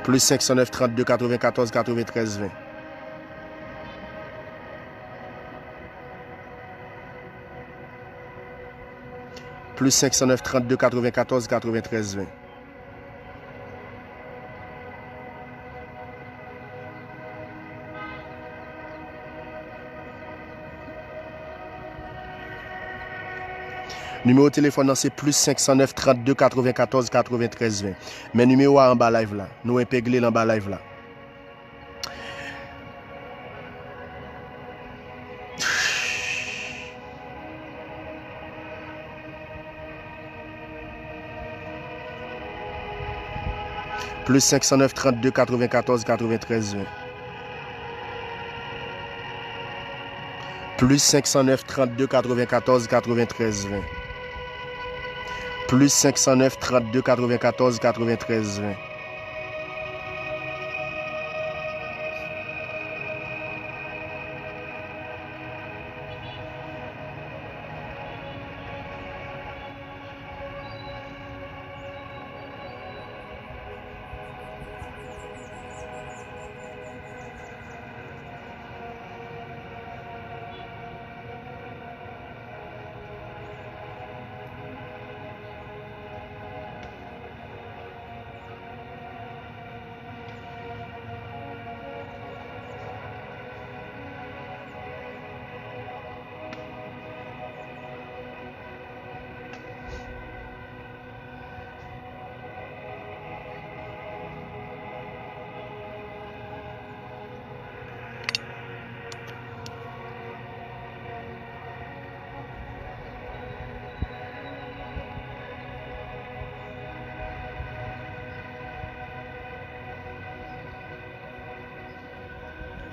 Plis senk san nèf, trannde, katrevenkatòz, katreventrèz, ven. Plis senk san nèf, trannde, katrevenkatòz, katreventrèz, ven. Nimewo telefòn nan se plis senk san nèf, trannde, katrevenkatòz, katreventrèz, ven. Men nimewo a anba live la. Nou enpegle l anba live la. Plis senk san nèf, trannde, katrevenkatòz, katreventrèz, ven. Plis senk san nèf, trannde, katrevenkatòz, katreventrèz, ven. Plis senk san nèf, trannde, katrevenkatòz, katreventrèz, ven.